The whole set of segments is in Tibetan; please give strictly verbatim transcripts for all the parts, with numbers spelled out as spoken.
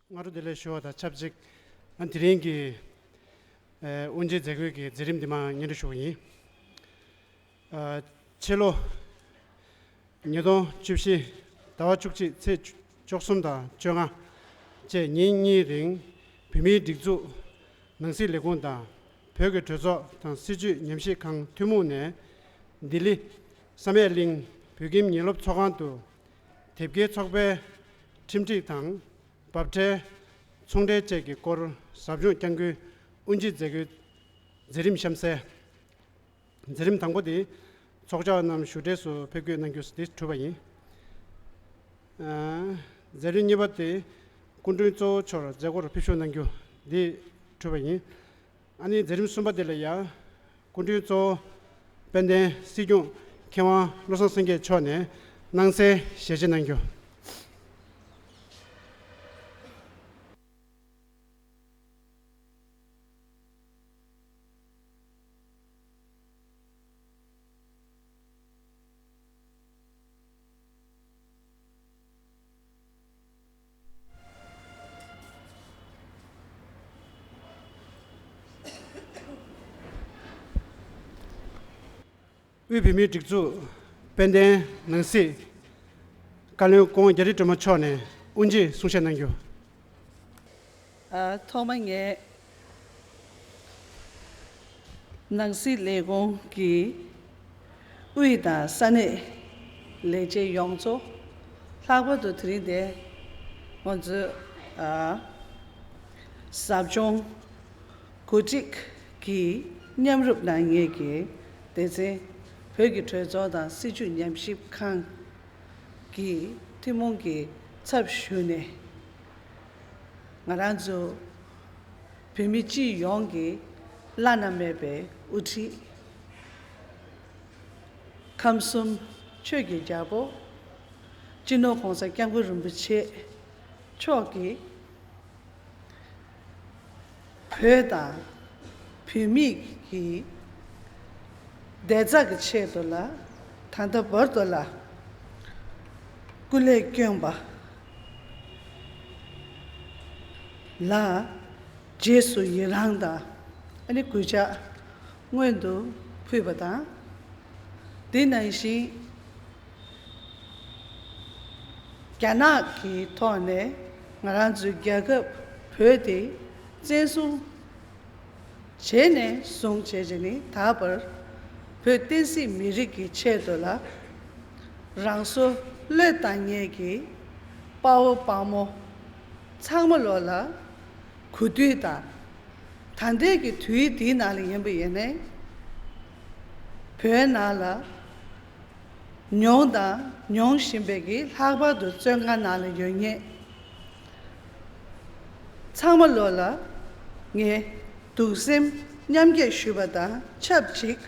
སྔ་དྲོ་བདེ་ལེགས་ཞུ་བ་དང་ཆབས་ཅིག་ཨ་དེ་རིང་གི་ཨ་དབུ་འབྱེད་མཛད་སྒོའི་གི་མཛད་རིམ་འདི་མར་སྙན་སྒྲོན་ཞུ་བ་ཡིན། ཨ་ཕྱི་ལོ་ཉིས་སྟོང་བཅུ་བཞི་ཟླ་བ་བཅུ་གཅིག་ཚེས་བཅུ་གསུམ་དང་བཅོ་ལྔ་བཅས་ཉིན་གཉིས་རིང་བོད་མིའི་སྒྲིག་འཛུགས་ནང་སྲིད་ལས་ཁུངས་དང་བོད་ཀྱི་གྲོས་ཚོགས་དང་སྲིད་བྱུས་ཉམས་ཞིབ་ཁང་ཐུན་མོང་ནས་ལྡི་ལི་བསམ་ཡས་གླིང་བོད་ཁྱིམ་ཉིན་སློབ་ཚོགས་ཁང་དུ་དེབ་སྐྱེལ་ཚོགས་པའི་ཁྲིམས་སྒྲིག་དང་འབབ་ཁྲལ་ཚོང་འབྲེལ་བཅས་ཀྱི་སྐོར་ཟབ་སྦྱོང་བསྐྱང་རྒྱུའི་དབུ་འབྱེད་མཛད་སྒོའི་མཛད་རིམ་གཤམ་གསལ། མཛད་རིམ་དང་པོ་དེ་ཚོགས་བཅར་བ་རྣམས་ཞུ་གྲལ་སུ་ཕེབས་སྐྱོད་གནང་རྒྱུ་དེ་གྲུབ་པ་ཡིན། ཨ་མཛད་རིམ་གཉིས་པ་དེ་སྐུ་མགྲོན་གཙོ་བོ་མཆོག་མཛད་སྒོར་ཕེབས་ཞུགས་གནང་རྒྱུ་དེ་གྲུབ་པ་ཡིན། ཨ་ནི་མཛད་རིམ་གསུམ་པ་དེ་ལ་ཡང་སྐུ་མགྲོན་གཙོ་བོ་དཔལ་ལྡན་སྲིད་སྐྱོང་མཁས་དབང་བློ་བཟང་སེང་གེ་མཆོག་ནས་སྣང་གསལ་ཞལ་བཞེས་གནང་རྒྱུ། དབུས་བོད་མིའི་སྒྲིག་འཛུགས་དཔལ་ལྡན་ནང་སྲིད་བཀའ་བློན་སྐུ་ངོ་རྒྱ་རི་སྒྲོལ་མ་མཆོག་ནས་དབུ་འབྱེད་གསུང་བཤད་གནང་རྒྱུ། ཨ་ཐོག་མ་ངས་ནང་སྲིད་ལས་ཁུངས་ཀྱི་དབུས་དང་ས་གནས་ལས་བྱེད་ཡོངས་རྫོགས། ལྷག་པར་དུ་དེ་རིང་འདིར་ང་ཚོའི་ཨ་ཟབ་སྦྱོང་གོ་སྒྲིག་གི་མཉམ་རུབ་གནང་མཁན་གྱི་སྡེ་ཚན། བོད་ཀྱི་གྲོས་ཚོགས་དང་སྲིད་བྱུས་ཉམས་ཞིབ་ཁང་གི་ཐུན་མོང་གི་ཚབ་ཞུས་ནས། ང་རང་ཚོ་བོད་མི་སྤྱི་ཡོངས་ཀྱི་བླ་ན་མེད་པའི་དབུ་ཁྲིད། ཁམས་གསུམ་ཆོས་ཀྱི་རྒྱལ་པོ་སྤྱི་ནོར་༸གོང་ས་༸སྐྱབས་མགོན་རིན་པོ་ཆེ་མཆོག་གིས། བོད་དང་བོད་མི་གི་བདེ་རྩ་གི་ཆེད་དུ་ལ། ད་ལྟ་བར་དུ་ལ་སྐུ་ལས་བསྐྱོན་པ་ལ་རྗེས་སུ་ཡི་རང་དང་ཨ་ནི་གུས་ཕྱག་སྔོན་དུ་ཕུལ་བ་དང་། དེ་ནང་བཞིན། རྒྱ་ནག་གི་ཐོག་ནས་ང་རང་ཚོའི་རྒྱལ་ཁབ་བོད་དེ་བཙན་བཟུང་བྱས་ནས་བཟུང་བྱས་བྱས་ནས་ད་བར་བོད་བསྟན་སྲིད་མི་རིགས་ཀྱི་ཆེད་དུ་ལ་རང་སྲོག་བློས་བཏང་མཁན་གྱི་དཔའ་བོ་དཔའ་མོ་ཚང་མ་ལོ་ལ་གུས་འདུད་དང་། ད་ལྟའི་གི་དུས་འདིའི་ནང་ལ་ཡིན་པ་ཡིན་ནའི་བོད་ནང་ལ། མྱོང་དང་མྱོང་བཞིན་པའི་གི་ལྷག་པར་དུ་བཙོན་ཁང་ནང་ལ་ཡོད་མཁན་ཚང་མ་ལོ་ལ་ངས་གདུང་སེམས་མཉམ་སྐྱེད་ཞུ་བ་དང་ཆབས་ཅིག་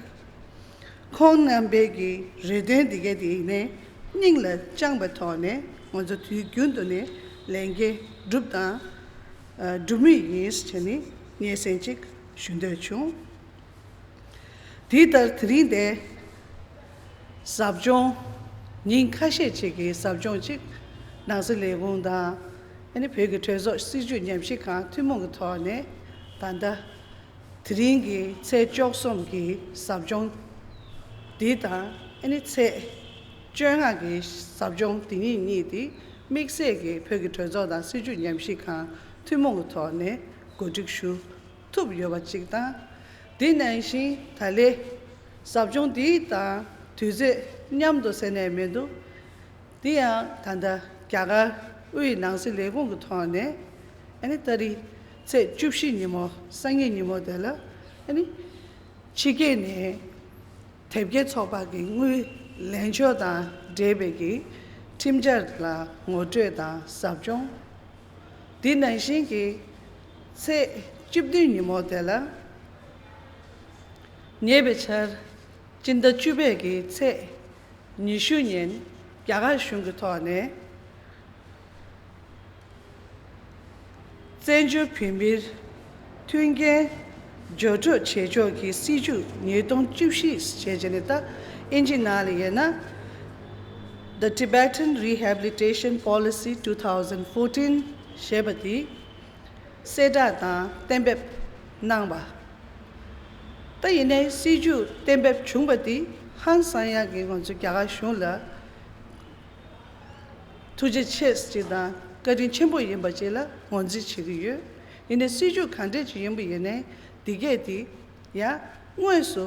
ཁོང་རྣམ་པའི་གི་རེ་འདུན་འདི་ག་དེ་ནས་སྙིང་ལ་བཅངས་པའི་ཐོག་ནས་ང་ཚོ་དུས་རྒྱུན་དུ་ནས་ལས་འགན་སྒྲུབ་དང་སྒྲུབ་མུས་ཡིན་ཟེར་ནས་སྙན་སེང་ཅིག་ཞུ་འདོད་བྱུང་། དེ་ལྟར་དེ་རིང་འདིར་ཟབ་སྦྱོང་ཉིན་ཁ་ཤས་ཅིག་གི་ཟབ་སྦྱོང་ཅིག་ནང་སྲིད་ལས་ཁུངས་དང་ཨ་ནི་བོད་ཀྱི་གྲོས་ཚོགས་སྲིད་བྱུས་ཉམས་ཞིབ་ཁང་ཐུན་མོང་གི་ཐོག་ནས་ད་ལྟ་དེ་རིང་གི་ཚེས་བཅུ་གསུམ་གྱི་ཟབ་སྦྱོང་འདི་དང་ཨ་ནི་ཚེས་བཅོ་ལྔ་གི་ཟབ་སྦྱོང་འདི་གཉིས་གཉིས་དེ་དམིགས་བསལ་གྱི་བོད་ཀྱི་གྲོས་ཚོགས་དང་སྲིད་བྱུས་ཉམས་ཞིབ་ཁང་ཐུན་མོང་གི་ཐོག་ནས་གོ་སྒྲིག་ཞུ་ཐུབ་ཡོད་པ་གཅིག་དང་། དེ་ནང་བཞིན་ད་ལོའི་ཟབ་སྦྱོང་འདི་དང་དུས་ཚོད་མཉམ་དུ་ཟེར་ནས་མི་འདུག་དེ་ཡང་ད་ལྟ་རྒྱ་གར་དབུས་ནང་སྲིད་ལས་ཁུངས་ཀྱི་ཐོག་ནས་ཨ་ནི་ཏ་རིག་ཚེས་བཅུ་བཞི་ཉིན་མོ་སང་ཉིན་ཉིན་མོ་དེ་ལ་ཨ་ནི་ཕྱི་རྒྱལ་ནས་དེབ་སྐྱེལ་ཚོགས་པ་གི་དངུལ་ལེན་ཕྱོགས་དང་འབྲེལ་བའི་གི་ཁྲིམས་འཆར་ལ་ངོ་སྤྲོད་དང་ཟབ་སྦྱོང་། དེ་ནང་བཞིན་གྱི་ཚེས་བཅུ་བདུན་ཉིན་མོ་དེ་ལ་ཉེ་བའི་ཆར་སྤྱི་ཟླ་བཅུ་པའི་གི་ཚེས་ཉི་ཤུ་ཉིན་རྒྱ་གར་གཞུང་གི་ཐོག་ནས་བཙན་བྱོལ་བོད་མིར་མཐུན་རྐྱེན་སྦྱོར་སྤྲོད་བྱེད་ཕྱོགས་ཀྱི་སྲིད་བྱུས་ཉིས་སྟོང་བཅུ་བཞི་ཞེས་བྱས་ནས། ད་ཨིན་ཇི་ནང་ལ་ཡིན་ན། The Tibetan Rehabilitation Policy two thousand fourteen ཞེས་པ་དེ་གསལ་བསྒྲགས་དང་གཏན་འབེབས་གནང་བ། ད་ཡིན་ནའི་སྲིད་ཇུས་གཏན་འབེབས་བྱུང་བ་དེ་ཧང་སང་ཡག་གི་ང་ཚོ་རྒྱ་གར་གཞུང་ལ་ཐུགས་རྗེ་ཆེ་ཞིག་དང་བཀའ་དྲིན་ཆེན་པོ་ཡིན་པ་ཅིག་ལ་ངོས་འཛིན་བྱེད་ཀྱི་ཡོད། ཡིན་ནའི་སྲིད་ཇུས་ག་འདྲས་ཅིག་ཡིན་པ་ཡིན་ནའི་འདི་གས་དེ་ཡང་དངོས་སུ་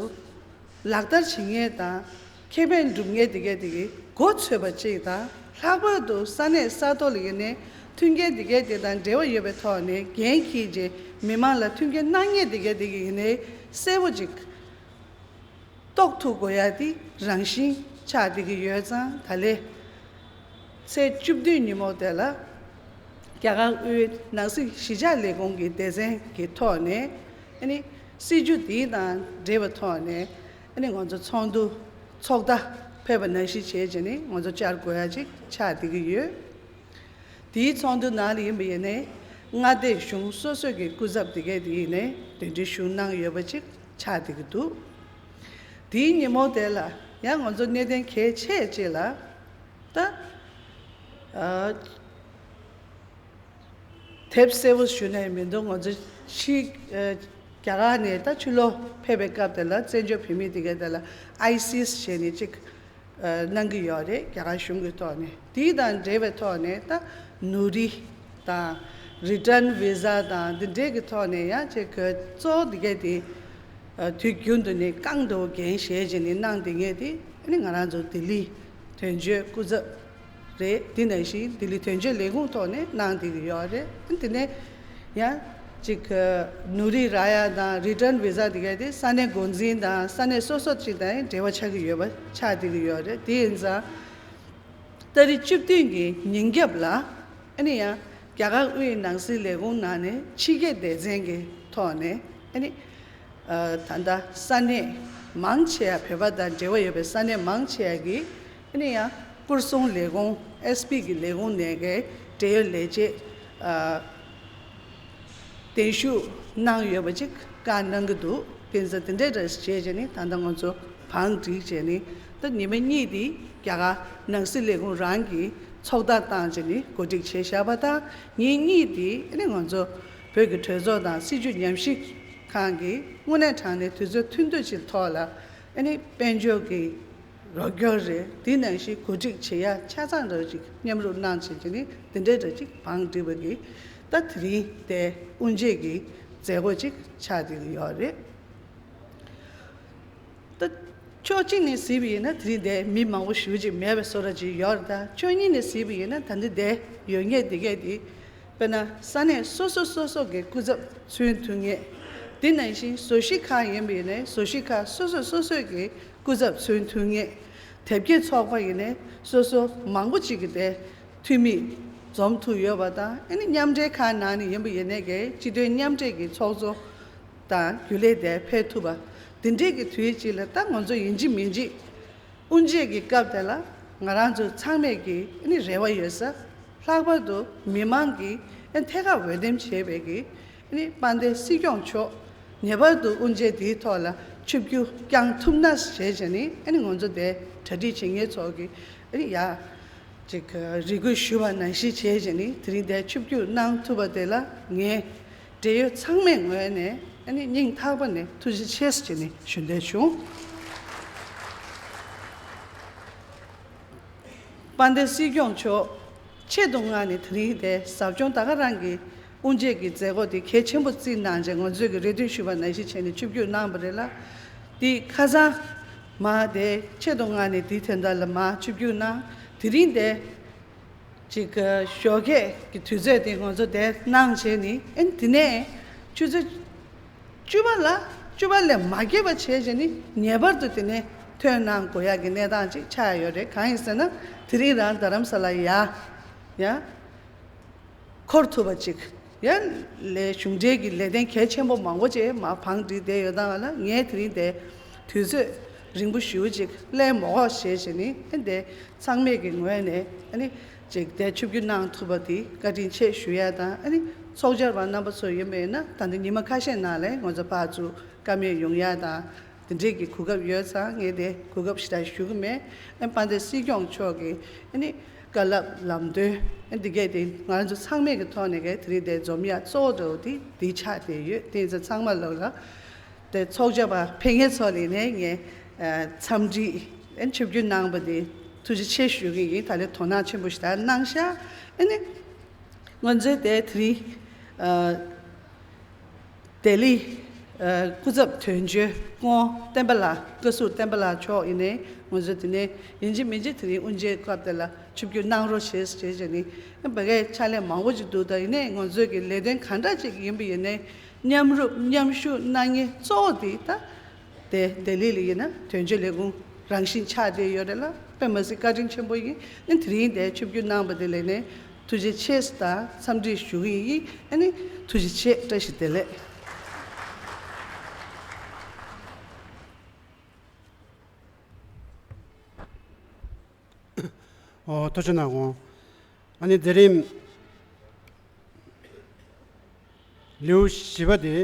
ལག་བསྟར་བྱེད་མཁན་དང་ཁེ་ཕན་སྒྲུབ་མཁན་དེ་གས་དེ་གི་མགོ་ཚོས་པ་ཅིག་དང་། ལྷག་པར་དུ་ས་གནས་ས་ཐོག་ལ་ཡིན་ནའི་མཐུན་རྐྱེན་དེ་གས་དེ་དང་འབྲེལ་བ་ཡོད་པའི་ཐོག་ནས་འགན་འཁྱེར་རྗེས་མི་མང་ལ་མཐུན་རྐྱེན་གནང་མཁན་དེ་གས་དེ་གི་ཡིན་ནའི་གསལ་པོ་ཅིག་རྟོགས་ཐུབ་དགོས་ཡ་དེ་རང་བཞིན་ཆགས་བསྡད་ཀྱི་ཡོད་ཙང་། ད་ལན་ཚེས་བཅུ་བདུན་ཉིན་མོ་དེ་ལ་རྒྱ་གར་དབུས་ནང་སྲིད་གཞིས་ཆགས་ལས་ཁུངས་ཀྱི་སྡེ་ཚན་གྱི་ཐོག་ནས་ཨ་ནི་སྲིད་ཇུས་དེ་དང་འབྲེལ་བའི་ཐོག་ནས་ཨ་ནི་ང་ཚོ་ཚོགས་འདུ་ཚོགས་བརྡ་ཕེབས་པ་ནང་བཞིན་བྱས་བྱས་ནས་ང་ཚོ་བཅར་དགོས་ཡ་ཅིག་ཆགས་བསྡད་ཀྱི་ཡོད། དེའི་ཚོགས་འདུ་ནང་ལ་ཡིན་པ་ཡིན་ནའི་མངའ་སྡེ་གཞུང་སོ་སོ་གི་སྐུ་ཚབ་དེ་གས་དེ་ཡིན་ནའི་གདན་འདྲེན་ཞུ་གནང་ཡོད་པ་ཅིག་ཆགས་བསྡད་ཀྱི་འདུག། དེའི་ཉིན་མོ་དེ་ ལ་ཡང་ང་ཚོ་གནད་དོན་གལ་ཆེ་ཅིག་ལ་ད་ཨ་དེབ་གསལ་པོ་ཞུ་ནས་མི་འདུག། ང་ཚོ་ཕྱི་ཨ་རྒྱ་གར་ནས་ད་ཕྱི་ལོགས་ཕེབས་པའི་སྐབས་དེ་ལ་བཙན་བྱོལ་བོད་མི་དེ་གས་དེ་ལ་ཨའི་སི་ཞེས་ནས་ཅིག་གནང་གི་ཡོད་རེད། རྒྱ་གར་གཞུང་གི་ཐོག་ནས། དེ་དང་འབྲེལ་བའི་ཐོག་ནས་ད་ནོར་རི་དང་རི་ཊརན་བི་ཟ་དང་འདི་འདྲའི་གི་ཐོག་ནས་ཡང་ཅིག་གི་གཙོ་བོ་འདི་གས་དེ་དུས་རྒྱུན་དུ་ནས་རྐང་འདྲ་བོ་འགན་བཞེས་བྱས་ནས་གནང་བསྡད་མཁན་དེ་ཨ་ནི་ང་རང་ཚོ་ལྡི་ལི་དོན་གཅོད་སྐུ་ཚབ་རེད། དེ་ནང་བཞིན་ལྡི་ལི་དོན་གཅོད་ལས་ཁུངས་ཐོག་ནས་གནང་བསྡད་ཀྱི་ཡོད་རེད། དེ་ནས་ཡང་ཅིག་ནོར་རི་རག་ཡ་དང་རི་ཊརན་བི་ཟ་དེ་ག་དེ་ས་གནས་འགོ་འཛིན་དང་ས་གནས་སོ་སོ་ཅིག་དང་འབྲེལ་བ་ཆགས་ཀྱི་ཡོད་པ་ཆགས་བསྡད་ཀྱི་ཡོད་རེད། དེ་ཡིན་ཙང་ཏ་རིག་བཅུ་བདུན་གྱི་ཉིན་རྒྱབ་ལ་ཨ་ནི་ཡང་རྒྱ་གར་དབུས་ནང་སྲིད་ལས་ཁུངས་ནང་ནས་ཕྱི་རྒྱལ་སྡེ་ཚན་གྱི་ཐོག་ནས་ཨ་ནི་ད་ལྟ་ས་གནས་མང་ཆེ་བ་བོད་པ་དང་འབྲེལ་བ་ཡོད་པའི་ས་གནས་མང་ཆེ་བ་གིས་ཨ་ནི་ཡང་སྐོར་སྲུང་ལས་ཁུངས་ཨེས་པི་གི་ལས་ཁུངས་ནས་གའི་འབྲེལ་ཡོད་ལས་བྱེད་གདན་ཞུ་གནང་ཡོད་པ་ཅིག་བཀའ་གནང་གི་འདུག། དེ་ཚོ་དེ་འདྲའི་འདྲ་བྱས་བྱས་ནས་ད་ལྟ་ང་ཚོ་བང་བསྒྲིགས་བྱས་ནས་ད་ཉི་མ་གཉིས་དེ་རྒྱ་གར་ནང་སྲིད་ལས་ཁུངས་རང་གིས་ཚོགས་བརྡ་བཏང་བྱས་ནས་གོ་སྒྲིག་བྱས་བཞག་པ་དང་། ཉིན་གཉིས་དེ་ཨ་ནི་ང་ཚོ་བོད་ཀྱི་གྲོས་ཚོགས་དང་སྲིད་བྱུས་ཉམས་ཞིབ་ཁང་གིས་དངོས་གནས་དྲང་གནས་དུས་ཚོད་ཐུང་ཐུང་ཅིག་ཐོག་ལ་ཨ་ནི་དཔལ་འབྱོར་གྱི་རོགས་སྐྱོར་རེད། དེ་ནང་བཞིན་གོ་སྒྲིག་བྱེད་ཡ་ཆ་ཚང་འདྲ་ཅིག་མཉམ་རུབ་གནང་བྱས་བྱས་ནས་དེ་འདྲའི་འདྲ་ཅིག་བང་བསྒྲིགས་པ་གི་ད་དེ་རིང་དེ་དབུ་འབྱེད་ཀྱི་མཛད་སྒོ་ཅིག་ཆགས་བསྡད་ཀྱི་ཡོད་རེད། ད་ཕྱོགས་གཅིག་ནས་གཟིགས་པ་ཡིན་ན་དེ་རིང་དེ་མི་མང་པོ་ཞེ་པོ་ཅིག་མེད་པའི་བཟོ་འདྲ་ཅིག་ཡོད་རེད། ད་ཕྱོགས་གཉིས་ནས་གཟིགས་པ་ཡིན་ན་ད་འདི་དེ་ཡོད་ངེས་དེ་གས་དེ་དཔེར་ན་ས་གནས་སོ་སོ་སོ་སོ་གི་སྐུ་ཚབ་མཚོན་ཐུབ་ངེས། དེ་ནང་བཞིན་བཟོ་གཞིས་ཁག་ཡིན་པ་ཡིན་ནའི་བཟོ་གཞིས་ཁག་སོ་སོ་སོ་སོ་གི་སྐུ་ཚབ་མཚོན་ཐུབ་ངེས། དེབ་སྐྱེལ་ཚོགས་པ་ཡིན་ནའི་སོ་སོ་མང་པོ་ཅིག་གི་དེ་འཐུས་མི་འཛོམས་ཐུབ་ཡོད་པ་དང་། ཨ་ནི་མཉམ་འབྲེལ་ཁང་ནང་ནས་ཡིན་པ་ཡིན་ནའི་གའི་སྤྱི་མཐུན་མཉམ་འབྲེལ་གྱི་ཚོགས་གཙོ་དང་རྒྱུན་ལས་དེ་ཕེབས་ཐུབ་པ། དེ་འདྲས་ཀྱི་དུས་ཅིག་ལ་ད་ང་ཚོ་ཡིན་གཅིག་མིན་གཅིག་དབུ་འབྱེད་ཀྱི་སྐབས་དེ་ལ་ང་རང་ཚོ་ཚང་མས་ཀྱི་ཨ་ནི་རེ་བ་ཡོད་ས། ལྷག་པར་དུ་མི་མང་གིས་ཨ་ནི་ཐད་ཀར་འོས་འདེམས་བྱས་པའི་གི་ཨ་ནི་དཔལ་ལྡན་སྲིད་སྐྱོང་མཆོག་ངེས་པར་དུ་དབུ་འབྱེད་དེའི་ཐོག་ལ་ཆིབས་བསྒྱུར་བསྐྱངས་ཐུབ་ན་ཞེས་བྱས་ནས་ཨ་ནི་ང་ཚོ་དེ་གྲ་སྒྲིག་བྱེད་མཁན་ཚོ་གི་ཨ་ནི་ཡ་ཅིག་རེ་སྐུལ་ཞུ་བ་ནང་བཞིན་བྱས་བྱས་ནས་དེ་རིང་དེ་ཆིབས་བསྒྱུར་གནང་ཐུབ་པ་དེ་ལ་ངས་འབྲེལ་ཡོད་ཚང་མའི་ངོས་ནས་ཨ་ནི་སྙིང་ཐག་པ་ནས་ཐུགས་རྗེ་ཆེ་ཟེར་ནས་ཞུ་འདོད་བྱུང་། དཔལ་ལྡན་སྲིད་སྐྱོང་མཆོག་ཆེད་དུ་མངགས་ནས་དེ་རིང་དེ་ཟབ་སྦྱོང་ད་ག་རང་གི་དབུ་འབྱེད་ཀྱི་མཛད་སྒོ་དེ་གལ་ཆེན་པོ་བརྩིས་གནང་བྱས་ང་ཚོས་ཀྱི་རེ་འདུན་ཞུས་པ་ནང་བཞིན་བྱས་ནས་ཆིབས་བསྒྱུར་གནང་བ་རེད་ལ། དེ་ཁ་སང་མ་དེ་ཆེད་དུ་མངགས་ནས་དེའི་དོན་དག་ལ་མ་ཆིབས་བསྒྱུར་གནང་། དེ་རིང་དེ་ཅིག་ཞོགས་ཀས་ཀྱི་དུས་ཚོད་དེ་ང་ཚོ་དེ་གནང་བྱས་ནས་ཨེ་དེ་ནས་ཆུ་ཚོད་བཅུ་པ་ལ་བཅུ་པ་ལས་མ་བརྒལ་བ་བྱས་བྱས་ནས་ངེས་པར་དུ་དེ་ནས་ཐོན་གནང་དགོས་ཡག་གི་གནས་སྟངས་ཅིག་ཆགས་ཡོད་རེད། གང་ཡིན་ཟེར་ན་དེ་རིང་རང་རྡ་རམ་ས་ལ་ཡ་ཡ་འཁོར་ཐུབ་པ་ཅིག་ཡ་ལས་གཞུང་འབྲེལ་གྱི་ལས་དོན་གལ་ཆེན་པོ་མང་པོ་ཅིག་མ་བང་བསྒྲིགས་བསྡད་ཡོད་སྟངས་ལ་ངས་དེ་རིང་དེ་དུས་ཚོད་རིང་པོ་ཞེ་པོ་ཅིག་ལེན་མ་དགོས་ཞེས་བྱས་ནས་ཨེ་དེ་ཚང་མས་ཀྱི་ངོས་ནས་ཨ་ནི་ཅིག་དེ་ཆིབས་བསྒྱུར་གནང་ཐུབ་པ་དེ་བཀའ་དྲིན་ཆེ་ཞུ་ཡ་དང་། ཨ་ནི་ཚོགས་བཅར་བ་རྣམ་པ་ཚོ་ཡིན་པས་ན་ད་ལྟ་ཉི་མ་ཁ་ཤས་ནང་ལ་ང་ཚོ་ཕར་ཚུར་བཀའ་མོལ་ཡོང་ཡ་དང་དེ་འདྲས་ཀྱི་གོ་སྐབས་ཡོད་ཙང་ངས་དེ་གོ་སྐབས་ཞེ་དྲག་ཞུ་གི་མེད། ཨ་དཔལ་ལྡན་སྲིད་སྐྱོང་མཆོག་གིས་ཨ་ནི་ བཀའ་སློབ་ལམ་སྟོན་འདི་གས་དེ་ང་ཚོ་ཚང་མས་ཀྱི་ཐོག་ནས་གས་དེ་རིང་དེ་འཛོམས་ཡ་གཙོ་བོ་འདྲ་བོ་དེ་དེ་ཆགས་བསྡད་ཡོད། དེ་ཚོ་ཚང་མ་ལོག་ལ་དེ་ཚོགས་བཅར་བ་ཕེབས་མཁན་ཚོ་ལ་ནས་ངས་འཚམས་འདྲི་ཆིབས་བསྒྱུར་གནང་བ་དེ་ཐུགས་རྗེ་ཆེ་ཞུ་གི་ཡིན། ད་ལས་དོ་སྣང་ཆེན་པོ་ཞིག་ད་གནང་ཤག་ཨ་ནི་ང་ཚོའི་དེ་དེ་རིང་ལྡི་ལི་སྐུ་ཚབ་དོན་གཅོད་སྐུ་ངོ་བསྟན་པ་ལགས། བཀའ་ཟུར་བསྟན་པ་ལགས་མཆོག་ཡིན་ནའི་ང་ཚོ་དེ་ནས་ཡིན་གཅིག་མིན་གཅིག་དེ་རིང་དབུ་འབྱེད་སྐབས་དེ་ལ་ཆིབས་བསྒྱུར་གནང་རོགས་བྱེད་ཟེར་བྱས་ནས་བ་གའི་ཕྱག་ལས་མང་པོ་ཅིག་འདུག་ད་ཡིན་ནའི་ང་ཚོའི་གི་ལས་དོན་གང་འདྲ་ཅིག་ཡིན་པ་ཡིན་ནའི་མཉམ་རུབ་མཉམ་ཞུགས་གནང་མཁན་གཙོ་བོ་དེ་ད་དེ་ལྡི་ལི་ལ་ཡིན་ན་དོན་གཅོད་ལས་ཁུངས་རང་བཞིན་ཆགས་བསྡད་ཡོད་རེད་ལ། དཔེ་མ་སྲིད་བཀའ་དྲིན་ཆེན་པོ་ཡིན། ཨ་ནི་དེ་རིང་དེ་ཆིབས་བསྒྱུར་གནང་བ་དེ་ལ་ནས་ཐུགས་རྗེ་ཆེ་དང་འཚམས་འདྲི་ཞུ་གི་ཡིན། ཨ་ནི་ཐུགས་རྗེ་ཆེ། བཀྲ་ཤིས་བདེ་ལེགས། ཨོ་ཐུགས་རྗེ་གནང་། ཨ་ནི་མཛད་རིམ་ལེའུ་བཞི་པ་དེ་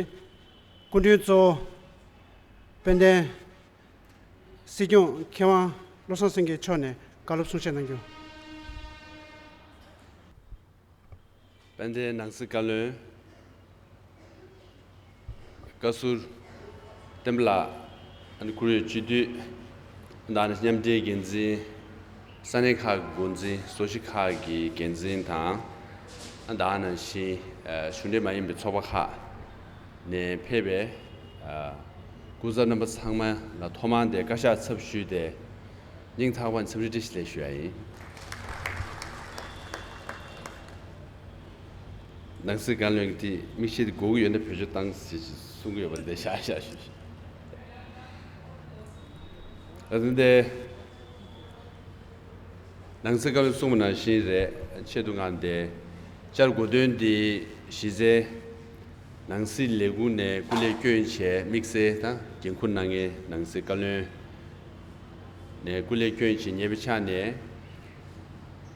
སྐུ་མགྲོན་གཙོ་བོ་དཔལ་ལྡན་སྲིད་སྐྱོང་མཁས་དབང་བློ་བཟང་སེང་གེ་མཆོག་ནས་བཀའ་སློབ་གསུང་བཤད་གནང་རྒྱུ། དཔལ་ལྡན་ནང་སྲིད་བཀའ་བློན་བཀའ་ཟུར་བསྟན་པ་ལགས། ཨ་ནི་བཀུར་འོས་སྤྱི་འཐུས། ཨ་ནི་མཉམ་འབྲེལ་འགན་འཛིན། ས་གནས་ཁག་གི་འགོ་འཛིན། ཟུར་བཞི་ཁག་གི་འགན་འཛིན་དང་། ཨ་ནི་ནང་བཞིན་གཞུང་འབྲེལ་མ་ཡིན་པའི་ཚོགས་པ་ཁག་ནས་ཕེབས་པའི་སྐུ་ཚབ་རྣམ་པ་ཚང་མ་ལ་ཐོག་མར་དེ་བཀའ་ཤག་ཚབ་ཞུས་ཏེ། སྙིང་ཐག་པ་ནས་འཚམས་འདྲི་བཀྲ་ཤིས་བདེ་ལེགས་ཞུ་ཡ་ཡིན། ནང་སྲིད་བཀའ་བློན་གྱི་དེ་མིག་ཤེལ་དེ་དགོས་ཀྱི་ཡོད་ན་བེད་སྤྱོད་བཏང་ཟེར་ཞིག་གསུང་གི་ཡོད་པ་འདི་ཤག་ཤག་ཞུ་ཞུ། ཨ་ནི་དེ་ནང་སྲིད་བཀའ་བློན་གསུངས་པ་ནང་བཞིན་རེད། ཆེད་དུ་ང་འདི་བཅར་དགོས་དོན་འདི་གཞི་རྩའི་ནང་སྲིད་ལས་ཁུངས་ནས་སྐུ་ལས་བསྐྱོན་བྱས་དམིགས་བསལ་དང་འགན་འཁུར་གནང་མཁན་ནང་སྲིད་བཀའ་བློན་ནས་སྐུ་ལས་བསྐྱོན་བྱས་ཉེ་བའི་ཆ་ནས་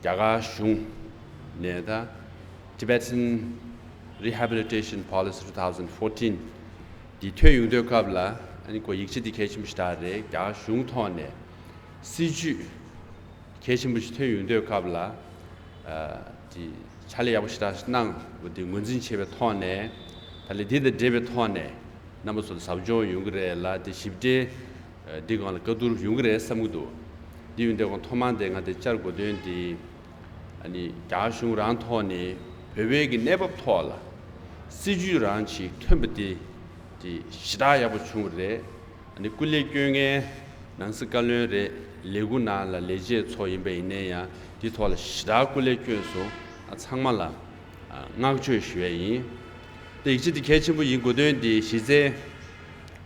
རྒྱ་གར་གཞུང་ནས་ད་Tibetan Rehabilitation Policy two thousand fourteen འདི་ཐོན་ཡོང་དུས་སྐབས་ལ་ཨ་ནི་ཁོ་ཡིག་ཆ་འདི་གལ་ཆེན་པོ་ཞིག་རེད། རྒྱ་གར་གཞུང་ཐོག་ནས་སྲིད་ཇུས་གལ་ཆེན་པོ་ཞིག་ཐོན་ཡོང་དུས་སྐབས་ལ་ཨ་དེ་ཕྱག་ལས་ཡག་པོ་ཞེ་དྲག་གནང་བ་དེ་ངོས་འཛིན་བྱས་པའི་ཐོག་ནས་ད་ལས་དེ་དང་འབྲེལ་བའི་ཐོག་ནས་རྣམ་པ་ཚོ་ལ་ཟབ་སྦྱོང་ཡོང་གི་རེད་ལ། དེ་ཞིབ་ཕྲའི་ཨ་འདི་སྒང་ལ་བཀའ་བསྡུར་ཡོང་གི་རེད་བསམ་གྱི་འདུག་འདི་ཡོང་དུས་སྒང་ཐོག་མར་དེ་ང་དེ་བཅར་དགོས་དོན་དེ་ཨ་ནི་རྒྱ་གར་གཞུང་རང་ཐོག་ནས་བོད་པའི་གི་གནས་བབ་ཐོག་ལ་སྲིད་ཇུས་རང་ཅིག་ཐོན་པ་དེ་དེ་ཞེ་དྲག་ཡག་པོ་བྱུང་བ་རེད། ཨ་ནི་སྐུ་ལས་བསྐྱོན་མཁན་ནང་སྲིད་བཀའ་བློན་རེད། ལས་ཁུངས་ནང་ལ་ལས་བྱེད་ཚོ་ཡིན་པ་ཡིན་ནའི་ཡང་དེ་ཐོག་ལ་ཞེ་དྲག་སྐུ་ལས་བསྐྱོན་སོང་། ཨ་ཚང་མ་ལ་ཨ་བསྔགས་བརྗོད་ཞུ་ཡས་ཡིན། དེ་ཡིག་ཆ་དེ་གལ་ཆེན་པོ་ཡིན་དགོས་དོན་དེ་གཞི་རྩའི་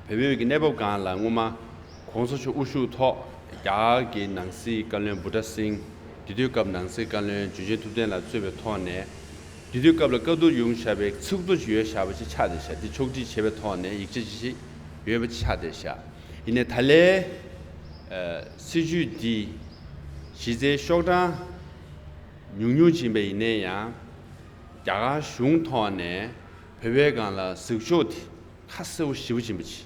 བོད་བོད་ཀྱི་གནས་བབ་སྒང་ལ་སྔོན་མ་༸གོང་ས་མཆོག་དབུ་བཞུགས་ཐོག་རྒྱ་གར་གྱི་ནང་སྲིད་བཀའ་བློན་བུ་ཏྲ་སིང་། དེ་དུས་སྐབས་ནང་སྲིད་བཀའ་བློན་འཇུ་ཆེན་ཐུབ་བསྟན་ལགས་གཙོས་པའི་ཐོག་ནས། དེ་དུས་སྐབས་ལ་བཀའ་བསྡུར་ཡོང་བཞག་པའི་ཚིག་ཐོ་ཅིག་ཡོད་བཞག་པ་ཅིག་ཆགས་བསྡད་བཞག་འདི་ཕྱོགས་སྒྲིག་བྱས་པའི་ཐོག་ནས་ཡིག་ཆ་ཅིག་ཡོད་པ་ཅིག་ཆགས་བསྡད་བཞག་ཡིན་ནའི་ད་ལས་ཨ་སྲིད་ཇུས་འདི་གཞི་རྩའི་ཤོག་གྲངས་ཉུང་ཉུང་ཅིག་ཡིན་པ་ཡིན་ནའི་ཡང་རྒྱ་གར་གཞུང་ཐོག་ནས་བོད་པའི་སྒང་ལ་གཟིགས་ཕྱོགས་དེ་ཁ་གསལ་པོ་ཞེ་པོ་ཅིག་ཡིན་པ་ཅིག་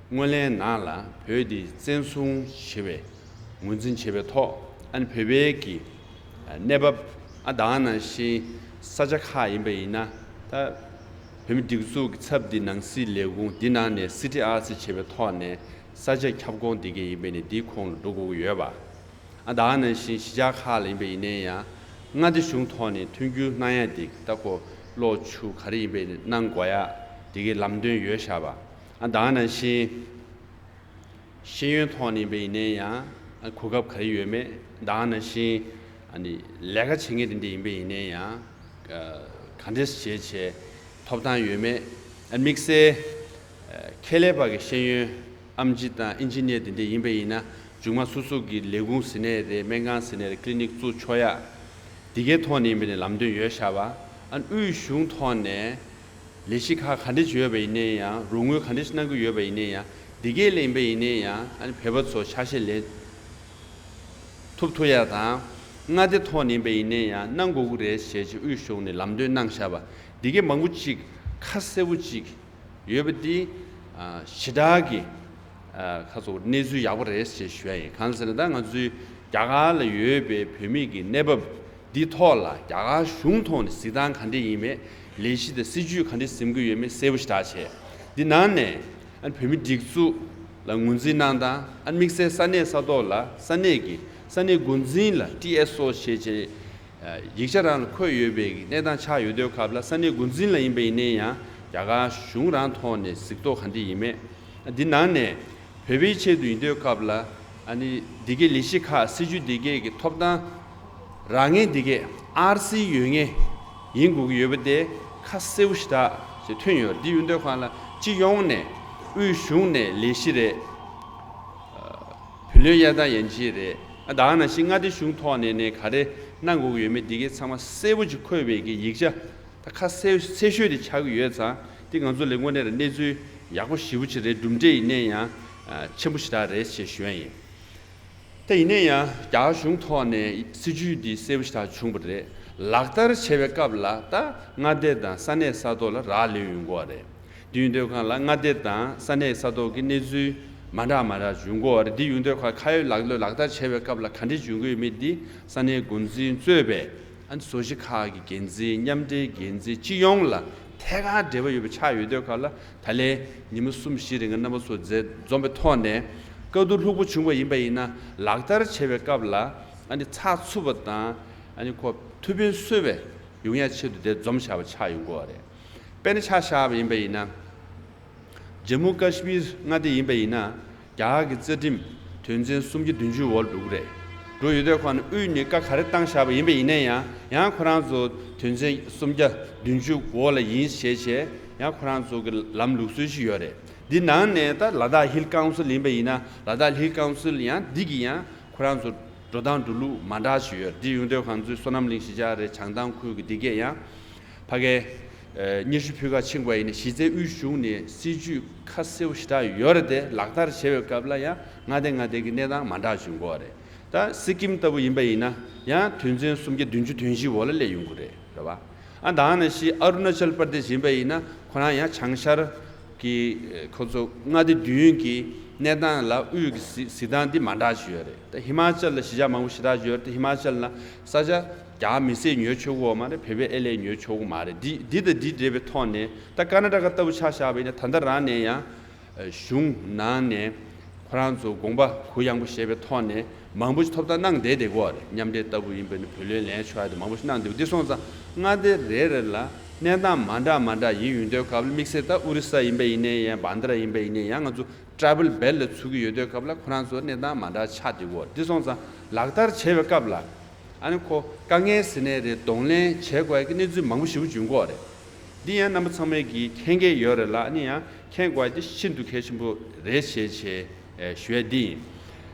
སྔོན་གླེང་ནང་ལ་བོད་འདི་བཙན་བཟུང་བྱས་པའི་ངོས་འཛིན་བྱས་པའི་ཐོག་ཨ་ནི་བོད་པའི་གི་གནས་བབ་ཨ་ད་ག་ནང་བཞིན་ས་ཆ་ཁག་ཡིན་པ་ཡིན་ན་ད་བོད་མི་སྒྲིག་འཛུགས་ཀྱི་ཚབ་འདི་ནང་སྲིད་ལས་ཁུངས་འདི་ནང་ནས་སི་ཊི་ཨར་སི་བྱས་པའི་ཐོག་ནས་ས་ཆ་ཁྱབ་ཁོངས་འདི་གའི་ཡིན་པ་ནི་འདིའི་ཁོངས་ལ་འགྲོ་དགོས་ཀྱི་ཡོད་པ། ཨ་ད་ག་ནང་བཞིན་གཞིས་ཆགས་ཁག་ལ་ཡིན་པ་ཡིན་ནའི་ཡང་མངའ་སྡེ་གཞུང་ཐོག་ནས་མཐུན་འགྱུར་གནང་ཡ་འདི་ད་ཁོ་གློག་ཆུ་ག་རེ་ཡིན་པ་ཡིན་ནའི་གནང་དགོས་ཡ་འདི་གའི་ལམ་སྟོན་ཡོད་བཞག་པ། ཨ་ད་ག་ནང་བཞིན་ཤེས་ཡོན་ཐོག་ནས་ཡིན་པ་ཡིན་ནའི་ཡང་གོ་སྐབས་ག་རེ་ཡོད་མེད། ད་ག་ནང་བཞིན་ཨ་ནི་ལས་ཀ་བྱེད་མཁན་དེ་འདྲ་ཡིན་པ་ཡིན་ནའི་ཡང་ག་འདྲས་བྱས་བྱས་ཐོབ་ཐང་ཡོད་མེད། ཨ་དམིགས་བསལ་ཁྱད་ལས་པ་གི་ཤེས་ཡོན་ཨེམ་ཆི་དང་ཨིན་ཇི་ནི་ཡར་དེ་འདྲ་ཡིན་པ་ཡིན་ན་མཇུག་མ་སོ་སོ་གི་ལས་ཁུངས་ཟེར་ནའི་རེད། སྨན་ཁང་ཟེར་ནའི་རེད། ཀི་ལི་ནིག་བཙུགས་ཆོག་ཡ་དེ་གའི་ཐོག་ནས་ཡིན་པ་ནི་ལམ་སྟོན་ཡོད་བཞག་པ། ཨ་དབུས་གཞུང་ཐོག་ནས་ལས་གཞི་ཁག་ག་འདྲ་ཅིག་ཡོད་པ་ཡིན་ནའི་ཡང་རོགས་དངུལ་ག་འདྲ་ཅིག་གནང་གི་ཡོད་པ་ཡིན་ནའི་ཡང་འདི་གའི་ལས་ཡིན་པ་ཡིན་ནའི་ཡང་ཨ་ནི་བོད་པ་ཚོ་ཆ་ཤས་ལེན་ཐུབ་ཐུབ་ཡ་དང་མངའ་སྡེ་ཐོག་ནས་ཡིན་པ་ཡིན་ནའི་ཡང་གནང་དགོས་ཀྱི་རེད་ཞེས་ཀྱི་དབུས་གཞུང་ནས་ལམ་སྟོན་གནང་བཞག་པ་འདི་གའི་མང་པོ་ཅིག་ཁ་གསལ་པོ་ཅིག་ཡོད་པ་འདི་ཞེ་དྲག་གི་ཁ་ཚོ་གནས་ཚུལ་ཡག་པོ་རེད་ཞེས་ཞུ་ཡ་ཡིན། གང་ཟེར་ན་ད་ང་ཚོའི་རྒྱ་གར་ལ་ཡོད་པའི་བོད་མི་གི་གནས་བབ་ འདི་ཐོག་ལ་རྒྱ་གར་གཞུང་ཐོག་ནས་གཟིགས་སྟངས་ག་འདྲ་ཡིན་མེད། ལས་གཞི་དང་སྲིད་ཇུས་ག་འདྲ་འཛིན་གྱི་ཡོད་མེད་གསལ་པོ་ཞེ་དྲག་བྱས། འདི་ནང་ནས་ཨ་ནི་བོད་མི་སྒྲིག་འཛུགས་ལ་ངོས་འཛིན་གནང་སྟངས། ཨ་ནི་དམིགས་བསལ་ས་གནས་ས་ཐོག་ལ་ས་གནས་ཀྱི་ས་གནས་འགོ་འཛིན་ལ་ཊི་ཨེས་ཨོ་ཞེས་བྱས། ཡིག་ཆ་རང་ལ་འཁོད་ཡོད་པའི་གནས་སྟངས་ཆགས་ཡོད་དུས་སྐབས་ལ། ས་གནས་འགོ་འཛིན་ལ་ཡིན་པ་ཡིན་ན་ཡང་རྒྱ་གར་གཞུང་རང་ཐོག་ནས་གཟིགས་རྟོག་ག་འདྲ་ཡིན་མེད། འདི་ནང་ནས་བོད་པའི་ཆེད་དུ་ཡིན་དུས་སྐབས་ལ། ཨ་ནི་འདི་གའི་ལས་གཞི་ཁག་སྲིད་ཇུས་འདི་གའི་གི་ཐོབ་ཐང་རག་མཁན་འདི་གའི་ཨར་སི་ཡོད་མཁན་ཡིན་དགོས་ཀྱི་ཡོད་པ་དེ་ཁ་གསལ་པོ་ཞེ་དྲག་ཅིག་ཐོན་ཡོད། འདི་ཡིན་དུས་སྒང་ལ་སྤྱི་ཡོངས་ནས་དབུས་གཞུང་ནས་ལས་གཞི་རེད། བུ་ལོན་གཡར་སྟངས་ཡན་ཆད་རེད། ཨ་ད་ག་ནང་བཞིན་མངའ་སྡེ་གཞུང་ཐོག་ནས་ནས་ག་རེ་གནང་དགོས་ཀྱི་ཡོད་མེད་འདི་གའི་ཚང་མ་གསལ་པོ་ཅིག་འཁོད་པའི་གི་ཡིག་ཆ། ད་ཁ་གསལ་གསལ་ཤོས་དེ་ཆགས་ཀྱི་ཡོད་ཙང་། དེ་ང་ཚོ་ལས་ཁུངས་ནས་གནས་ཚུལ་ཡག་པོ་ཞེ་པོ་ཅིག་རེད། གྲུབ་འབྲས་ཡིན་ནའི་ཡང་ཆེན་པོ་ཞེ་དྲག་རེད་ཅེས་ཞུ་ཡ་ཡིན། ད་ཡིན་ནའི་ཡང་རྒྱ་གར་གཞུང་ཐོག་ནས་སྲིད་ཇུས་འདི་གསལ་པོ་ཞེ་དྲག་བྱུང་བ་རེད། ལག་བསྟར་བྱེད་པའི་སྐབས་ལ་ད་མངའ་སྡེ་དང་ས་གནས་ས་ཐོག་ལ་རག་ལས་ཡོང་གི་ཡོད་རེད། དེ་ཡིན་དུས་སྒང་ལ་མངའ་སྡེ་དང་ས་གནས་ས་ཐོག་གི་གནས་ཚུལ་མ་འདྲ་མ་འདྲ་བྱུང་གི་ཡོད་རེད། དེ་ཡིན་དུས་སྒང་ཁ་ཡོད་ལག་ལོས་ལག་བསྟར་བྱེད་པའི་སྐབས་ལ་ག་འདྲ་བྱུང་གི་ཡོད་མེད་འདི་ས་གནས་འགོ་འཛིན་གཙོས་པའི་ཨ་ནི་བཟོ་གཞིས་ཁག་གི་འགན་འཛིན། མཉམ་འབྲེལ་འགན་འཛིན། སྤྱི་ཡོངས་ལ་ཐད་ཀར་འབྲེལ་བ་ཡོད་པ་ཆགས་ཡོད་དུས་སྒང་ལ། ད་ལན་ཉི་མ་གསུམ་བཞི་རིང་གི་རྣམ་པ་ཚོ་མཛད་འཛོམས་པའི་ཐོག་ནས་བཀའ་བསྡུར་ལྷུག་པོ་བྱུང་བ་ཡིན་པ་ཡིན་ན། ལག་བསྟར་བྱེད་པའི་སྐབས་ལ་ཨ་ནི་ཚགས་ཚུད་པ་དང་། ཨ་ནི་ཁོ་ཐུགས་ཕན་གསོས་པའི་ཡོང་ཡ་ཆེད་དུ་དེ་འཛོམས་བཞག་པ་ཆགས་ཡོང་གི་ཡོད་རེད། དཔེར་ན་ཆ་བཞག་པ་ཡིན་པ་ཡིན་ན། ཇམ་མུ་ཀ་ཤི་མིར་མངའ་སྡེ་ཡིན་པ་ཡིན་ན། རྒྱ་གར་གྱི་རྩ་ཁྲིམས་དོན་ཚན་སུམ་བརྒྱ་བདུན་ཅུ་འོག་ལ་འགྲོ་གི་རེད། འགྲོ་ཡོད་དུས་སྒང་ནས་དབུས་ནས་བཀའ་ག་རེ་བཏང་བཞག་པ་ཡིན་པ་ཡིན་ན་ཡང་། ཡང་ཁོ་རང་ཚོ་དོན་ཚན་སུམ་བརྒྱ་བདུན་ཅུ་འོག་ལ་ཡིན་ཞེས་བྱས། ཡང་ཁོ་རང་ཚོ་གི་ལམ་ལུགས་སྲོལ་ཞིག་ཡོད་རེད། འདི་ནང་ནས་ད་ལ་དྭགས་ཧིལ་ཀའུན་སིལ་ཡིན་པ་ཡིན་ན། ལ་དྭགས་ཧིལ་ཀའུན་སིལ་ཡང་འདི་གི་ཡང་ཁོ་རང་ཚོ་འགྲོ་སྟངས་འགྲོ་ལུགས་མ་འདྲ་ཞིག་ཡོད་རེད། འདི་ཡོང་དུས་སྒང་ཚོའི་བསོད་ནམས་གླིང་གཞིས་ཆགས་རེད། བྱང་ཐང་ཁུལ་གྱི་འདི་གས་ཡང་ཕ་གའི་ཨ་སྙན་ཞུ་ཕུལ་ག་ཕྱིན་པ་ཡིན་ན། གཞི་རྩའི་དབུས་གཞུང་ནས་སྲིད་ཇུས་ཁ་གསལ་པོ་ཞེ་དྲག་ཡོད་རེད་དེ། ལག་བསྟར་བྱེད་པའི་སྐབས་ལ་ཡང་མངའ་སྡེ་མངའ་སྡེ་གི་གནས་སྟངས་མ་འདྲ་བྱུང་གི་ཡོད་རེད། ད་སི་ཀིམ་ལྟ་བུ་ཡིན་པ་ཡིན་ན་ཡང་དོན་ཚན་སུམ་བརྒྱ་བདུན་ཅུ་དོན་བཞི་འོག་ལ་སླེབས་ཡོང་གི་རེད། རེད་བ། ཨ་ད་ག་ནང་བཞིན་ཨ་རུ་ན་ཅལ་པར་དེ་ཤི་ཡིན་པ་ཡིན་ན། ཁོ་རང་ཡང་བྱང་ཤར་གྱི་ཁོ་ཚོ་མངའ་སྡེ་བདུན་གྱི་གནས་སྟངས་ལ་དབུས་ཀྱི་གཟིགས་གཟིགས་སྟངས་འདི་མ་འདྲ་ཞིག་ཡོད་རེད། ད་ཧི་མ་ཅལ་ལ་གཞིས་ཆགས་མང་པོ་ཞེ་དྲག་ཡོད་རེད། ད་ཧི་མ་ཅལ་ལ་ས་ཆ་རྒྱ་མི་སེར་ཉོ་ཆོག་གི་ཡོད་མ་རེད། བོད་པའི་ཨེ་ལས་ཉོ་ཆོག་གི་མ་རེད། འདི་འདི་དང་འདི་འབྲེལ་བའི་ཐོག་ནས། ད་ཀར་ན་ཊ་ཀ་ལྟ་བུ་ཆ་བཞག་པ་ཡིན་ན། ད་ལྟ་རང་ནས་ཡང་གཞུང་ནང་ནས་ཁོ་རང་ཚོ་དགོངས་པ་གུ་ཡངས་པོ་བཞེས་པའི་ཐོག་ནས་མང་པོ་ཞིག་ཐོབ་ཐང་གནང་བསྡད་བསྡད་ཀྱི་ཡོད་རེད། མཉམ་འབྲེལ་ལྟ་བུ་ཡིན་པ་ཡིན་ན་བུ་ལོན་ལེན་ཆོག་ཡ་དེ་མང་པོ་ཞིག་གནང་བསྡད་ཀྱི་ཡོད། འདི་སོང་ཙང་མངའ་སྡེ་རེ་རེ་ལ་གནས་སྟངས་མ་འདྲ་མ་འདྲ་ཡིན་ཡོང་དུས་སྐབས་ལ། དམིགས་བསལ་ད་ཨོ་རི་ས་ཡིན་པ་ཡིན་ནའི་ཡང་། བྷན་དྷ་ར་ཡིན་པ་ཡིན་ནའི་ཡང་། ང་ཚོ་ཊ་རེ་བལ་བེལཊ་ལ་ཚུད་ཀྱི་ཡོད་དུས་སྐབས་ལ་ཁོ་རང་ཚོ་གནས་སྟངས་མ་འདྲ་ཆགས་བསྡད་ཀྱི་ཡོད་རེད། འདི་སོང་ཙང་ལག་བསྟར་བྱེད་པའི་སྐབས་ལ། ཨ་ནི་ཁོ་དཀའ་ངལ་ཟེར་ནའི་རེད། གདོང་ལེན་བྱེད་དགོས་ཀྱི་གནས་ཚུལ་མང་པོ་ཞེ་པོ་འབྱུང་གི་ཡོད་རེད། འདི་ཡང་རྣམ་པ་ཚང་མས་ཀྱིས་མཁྱེན་གྱི་ཡོད་རེད་ལ། ཨ་ནི་ཡང་མཁྱེན་དགོས་ཀྱི་ཤིན་ཏུ་གལ་ཆེན་པོ་རེད་ཞེས་བྱས་ཞུ་ཡ་འདི་ཡིན།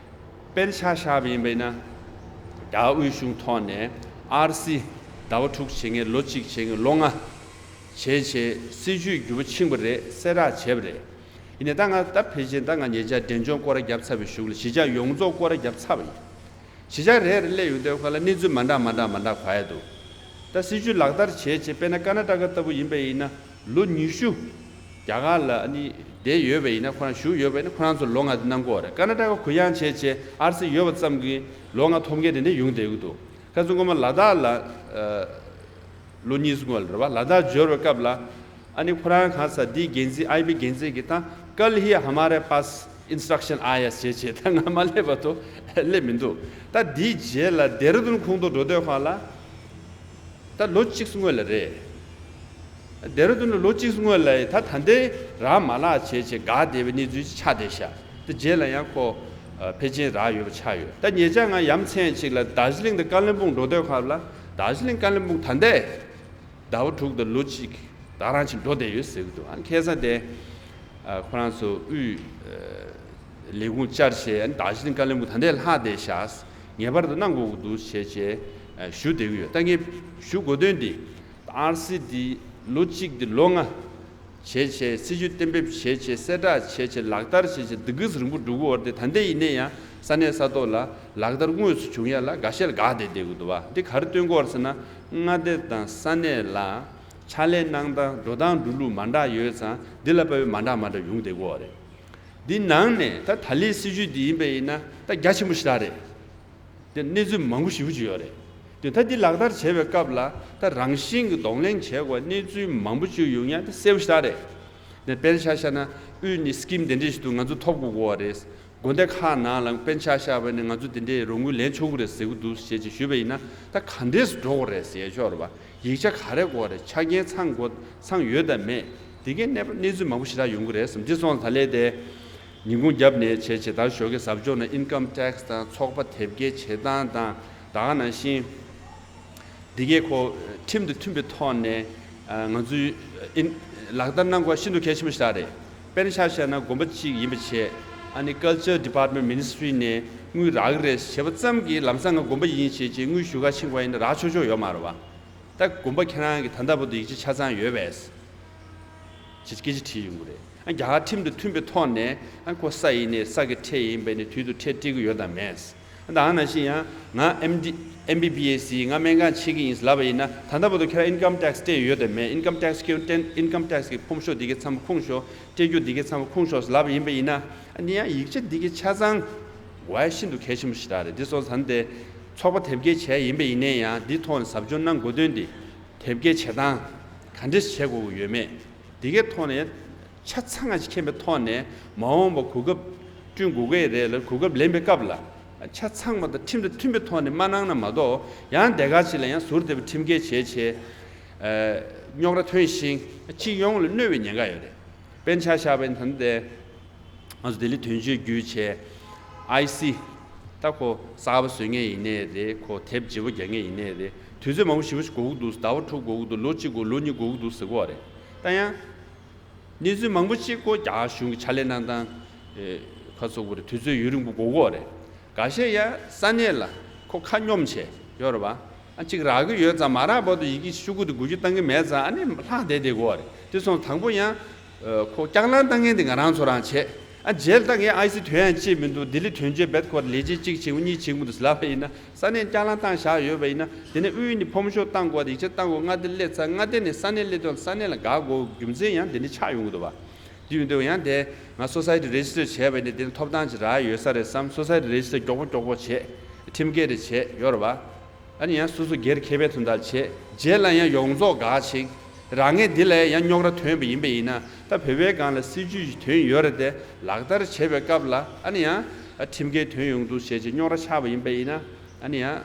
དཔེར་ཆ་བཞག་པ་ཡིན་པ་ཡིན་ན། རྒྱ་དབུས་གཞུང་ཐོག་ནས་ཨར་སི་ཟླ་བ་དྲུག་བྱེད་མཁན། ལོ་གཅིག་བྱེད་མཁན། ལོ་ལྔ་བྱས་བྱས་སྲིད་ཇུས་འགྱུར་བ་ཕྱིན་པ་རེད། གསལ་བསྒྲགས་བྱས་པ་རེད། ཡིན་ནའི་ད་ང་ད་ཕལ་ཆེར་ད་ང་ཉེ་ཆར་འབྲས་ལྗོངས་སྐོར་ར་བརྒྱབ་ཚར་བའི་གཞུག་ལ་གཞིས་ཆགས་ཡོངས་རྫོགས་སྐོར་ར་བརྒྱབ་ཚར་བ་ཡིན། གཞིས་ཆགས་རེ་རེ་སླེབས་ཡོང་དུས་སྐབས་ལ་གནས་ཚུལ་མ་འདྲ་མ་འདྲ་མ་འདྲ་གོ་ཡ་འདུག་ད་སྲིད་ཇུས་ལག་བསྟར་བྱས་བྱས། དཔེར་ན་ཀར་ན་ཊ་ཀ་ལྟ་བུ་ཡིན་པ་ཡིན་ན། ལོ་ཉི་ཤུ་རྒྱ་གར་ལ་ཨ་ནི་བསྡད་ཡོད་པ་ཡིན་ན། ཁོ་རང་བཞུགས་ཡོད་པ་ཡིན་ན། ཁོ་རང་ཚོ་ལོ་ལྔ་དེ་གནང་དགོས་རེད། ཀར་ན་ཊ་ཀ་གུ་ཡངས་བྱས་བྱས་ཨར་སི་ཡོད་པ་ཙམ་གྱིས་ལོ་ལྔ་ཐོབ་མཁན་དེ་འདྲ་ཡོང་བསྡད་ཀྱི་འདུག་ཁ་སང་སྔོན་མ་ལ་དྭགས་ལ་ཨ་ལོ་གཉིས་སྔོན་ལ་རེད་བ། ལ་དྭགས་འབྱོར་བའི་སྐབས་ལ། ཨ་ནི་ཁོ་རང་གང་ཟག་འདིའི་འགན་འཛིན། ཨའི་བི་འགན་འཛིན་གྱིས་ད་ཀལ་ཧི་ཧ་མ་རེ་པཱས་ཨིན་སི་ཊྲག་ཤན་ཨ་ཡ་ཞེས་བྱས། ད་ང་མ་སླེབས་བར་དུ་སླེབས་མི་འདུག་ད་འདིའི་རྗེས་ལ་ལྡེ་ར་ལྡུན་ཁོངས་གཏོགས་འགྲོ་དུས་སྒང་ལ། ད་ལོ་གཅིག་སྔོན་ལ་རེད། ལྡེ་ར་ལྡུན་ལ་ལོ་གཅིག་སྔོན་ལ་ད་ད་ལྟའི་རག་མ་ལག་བྱས་བྱས་འགག་བསྡད་པའི་གནས་ཚུལ་ཅིག་ཆགས་བསྡད་ཤག་ད་རྗེས་ལ་ཡང་ཁོ་ཕལ་ཆེར་རག་ཡོད་པ་ཆགས་ཡོད། ད་ཉེ་ཆར་ང་ཡ་མཚན་ཅིག་ལ་རྡོ་རྗེ་གླིང་དང་ཀ་ལོན་སྦུག་འགྲོ་དུས་སྒང་ལ། རྡོ་རྗེ་གླིང་ཀ་ལོན་སྦུག་ད་ལྟའི་ཟླ་བ་དྲུག་དང་ལོ་གཅིག་ད་རང་ཅིག་འགྲོ་བསྡད་ཡོད་ཟེར་གྱི་འདུག་ཨ་ཁ་སང་དེ་ཨ་ཁོ་རང་ཚོ་དབུས་ཨ་ལས་ཁུངས་བཅར་བྱས། ཨ་ནི་རྡོ་རྗེ་གླིང་ཀ་ལོན་སྦུག་ད་ལྟའི་ལྷག་བསྡད་ཤག་ངེས་པར་དུ་གནང་དགོས་ཀྱི་འདུག་བྱས་བྱས་ཨ་ཞུ་བསྡད་ཀྱི་ཡོད། ད་ངས་ཞུ་དགོས་དོན་འདི། ཨར་སི་འདི་ལོ་གཅིག་འདི་ལོ་ལྔ་བྱས་བྱས། སྲིད་ཇུས་གཏན་འབེབས་བྱས་བྱས། གསལ་བསྒྲགས་བྱས་བྱས། ལག་བསྟར་བྱས་བྱས། འདི་ག་ཙམ་རིང་པོ་འགྲོ་གི་ཡོད་རེད་དེ། ད་ལྟ་ཡིན་ནའི་ཡང་ས་གནས་ས་ཐོག་ལ་ལག་བསྟར་དངོས་སུ་བྱུང་ཡ་ལ་འགའ་ཤས་ལ་འགག་བསྡད་བསྡད་ཀྱི་འདུག་བ། འདི་ག་རེ་སྟོན་གྱི་ཡོད་རེད་ཟེར་ན། མངའ་སྡེ་དང་ས་གནས་ལ་ཕྱག་ལས་གནང་སྟངས། འགྲོ་སྟངས་འགྲོ་ལུགས་མ་འདྲ་ཡོད་ཙང་། འདི་ལ་དཔག་པའི་མ་འདྲ་མ་འདྲ་ཡོང་བསྡད་ཀྱི་ཡོད་རེད། འདི་ནང་ནས་ད་ད་ལོའི་སྲིད་ཇུས་འདི་ཡིན་པ་ཡིན་ན་ད་རྒྱ་ཆེན་པོ་ཞེ་དྲག་རེད། དེ་གནས་ཚུལ་མང་པོ་ཞེ་པོ་ཅིག་ཡོད་རེད། དོན་དག་འདི་ལག་བསྟར་བྱེད་པའི་སྐབས་ལ་ད་རང་བཞིན་གྱི་གདོང་ལེན་བྱེད་དགོས་གནས་ཚུལ་མང་པོ་ཅིག་ཡོང་ཡ་དེ་གསལ་པོ་ཞེ་དྲག་རེད། དེ་དཔེར་ཆ་བཞག་ན་དབུས་ནས་སི་ཀིམ་དེ་འདྲས་ཞིག་ཏུ་ང་ཚོ་ཐོབ་དགོས་དགོས་པ་རེད། དགོན་སྡེ་ཁག་ནང་ལ་དཔེར་ཆ་བཞག་པ་ནི་ང་ཚོ་དེ་འདྲས་རོགས་དངུལ་ལེན་ཆོག་གི་རེད་ཟེར་གི་འདུག་ཞེས་ཅིག་ཞུས་པ་ཡིན་ན། ད་ག་འདྲས་སུ་འགྲོ་དགོས་རེད་ཟེར་ཡ་ཤོར་བ། ཡིག་ཆ་ག་རེ་དགོས་རེད། ཆ་རྐྱེན་ཚང་དགོས་ཚང་ཡོད་དམ་མེད། དེ་གའི་གནས་པ་གནས་ཚུལ་མང་པོ་ཞེ་དྲག་ཡོང་གི་རེད་བསམ། འདི་སོང་ཙང་ད་ལས་དེ་ཉིན་གུང་རྒྱབ་ནས་བྱས་བྱས་ད་ཞོགས་ཀས་ཟབ་སྦྱོང་ནང་ཨིན་ཀམ་ཊེག་སི་དང་ཚོགས་པ་དེབ་སྐྱེལ་བྱེད་སྟངས་དང་། ད་ག་ནང་བཞིན་འདི་གའི་ཁོ་ཁྲིམས་དང་མཐུན་པའི་ཐོག་ནས་ང་ཚོའི་ཨིན་ལག་བསྟར་གནང་དགོས་ཤིན་ཏུ་གལ་ཆེན་པོ་ཞིག་རེད། དཔེར་ན་ཆ་བཞག་ན་དགོན་པ་གཅིག་ཡིན་པ་བྱས། ཨ་ནི་ཀལ་ཅར་ཌི་པཱར་ཊི་མེན་ཊི་མི་ནི་སི་ཊི་རི་ནས་དངུལ་རག་གི་རེད་ཞེས་པ་ཙམ་གྱིས་ལམ་སང་ང་དགོན་པ་ཡིན་ཞེས་བྱས་དངུལ་ཞུ་ག་ཕྱིན་པ་ཡིན་ན་རག་ཆོག་ཆོག་ཡོད་མ་རེད་བ། ད་དགོན་པ་ཁྱེད་རང་གི་ད་ལྟ་བར་དུ་ཡིག་ཆ་ཆ་ཚང་ཡོད་པས། ཅེས་སྐད་ཆ་དྲིས་ཡོང་གི་རེད། ཨ་རྒྱ་གར་ཁྲིམས་དང་མཐུན་པའི་ཐོག་ནས་ཨ་ཁོ་ས་ཡིན་ནས་ས་གི་ཁྲལ་ཡིན་པས་ནས་དུས་དང་ཁྲལ་སྤྲད་ཀྱི་ཡོད་དམ་མེད། ཨ་ད་ནང་བཞིན་ཡང་ང་ཨེམ་ཌི་ཨེམ་བི་བི་ཨེས་ཡིན། ང་སྨན་ཁང་ཕྱེ་གི་ཡིན་ལབ་པ་ཡིན་ན། ད་ལྟ་བར་དུ་ཁྱེད་རང་ཨིན་ཀམ་ཊེག་སི་སྤྲད་ཡོད་དམ་མེད། ཨིན་ཀམ་ཊེག་སི་སྐྱོན་ཏན་ཨིན་ཀམ་ཊེག་སི་གི་ཕོམ་ཤོག་འདི་གའི་ཚང་མ་ཁུངས་ཤོག་སྤྲད་རྒྱུ་འདི་གའི་ཚང་མ་ཁུངས་ཤོག་ལབ་པ་ཡིན་པ་ཡིན་ན། ཨ་ནི་ཡང་ཡིག་ཆ་འདི་གའི་ཆ་ཚང་དགོས་ཤིན་ཏུ་གལ་ཆེན་པོ་ཞིག་རེད། འདི་སོང་ཙང་དེ་ཚོགས་པ་དེབ་སྐྱེལ་བྱས་ཡིན་པ་ཡིན་ནའི་ཡང་འདི་ཐོག་ནས་ཟབ་སྦྱོང་གནང་དགོས་དོན་འདི། དེབ་སྐྱེལ་བྱེད་སྟངས་ག་འདྲས་བྱེད་དགོས་ཀྱི་ཡོད་མེད། འདི་གའི་ཐོག་ནས་ཆ་ཚང་ཞིག་མཁྱེན་པའི་ཐོག་ནས་མ་འོངས་པ་གོ་སྐབས་བསྐྲུན་དགོས་ཀྱི་རེད་ལ། གོ་སྐབས་ལེན་པའི་སྐབས་ལ་ཆ་ཚང་མ་དང་ཁྲིམས་དང་མཐུན་པའི་ཐོག་ནས་མ་གནང་ན་མ་གཏོགས། ཡང་དེ་ག་ཅིག་ལ་ཡང་ཟུར་བསྡད་པའི་ཁྲིམས་འགལ་བྱས་བྱས་རྙོག་དྲ་ཐོན་ཞིང་སྤྱི་ཡོངས་ལ་གནོད་པའི་ཉེན་ཁ་ཡོད་རེད། དཔེར་ན་ཆ་བཞག་པ་ཡིན་ན་ད་ལྟ་ང་ཚོ་ལྡི་ལི་དོན་གཅོད་བརྒྱུད་བྱས་ཨའི་སི། ད་ཁོ་གསར་པ་བཟོ་མཁན་ཡིན་ནའི་རེད། ཁོ་དེབ་བརྗེ་པོ་རྒྱག་མཁན་ཡིན་ནའི་རེད། དུས་ཚོད་མང་པོ་ཞེ་པོ་ཞིག་འགོར་གྱི་འདུག་ཟླ་བ་དྲུག་འགོར་གྱི་འདུག་ལོ་གཅིག་འགོར། ལོ་གཉིས་འགོར་གྱི་འདུག་ཟེར་གྱི་ཡོད་རེད། ད་ཡང་གནས་ཚུལ་མང་པོ་ཅིག་ཁོ་རྒྱ་གར་གཞུང་གི་ཕྱག་ལས་གནང་སྟངས་ཁ་ཚུགས་པ་རེད། དུས་ཚོད་ཡུན་རིང་པོ་འགོར་གྱི་ཡོད་རེད། འགའ་ཤས་ཡང་ས་གནས་ལ་ཁོ་ཁ་སྙོམས་བྱས་ཡོད་རེད་པ། ཨ་གཅིག་རག་གི་ཡོད་ཙང་མ་རག་བར་དུ་ཡི་གེ་ཤོག་གུ་དེ་འགུལ་སྐྱོད་བཏང་གི་མེད་ཙང་ཨ་ནི་ལྷག་བསྡད་བསྡད་ཀྱི་ཡོད་རེད། དེ་སོང་དང་པོ་ཡང་ཁོ་ལྕགས་ལམ་བཏང་མཁན་དེ་ང་རང་ཚོ་རང་བྱས། ཨ་རྗེས་ལ་ད་ངས་ཨའི་སི་དོན་ཡང་ཅི་མི་འདུག་ལྡི་ལི་དོན་གཅོད་བེད་ཁོ་ལས་བྱེད་གཅིག་བྱེད་དགོས་གཉིས་བྱེད་དགོས་འདུག་ལབ་པ་ཡིན་ན། ས་གནས་ལྕགས་ལམ་བཏང་བཞག་ཡོད་པ་ཡིན་ན། དེ་ནས་དབུས་ནས་ཕོམ་ཤོག་བཏང་དགོས། ཡིག་ཆ་བཏང་དགོས། མངའ་སྡེ་སླེབས་ཚར། མངའ་སྡེ་ནས་ས་གནས་སླེབས་དུས་ས་གནས་ལ་དགའ་དགོས། རྒྱུ་མཚན་ཡང་དེ་འདྲ་ཆགས་ཡོང་གི་འདུག་བ། དེ་ཡིན་དུས་ཡང་དེ་ང་སོ་སའི་ཊི་རེ་ཇི་སི་ཊར་བྱས་པ་ཡིན་ན་དེ་ནས་ཐོབ་ཐང་ཅིག་རག་ཡོད་ས་རེད་བསམ། སོ་སའི་ཊི་རེ་ཇི་སི་ཊར་མགྱོགས་པོ་མགྱོགས་པོ་བྱས། ཁྲིམས་འགལ་རེ་བྱས་ཡོད་རེད་བ། ཨ་ནི་ཡང་སོ་སོ་སྒེར་ཁེ་ཕན་དོན་དག་བྱས། རྗེས་ལ་ཡང་ཡོངས་རྫོགས་འགག་ཕྱིན། རང་ངོས་འདི་ལ་ཡང་རྙོག་དྲ་ཐོན་པ་ཡིན་པ་ཡིན་ན། ད་བོད་པའི་སྒང་ལ་སྲིད་ཇུས་ཤིག་ཐོན་ཡོད་རེད་དེ། ལག་བསྟར་བྱེད་པའི་སྐབས་ལ་ཨ་ནི་ཡང་ཁྲིམས་འགལ་ཐོན་ཡོང་འདུག་ཞེས་བྱས་རྙོག་དྲ་ཆགས་པ་ཡིན་པ་ཡིན་ན། ཨ་ནི་ཡང་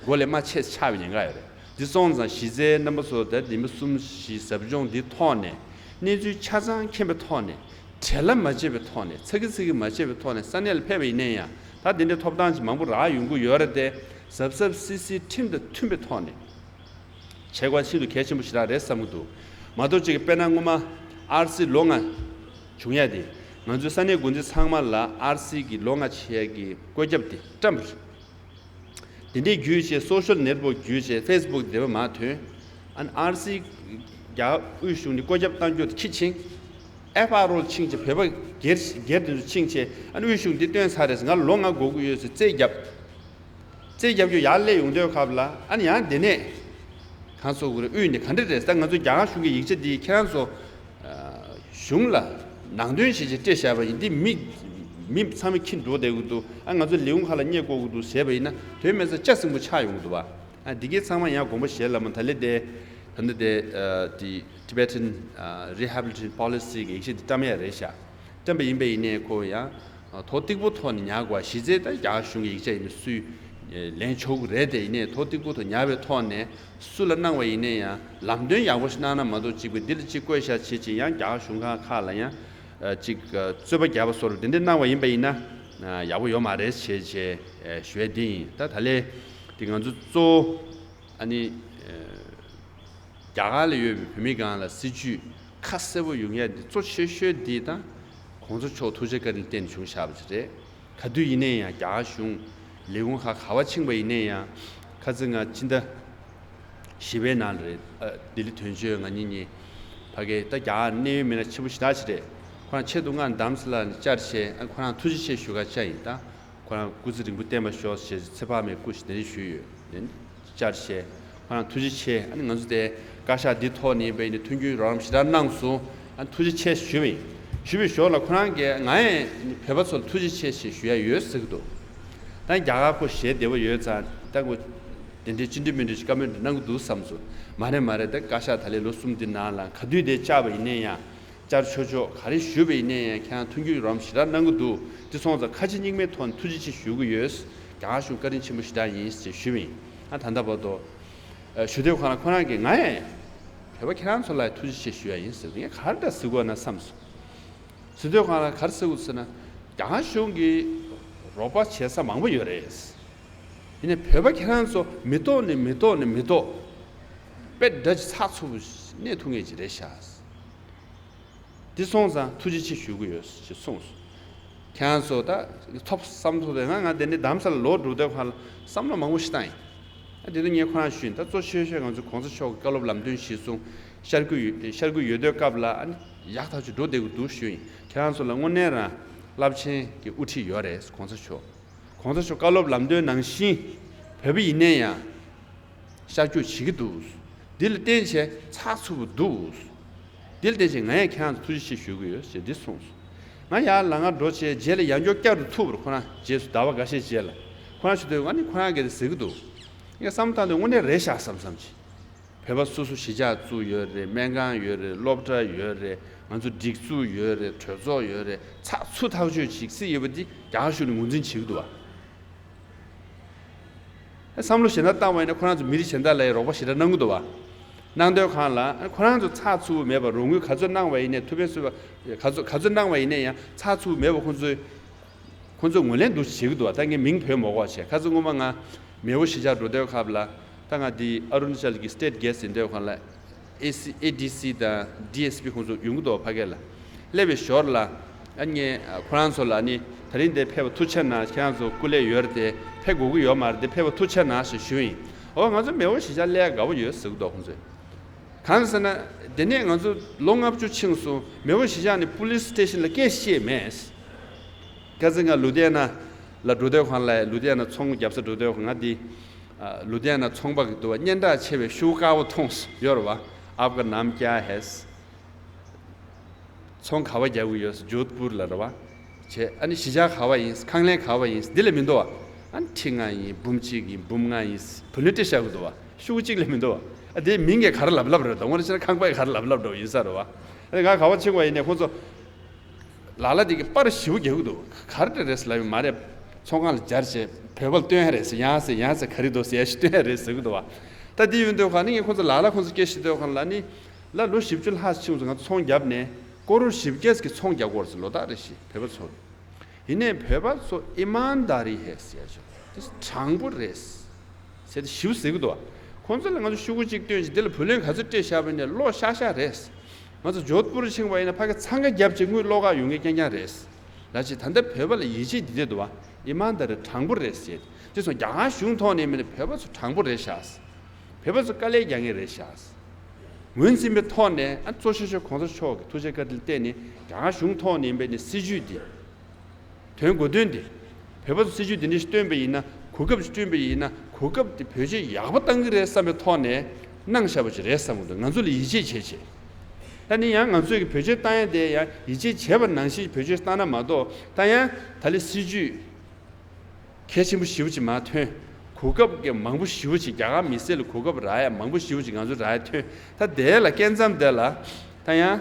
མགོ་ལས་མར་ཆད་ཆགས་པའི་ཉེན་ཁ་ཡོད་རེད། འདི་སོང་ཙང་གཞི་རྩའི་རྣམ་པ་ཚོ་ད་ཉི་མ་གསུམ་བཞི་ཟབ་སྦྱོང་འདི་ཐོག་ནས་གནས་ཚུལ་ཆ་ཚང་མཁྱེན་པའི་ཐོག་ནས། བྲེལ་བ་མ་བྱས་པའི་ཐོག་ནས། ཚ་གི་ཚི་གི་མ་བྱས་པའི་ཐོག་ནས་ས་གནས་ལ་ཕེབས་པ་ཡིན་ན་ཡང་ད་དེ་འདྲའི་ཐོབ་ཐང་ཅིག་མང་པོ་རག་ཡོང་གི་ཡོད་རེད་དེ། གཟབ་གཟབ་སིལ་སིལ་ཁྲིམས་དང་མཐུན་པའི་ཐོག་ནས་བྱེད་དགོས་ཤིན་ཏུ་གལ་ཆེན་པོ་ཞིག་རང་རེད་བསམ་གྱི་འདུག་མ་གཏོགས་ཅིག་དཔེར་ན་སྔོན་མ་ཨར་སི་ལོ་ལྔ་བྱུང་ཡ་དེ། ང་ཚོའི་ས་གནས་འགོ་འཛིན་ཚང་མ་ལ་ཨར་སི་གི་ལོ་ལྔ་བྱེད་ཡ་གི་བཀོད་ཁྱབ་དེ་བཀྲམ་པ་རེད། དེ་འདྲའི་བརྒྱུད་བྱས་སོ་ཤལ་ནེཊ་ཝོག་བརྒྱུད་བྱས་ཕེ་སི་བུག་དེ་པར་མར་ཐོན། ཨ་ནི་ཨར་སི་རྒྱ་དབུས་གཞུང་ནས་བཀོད་ཁྱབ་བཏང་རྒྱུ་དེ་ཁྱི་ཕྱིན། ཨེཕ་ཨར་ཨོ་ཕྱིན་བྱས་བོད་པ་སྒེར་སྒེར་དེ་ཚོ་ཕྱིན་བྱས། ཨ་ནི་དབུས་གཞུང་འདི་བཏོན་ཚར་རེད། ང་ལོ་ལྔ་འགོར་གྱི་ཡོད་ཟེར་རྩིས་བརྒྱབ། རྩིས་བརྒྱབ་རྒྱུ་ཡར་སླེབས་ཡོང་དུས་སྐབས་ལ་ཨ་ནི་ཡང་དེ་ནས་གང་ཟེར་དགོས་རེད། དབུས་ནས་ག་འདྲ་རེད་ཟེར། ད་ང་ཚོ་རྒྱ་གར་གཞུང་གི་ཡིག་ཆ་འདི་ཁྱེད་རང་ཚོ་གཞུང་ལ་ནང་དོན་བྱས་བྱས་སྤྲད་བཞག་པ་ཡིན། འདི་མི་མི་ཚང་མས་འཁྱེར་འགྲོ་བསྡད་ཀྱི་འདུག་ཨ་ང་ཚོ་ལས་ཁུངས་ཁག་ལ་བསྙད་དགོས་ཀྱི་འདུག་ཟེར་བ་ཡིན་ན་དོན་མེད་ས་ལྕགས་སྲིན་པོ་ཆགས་ཡོང་གི་འདུག་བ། ཨ་འདི་གའི་ཚང་མ་ཡང་དགོངས་པ་བཞེས་སླ་མོ། ད་ལས་དེ་ད་ལྟ་དེ་ཨ་དེ་Tibetan Rehabilitation Policy གི་ཡིག་ཆ་འདི་བཀྲམ་ཡ་རེད་ཤག་བཀྲམ་པ་ཡིན་པ་ཡིན་ནའི་ཁོ་ཡང་ཐོག་གཏིག་པོ་ཐོག་ནས་ཉར་དགོས། གཞི་རྩའི་ད་རྒྱ་གཞུང་གི་ཡིག་ཆ་ཡིན་ན་སུས་ལེན་ཆོག་གི་རེད་དེ། ཡིན་ནའི་ཐོག་གཏིག་པོ་ཐོག་ཉར་བའི་ཐོག་ནས་སུ་ལ་གནང་བ་ཡིན་ནའི་ཡང་ལམ་སྟོན་ཡག་པོ་ཞིག་གནང་ན་མ་གཏོགས་གཅིག་པ་འདི་ལ་གཅིག་བཀོད་བཞག་བྱེད་ཅིག་ཡང་རྒྱ་གཞུང་ཁག་ཁག་ལ་ཡང་གཅིག་རྩོད་པ་རྒྱག་པ་བཟོ་འདྲ་དེ་འདྲ་གནང་བ་ཡིན་པ་ཡིན་ན་ཡག་པོ་ཡོད་མ་རེད་ཞེས་བྱས་ཞུ་ཡ་འདི་ཡིན། ད་ད་ལས་དེ་ང་ཚོ་གཙོ་བོ་ཨ་ནི། རྒྱ་གར་ལ་ཡོད་པའི་བོད་མི་སྒང་ལ་སྲིད་ཇུས་ཁ་གསལ་པོ་ཡོང་ཡ་འདི་གཙོ་ཆེ་ཤོས་འདི་དང་གོང་ས་མཆོག་ཐུགས་རྗེ་བཀའ་དྲིན་བརྟེན་ནས་བྱུང་བཞག་པ་ཅིག་རེད། ག་དུས་ཡིན་ནའི་ཡང་རྒྱ་གར་གཞུང་ལས་ཁུངས་ཁག་ག་པར་ཕྱིན་པ་ཡིན་ནའི་ཡང་། ཁ་སང་ང་ཕྱི་ཟླ་བཞི་པའི་ནང་ལ་རེད། ཨ་ལྡི་ལི་དོན་གཅོད་ང་གཉིས་གཉིས་ཕ་གི་ད་རྒྱ་གར་གནད་ཡོད་མི་སྣ་ཆེན་པོ་ཞེ་དྲག་ཅིག་རེད། ཁོ་རང་ཆེད་དུ་ང་རྡ་རམ་ས་ལ་ནས་བཅར་བྱས། ཨ་ཁོ་རང་ཐུགས་རྗེ་ཆེ་ཞུ་ག་བཅར་ཡིན་ད། ཁོ་རང་སྐུ་ཚེ་རིང་པོ་བརྟན་པར་ཤོག་ཞེས་ཚེ་དཔག་མེད་སྐུ་ཞིག་དེ་འདྲ་ཞུས་ཡོད། དེ་ནས་བཅར་བྱས་ཁོ་རང་ཐུགས་རྗེ་ཆེ། ཨ་ནི་ང་ཚོ་དེ་བཀའ་ཤག་འདི་ཐོག་ནས་ཡིན་པ་ཡིན་ན་མཐུན་འགྱུར་རོགས་རམ་ཞེ་དྲག་གནང་སོང་། ཨ་ནི་ཐུགས་རྗེ་ཆེ་ཞུས་པ་ཡིན། ཞུས་པའི་ཞོར་ལ་ཁོ་རང་གིས་ང་ཡང་བོད་པ་ཚོར་ཐུགས་རྗེ་ཆེ་ཞེས་ཞུ་ཡ་ཡོད་ཟེར་གི་འདུག་ད་རྒྱ་གར་ཁོ་ཞལ་བདེ་པོ་ཡོད་ཙང་ད་ཁོ་ དེ་འདྲའི་ཅི་འདྲ་མི་འདྲ་ཞིག་བཀའ་མོལ་འདྲ་གནང་གི་འདུག་བསམ་སོང་། མ་རེད་མ་རེད། ད་བཀའ་ཤག་ད་ལས་ལོ་གསུམ་འདི་ནང་ལ་ག་དུས་དེ་བཅར་བ་ཡིན་ན་ཡང་། བཅར་ཆོག་ཆོག་ག་རེ་ཞུས་པ་ཡིན་ན་ཡང་ཁྱེད་རང་མཐུན་འགྱུར་རོགས་རམ་ཞེ་དྲག་གནང་གི་འདུག་དེ་སོང་ཙང་ཁ་ཕྱི་གཉིས་མའི་ཐོག་ནས་ཐུགས་རྗེ་ཆེ་ཞུ་གི་ཡོད། རྒྱ་གར་གཞུང་བཀའ་དྲིན་ཆེན་པོ་ཞེ་དྲག་ཡིན་ཞེས་ཞུས་པ་ཡིན། ཨ་ད་ལྟ་བར་དུ་ཞུ་དུས་ཁོ་རང་ཁོ་རང་གིས་ང་ཡང་བོད་པ་ཁྱེད་རང་ཚོ་ལ་ཐུགས་རྗེ་ཆེ་ཞུ་ཡ་ཡིན་ཟེར། ངས་ག་རེ་འདྲ་ཟེར་དགོས་ན་བསམ་སོང་། ཟེར་དུས་ཁོ་རང་ག་རེ་ཟེར་དགོས་ཟེར་ན། རྒྱ་གར་གཞུང་གིས་རོགས་པ་བྱེད་ས་མང་པོ་ཡོད་རེད། ཡིན་ནའི་བོད་པ་ཁྱེད་རང་ཚོ་མི་ཐོག་ནས་མི་ཐོག་ནས་མི་ཐོག་དཔེ་འདྲ་ཅིག་ཚགས་ཚུད་པོ་གནས་ཐུབ་མཁན་ཅིག་རེད་ཤག་དེ་སོང་ཙང་ཐུགས་རྗེ་ཆེ་ཞུ་གི་ཡོད་ཅེས་གསུངས་སོང་། ཁྱེད་རང་ཚོ་ད་ཐོབ་བསམ་ཐོབ་དེ་ང་ང་དེ་ནས་རྡ་རམ་ས་ལ་ལོག་འགྲོ་དུས་ཁ་ལ་བསམ་བློ་མང་པོ་ཞིག་བཏང་ཡིན། ཨ་དེ་ནས་ངས་ཁོ་རང་ཞུས་ཡིན། ད་གཙོ་ཆེ་ཤོས་ང་ཚོ་གོང་ས་མཆོག་གི་བཀའ་སློབ་ལམ་སྟོན་གཞིར་བཟུང་ཤར་ཁུག་ཤར་ཁུག་ཡོད་དུས་སྐབས་ལ་ཨ་ནི་ཡག་ཐག་ཆོད་འགྲོ་བསྡད་ཀྱི་འདུག་ཞུས་ཡིན། ཁྱེད་རང་ཚོ་ལ་དངོས་གནས་རང་རླབས་ཆེན་གྱི་དབུ་ཁྲིད་ཡོད་རེད། གོང་ས་མཆོག་གོང་ས་མཆོག་བཀའ་སློབ་ལམ་སྟོན་ནང་བཞིན་བོད་པ་ཡིན་ནའི་ཡང་ཤར་སྐྱོད་བྱེད་ཀྱི་འདུག་འདི་ལ་བརྟེན་བྱས་ཚགས་ཚུད་པོ་འདུག་འདི་ལ་བརྟེན་བྱས་ང་ཡང་ཁྱེད་རང་ཚོ་ཐུགས་རྗེ་ཆེ་ཞུ་གི་ཡོད་ཅེས་འདི་གསུངས་སོང་། ང་ཡར་ལ་ང་འགྲོ་བྱས་རྗེས་ལ་ཡང་བསྐྱར་བསྐྱར་དུ་ཐུག་པར་ཁོ་རང་རྗེས་སུ་ཟླ་བ་འགའ་ཤས་རྗེས་ལ་ཁོ་རང་ཞུ་དུས་ང་ནི་ཁོ་རང་གིས་ཟེར་གྱི་འདུག་ངས་བསམ་བློ་བཏང་དུས་དངོས་གནས་རེད་ཤག་བསམ་བསམ་གྱིས། བོད་པ་སོ་སོ་གཞིས་ཆགས་བཙུགས་ཡོད་རེད། སྨན་ཁང་ཡོད་རེད། སློབ་གྲྭ་ཡོད་རེད། ང་ཚོ་སྒྲིག་འཛུགས་ཡོད་རེད། གྲོས་ཚོགས་ཡོད་རེད། ཚགས་ཚུད་ཐག་ཆོད་ཅིག་སྲིད་ཡོད་པ་འདི་རྒྱ་གར་གཞུང་ནས་ངོས་འཛིན་བྱེད་ཀྱི་འདུག་བ། བསམ་བློ་ཞེ་དྲག་བཏང་བ་ཡིན་ན་ཁོ་རང་ཚོ་མི་རིགས་གཞན་དག་ལ་ཡང་རོགས་པ་ཞེ་དྲག་གནང་གི་འདུག་བ། གནང་དུས་སྒང་ལ་ཁོ་རང་ཚོ་ཚགས་ཚུད་པོ་མེད་པ། རོགས་དངུལ་ག་ཚོད་གནང་བ་ཡིན་ནའི་ཐུབ་པའི་ཚོད་པ་ག་ཚོད་ག་ཚོད་གནང་བ་ཡིན་ནའི་ཡང་ཚགས་ཚུད་པོ་མེད་པ། ཁོ་ཚོས་ཁོ་ཚོས་ངོས་ལེན་འདུག་བྱེད་ཀྱི་འདུག་བ། ད་ངས་མིང་བོས་མ་གོ་བ་བྱས། ཁ་སང་སྔོན་མ་ང་མེས་པོ་གཞིས་ཆགས་འགྲོ་དུས་སྐབས་ལ་ད་ང་འདི་ཨ་རུ་ན་ཅལ་གྱི་སི་ཊེཊ་གྷེ་སི་ཊི་ཡིན་དུས་སྒང་ལ། ཨེ་སི་ཨེ་ཌི་སི་དང་ཌི་ཨེསི་པི་ཁོང་ཚོ་ཡོང་གི་འདུག་ཕ་གི་ལ། སླེབས་པའི་ཞོར་ལ་ཨ་ནི་ཁོ་རང་ཚོ་ལ་ནི་ད་རིང་འདིར་ཕེབས་པ་ཐུགས་རྗེ་གནང་། ཁྱེད་རང་ཚོ་སྐུ་ལས་ཡོད་རེད་དེ་ཕེབས་དགོས་ཀྱི་ཡོད་མ་རེད་དེ་ཕེབས་པ་ཐུགས་རྗེ་གནང་ཞེས་ཞུས་ཡིན། འོ་ང་ཚོ་མེས་པོ་གཞིས་ཆགས་སླེབས་དགའ་པོ་ཡོད་ཟེར་གྱི་འདུག་ཁོང་ཚོས། གང་ཟེར་ན་དེ་ནས་ང་ཚོ་ལོ་ལྔ་བཅུ་ཕྱིན་སོང་། མེས་པོ་གཞིས་ཆགས་ནས་པུ་ལིས་སི་ཊེ་ཤན་ལ་སྐད་བཤད་མེད། ཁ་སང་ང་ལུ་དྷི་ཡ་ན་ལ་འགྲོ་དུས་སྒང་ལ། ལུ་དྷི་ཡ་ན་ཚོང་རྒྱག་ས་འགྲོ་དུས་སྒང་ང་འདི། ཨ། ལུ་དྷི་ཡ་ན་ཚོང་པ་གི་འདུག་བ། སྙན་གྲགས་ཆེ་བའི་ཤོག་བུ་དཀར་པོ་མཐོང་སོང་། ཡོད་རེད་བ། ཨབ་ཀ་ནམ་ཀྱ་ཧེ། ཚོང་ག་པར་རྒྱག་གི་ཡོད། ཇོད་པུར་ལ་རེད་བ། བྱས། ཨ་ནི་གཞིས་ཆགས་ག་པར་ཡིན། ཁང་ལས་ག་པར་ཡིན། འདི་ལས་མི་འདུག་བ། ཨ་ནི་ཁྲི་ལྔ་ཡིན། འབུམ་གཅིག་ཡིན། འབུམ་ལྔ་ཡིན། བུ་ལོན་སྤྲད་བཞག་གི་འདུག་བ། ཤོག་གུ་གཅིག་ལས་མི་འདུག་བ། ཨ་དེའི་མིང་གིས་ག་རེ་ལབ་ལབ་རེད། དང་པོ་ནས་བྱས་ན་ཁང་པ་ཡིས་ག་རེ་ལབ་ལབ་འགྲོ་ཡིན་ས་རེད་བ། ཨ་ནི་ང་ག་པར་ཕྱིན་པ་ཡིན་ནའི་ཁོང་ཚོ་ལ་ལ་དེ་གི་པར་ཞེ་པོ་རྒྱག་གི་འདུག་ག་རེ་རེད་ཟེར་ལབ་ཡོད་མ་རེད། ཚོང་ཁང་ལ་སྦྱར་བྱས་བོད་པ་ལ་སྟོན་ཡ་རེད་ཟེར། ཡང་ཟེར་ཡང་ཟེར། ག་རེ་འདུག་ཟེར་ཡ་ཞིག་སྟོན་ཡ་རེད་ཟེར་གི་འདུག་བ། ད་དེ་ཡིན་དུས་སྒང་ནི་ངས་ཁོང་ཚོ་ལ་ལ་ཁོང་ཚོ་སྐད་བཤད་དུས་སྒང་ལ་ནི་ལ་ལོ་བཞི་བཅུ་ལྷག་ཕྱིན་སོང་། ང་ཚོ་ཚོང་བརྒྱབ་ནས་ཀོ་རོར་བཞི་བརྒྱ་གི་ཚོང་རྒྱག་གི་ཡོད་རེད་ཟེར། ལོ་ལྟར་རེ་བཞིན་བོད་པ་ཚོ། ཡིན་ནའི་བོད་པ་ཚོ་ཨི་མཱན་དཱ་རི་ཧེ་ཟེར་ཡ་ཅིག་དེ་དྲང་པོ་རེད་ཟེར་ཏེ་ཞེ་པོ་ཟེར་གི་འདུག་བ། ཁོང་ཚོ་ལ་ང་ཚོ་ཤོག་གུ་གཅིག་སྟོན་བྱས་དེ་ལ་བུ་ལོན་ག་ཚོད་སྤྲད་བཞག་པ་ཡིན་ནའི་ལོག་ཤག་ཤག་རེད། ང་ཚོ་ཇོད་པུར་ཕྱིན་པ་ཡིན་ན་ཕ་གི་འཚང་ཁ་བརྒྱབ་བྱས་དངུལ་སློག་ག་ཡོང་མཁན་རྐྱང་རྐྱང་རེད། ལ་ཅིག་ད་ལྟ་བོད་པ་ལ་ཡིད་ཆེས་འདི་འདྲ་འདུག་བ། ཨི་མཱན་དཱ་རི་དྲང་པོ་རེད་ཟེར། དེ་སོང་རྒྱ་གར་གཞུང་ཐོག་ནས་མིན་ན་བོད་པ་ཚོ་དྲང་པོ་རེད་ཤག་བོད་པ་ཚོ་དཀའ་ལས་རྒྱག་མཁན་རེད་ཤག་ངོས་འཛིན་པའི་ཐོག་ནས། ཨ་གཙོ་ཆེ་ཤོས་གོང་ས་མཆོག་གི་ཐུགས་རྗེ་བཀའ་དྲིན་བརྟེན་ནས་རྒྱ་གར་གཞུང་ཐོག་ནས་ཡིན་པའི་ནི་སྲིད་ཇུས་འདི། དོན་གོ་དོན་འདི། བོད་པ་ཚོ་སྲིད་ཇུས་འདི་འདྲ་ཞིག་བཏོན་པ་ཡིན་ན། གོ་སྐབས་ཤིག་བསྐྲུན་པ་ཡིན་ན། གོ་སྐབས་འདི་བེད་སྤྱོད་ཡག་པོ་བཏང་གི་རེད་བསམ་པའི་ཐོག་ནས་གནང་བཞག་པ་ཅིག་རེད་བསམ་གི་འདུག་ང་ཚོ་ལ་ཡིད་ཆེས་བྱེད་བྱེད། ད་ནི་ཡང་ང་ཚོས་ཀྱི་བེད་སྤྱོད་བཏང་ཡ་དེ་ཡང་ཡིད་ཆེས་བྱས་པ་ནང་བཞིན་བེད་སྤྱོད་བཏང་ན་མ་གཏོགས། ད་ཡང་ད་ལི་སྲིད་ཇུས་གལ་ཆེན་པོ་ཞེ་པོ་ཅིག་མར་ཐོན། གོ་སྐབས་ཀྱི་མང་པོ་ཞེ་པོ་ཅིག་རྒྱ་གར་མི་སེར་ལ་གོ་སྐབས་རག་ཡ་མང་པོ་ཞེ་པོ་ཅིག་ང་ཚོ་རག་ཡ་ཐོན། ད་དེ་ལ་སྐས་མཚམས་དེ་ལ་ད་ཡང་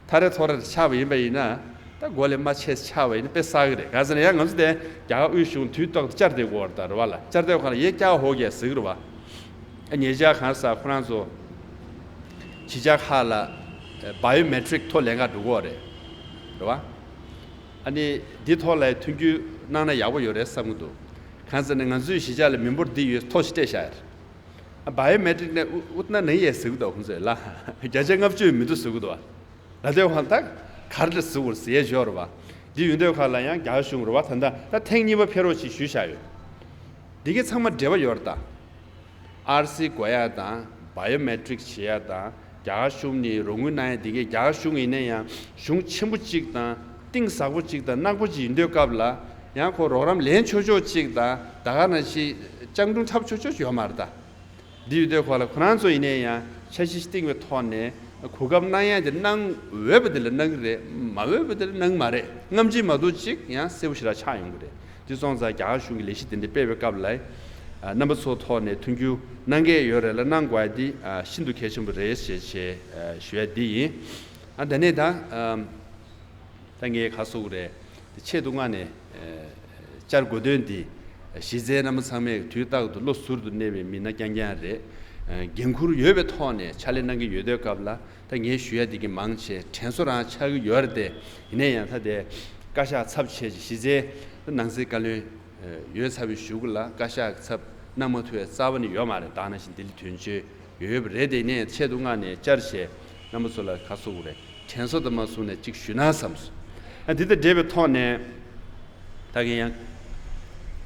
ཐ་རེ་ཐོ་རེ་ཆགས་པ་ཡིན་པ་ཡིན་ན། ད་མགོ་ལས་མ་ཆད་ཆགས་པ་ཡིན་ན་དཔེ་བསགས་ཀྱི་རེད། གང་ཟེར་ན་ཡང་ང་ཚོ་དེ་རྒྱ་གར་དབུས་གཞུང་དུས་ཐོག་ཏུ་བཅར་བསྡད་དགོས་པ་རེད། ད་རེད་བ་ལ། བཅར་བསྡད་ཁོ་ན་ཡེ་ཀྱ་ཧོ་གེ་ཟེར་གི་རེད་བ། ཉེ་ཆར་གང་ཟེར་ཁོ་རང་ཚོ་གཞིས་ཆགས་ཁག་ལ་བ་ཡོ་མེ་ཊིག་ཐོ་ལེན་ག་འགྲོ་གི་རེད། རེད་བ། ཨ་ནི་འདི་ཐོག་ལ་མཐུན་འགྱུར་གནང་ན་ཡག་པོ་ཡོད་རེད་བསམ་གྱི་འདུག་གང་ཟེར་ན་ང་ཚོའི་གཞིས་ཆགས་ལ་མི་འབོར་འདི་ཡོད་ཐོ་ཞིག་སྤྲད་བཞག་ཡོད་རེད། བ་ཡོ་མེ་ཊིག་ནས་ཨུ་ཨུ་ན་ནི་ཡེ་ཟེར་གྱི་འདུག་ཁོང་ཚོས་ལ། བརྒྱ་ཆ་ལྔ་བཅུ་མི་འདུག་ཟེར་གྱི་འདུག་བ། ལ་དེ་བ་ད་ག་རེ་ཟེར་དགོས་ཟེར་ཡས་ཡོད་རེད་བ། འདི་ཡོད་དུས་ཁ་ལ་ཡང་རྒྱ་གཞུང་རེད་བ། ད་ད་ད་ཐེངས་གཉིས་པ་ཕེབས་རོགས་ཞེས་ཞུས་བཞག་ཡོད། འདི་གའི་ཚང་མ་འབྲེལ་བ་ཡོད་རེད་ད། ཨར་སི་དགོས་ཡ་དང་། བ་ཡོ་མེ་ཊིག་བྱེད་ཡ་དང་། རྒྱ་གར་གཞུང་ནས་རོགས་དངུལ་གནང་ཡ་འདི་གའི་རྒྱ་གར་གཞུང་ཡིན་ན་ཡང་གཞུང་ཆེན་པོ་གཅིག་དང་གཏིང་ཟབ་པོ་གཅིག་དང་ནག་པོ་གཅིག་ཡིན་དུས་སྐབས་ལ། ཡང་ཁོ་རོགས་རམ་ལེན་ཆོག་ཆོག་གཅིག་དང་ད་ག་ནང་བཞིན་སྤྱང་གྲུང་འཁྲབ་ཆོག་ཆོག་ཡོད་མ་རེད་ད། འདི་ཡོད་དུས་ཁོ་ལ་ཁོ་རང་ཚོ་ཡིན་ན་ཡང་འཆར་གཞི་བཏིང་བའི་ཐོག་ནས་གོ་སྐབས་གནང་ཡ་དེ་གནང་འོས་པ་དེ་ལ་གནང་གི་རེད། མ་འོས་པ་དེ་ལ་གནང་གི་མ་རེད། སྔ་ཕྱི་མ་གཏོགས་གཅིག་ཡང་གསལ་པོ་ཞེ་དྲག་ཆགས་ཡོང་གི་རེད། དེ་སོང་ཙང་རྒྱ་གར་གཞུང་གིས་ལས་གཞི་དེ་འདྲ་སྤེལ་བའི་སྐབས་ལ། རྣམ་པ་ཚོ་ཐོག་ནས་མཐུན་འགྱུར་གནང་གི་ཡོད་རེད་ལ་གནང་དགོས་ཡ་འདི་ཤིན་ཏུ་གལ་ཆེན་པོ་རེད་ཞེས་ཞེས་ཞུ་ཡ་འདི་ཡིན། ཨ་ད་ནས་ད་ད་ངས་ག་སོགས་རེད། དེ་ཆེད་དུ་མངགས་ནས་བཅར་དགོས་དོན་འདི་གཞི་རྩའི་རྣམ་པ་ཚང་མས་དུས་རྟག་ཏུ་བློ་ཟུར་དུ་གནས་པའི་མི་སྣ་རྐྱང་རྐྱང་རེད། འགན་ཁུར་ཡོད་པའི་ཐོག་ནས་ཕྱག་ལས་གནང་གི་ཡོད་དུས་སྐབས་ལ་ད་ངས་ཞུ་ཡ་འདི་གི་མང་ཆེ་དྲན་གསོ་རང་ཆགས་ཀྱི་ཡོད་རེད་དེ། ཡིན་ན་ཡང་ད་དེ་བཀའ་ཤག་ཚབ་བྱས་ཀྱི་གཞི་རྩའི་ནང་སྲིད་བཀའ་བློན་ཡོད་ཚར་བའི་གཞུག་ལ་བཀའ་ཤག་ཚབ་གནང་མ་ཐུབ་པའི་རྩ་བ་ནས་ཡོད་མ་རེད། ད་ནང་བཞིན་ལྡི་ལི་དོན་གཅོད་ཡོད་ཡོད་པ་རེད་དེ། ནས་ཆེད་དུ་མངགས་ནས་བཅར་བྱས་རྣམ་པ་ཚོ་ལ་ཁ་གསོ་དགོས་རེད། དྲན་གསོ་དུ་མ་བཟུང་ནས་གཅིག་ཞུས་ན་བསམས་སོང་། ཨ་འདི་དང་འབྲེལ་བའི་ཐོག་ནས་ད་གིན་ཡང་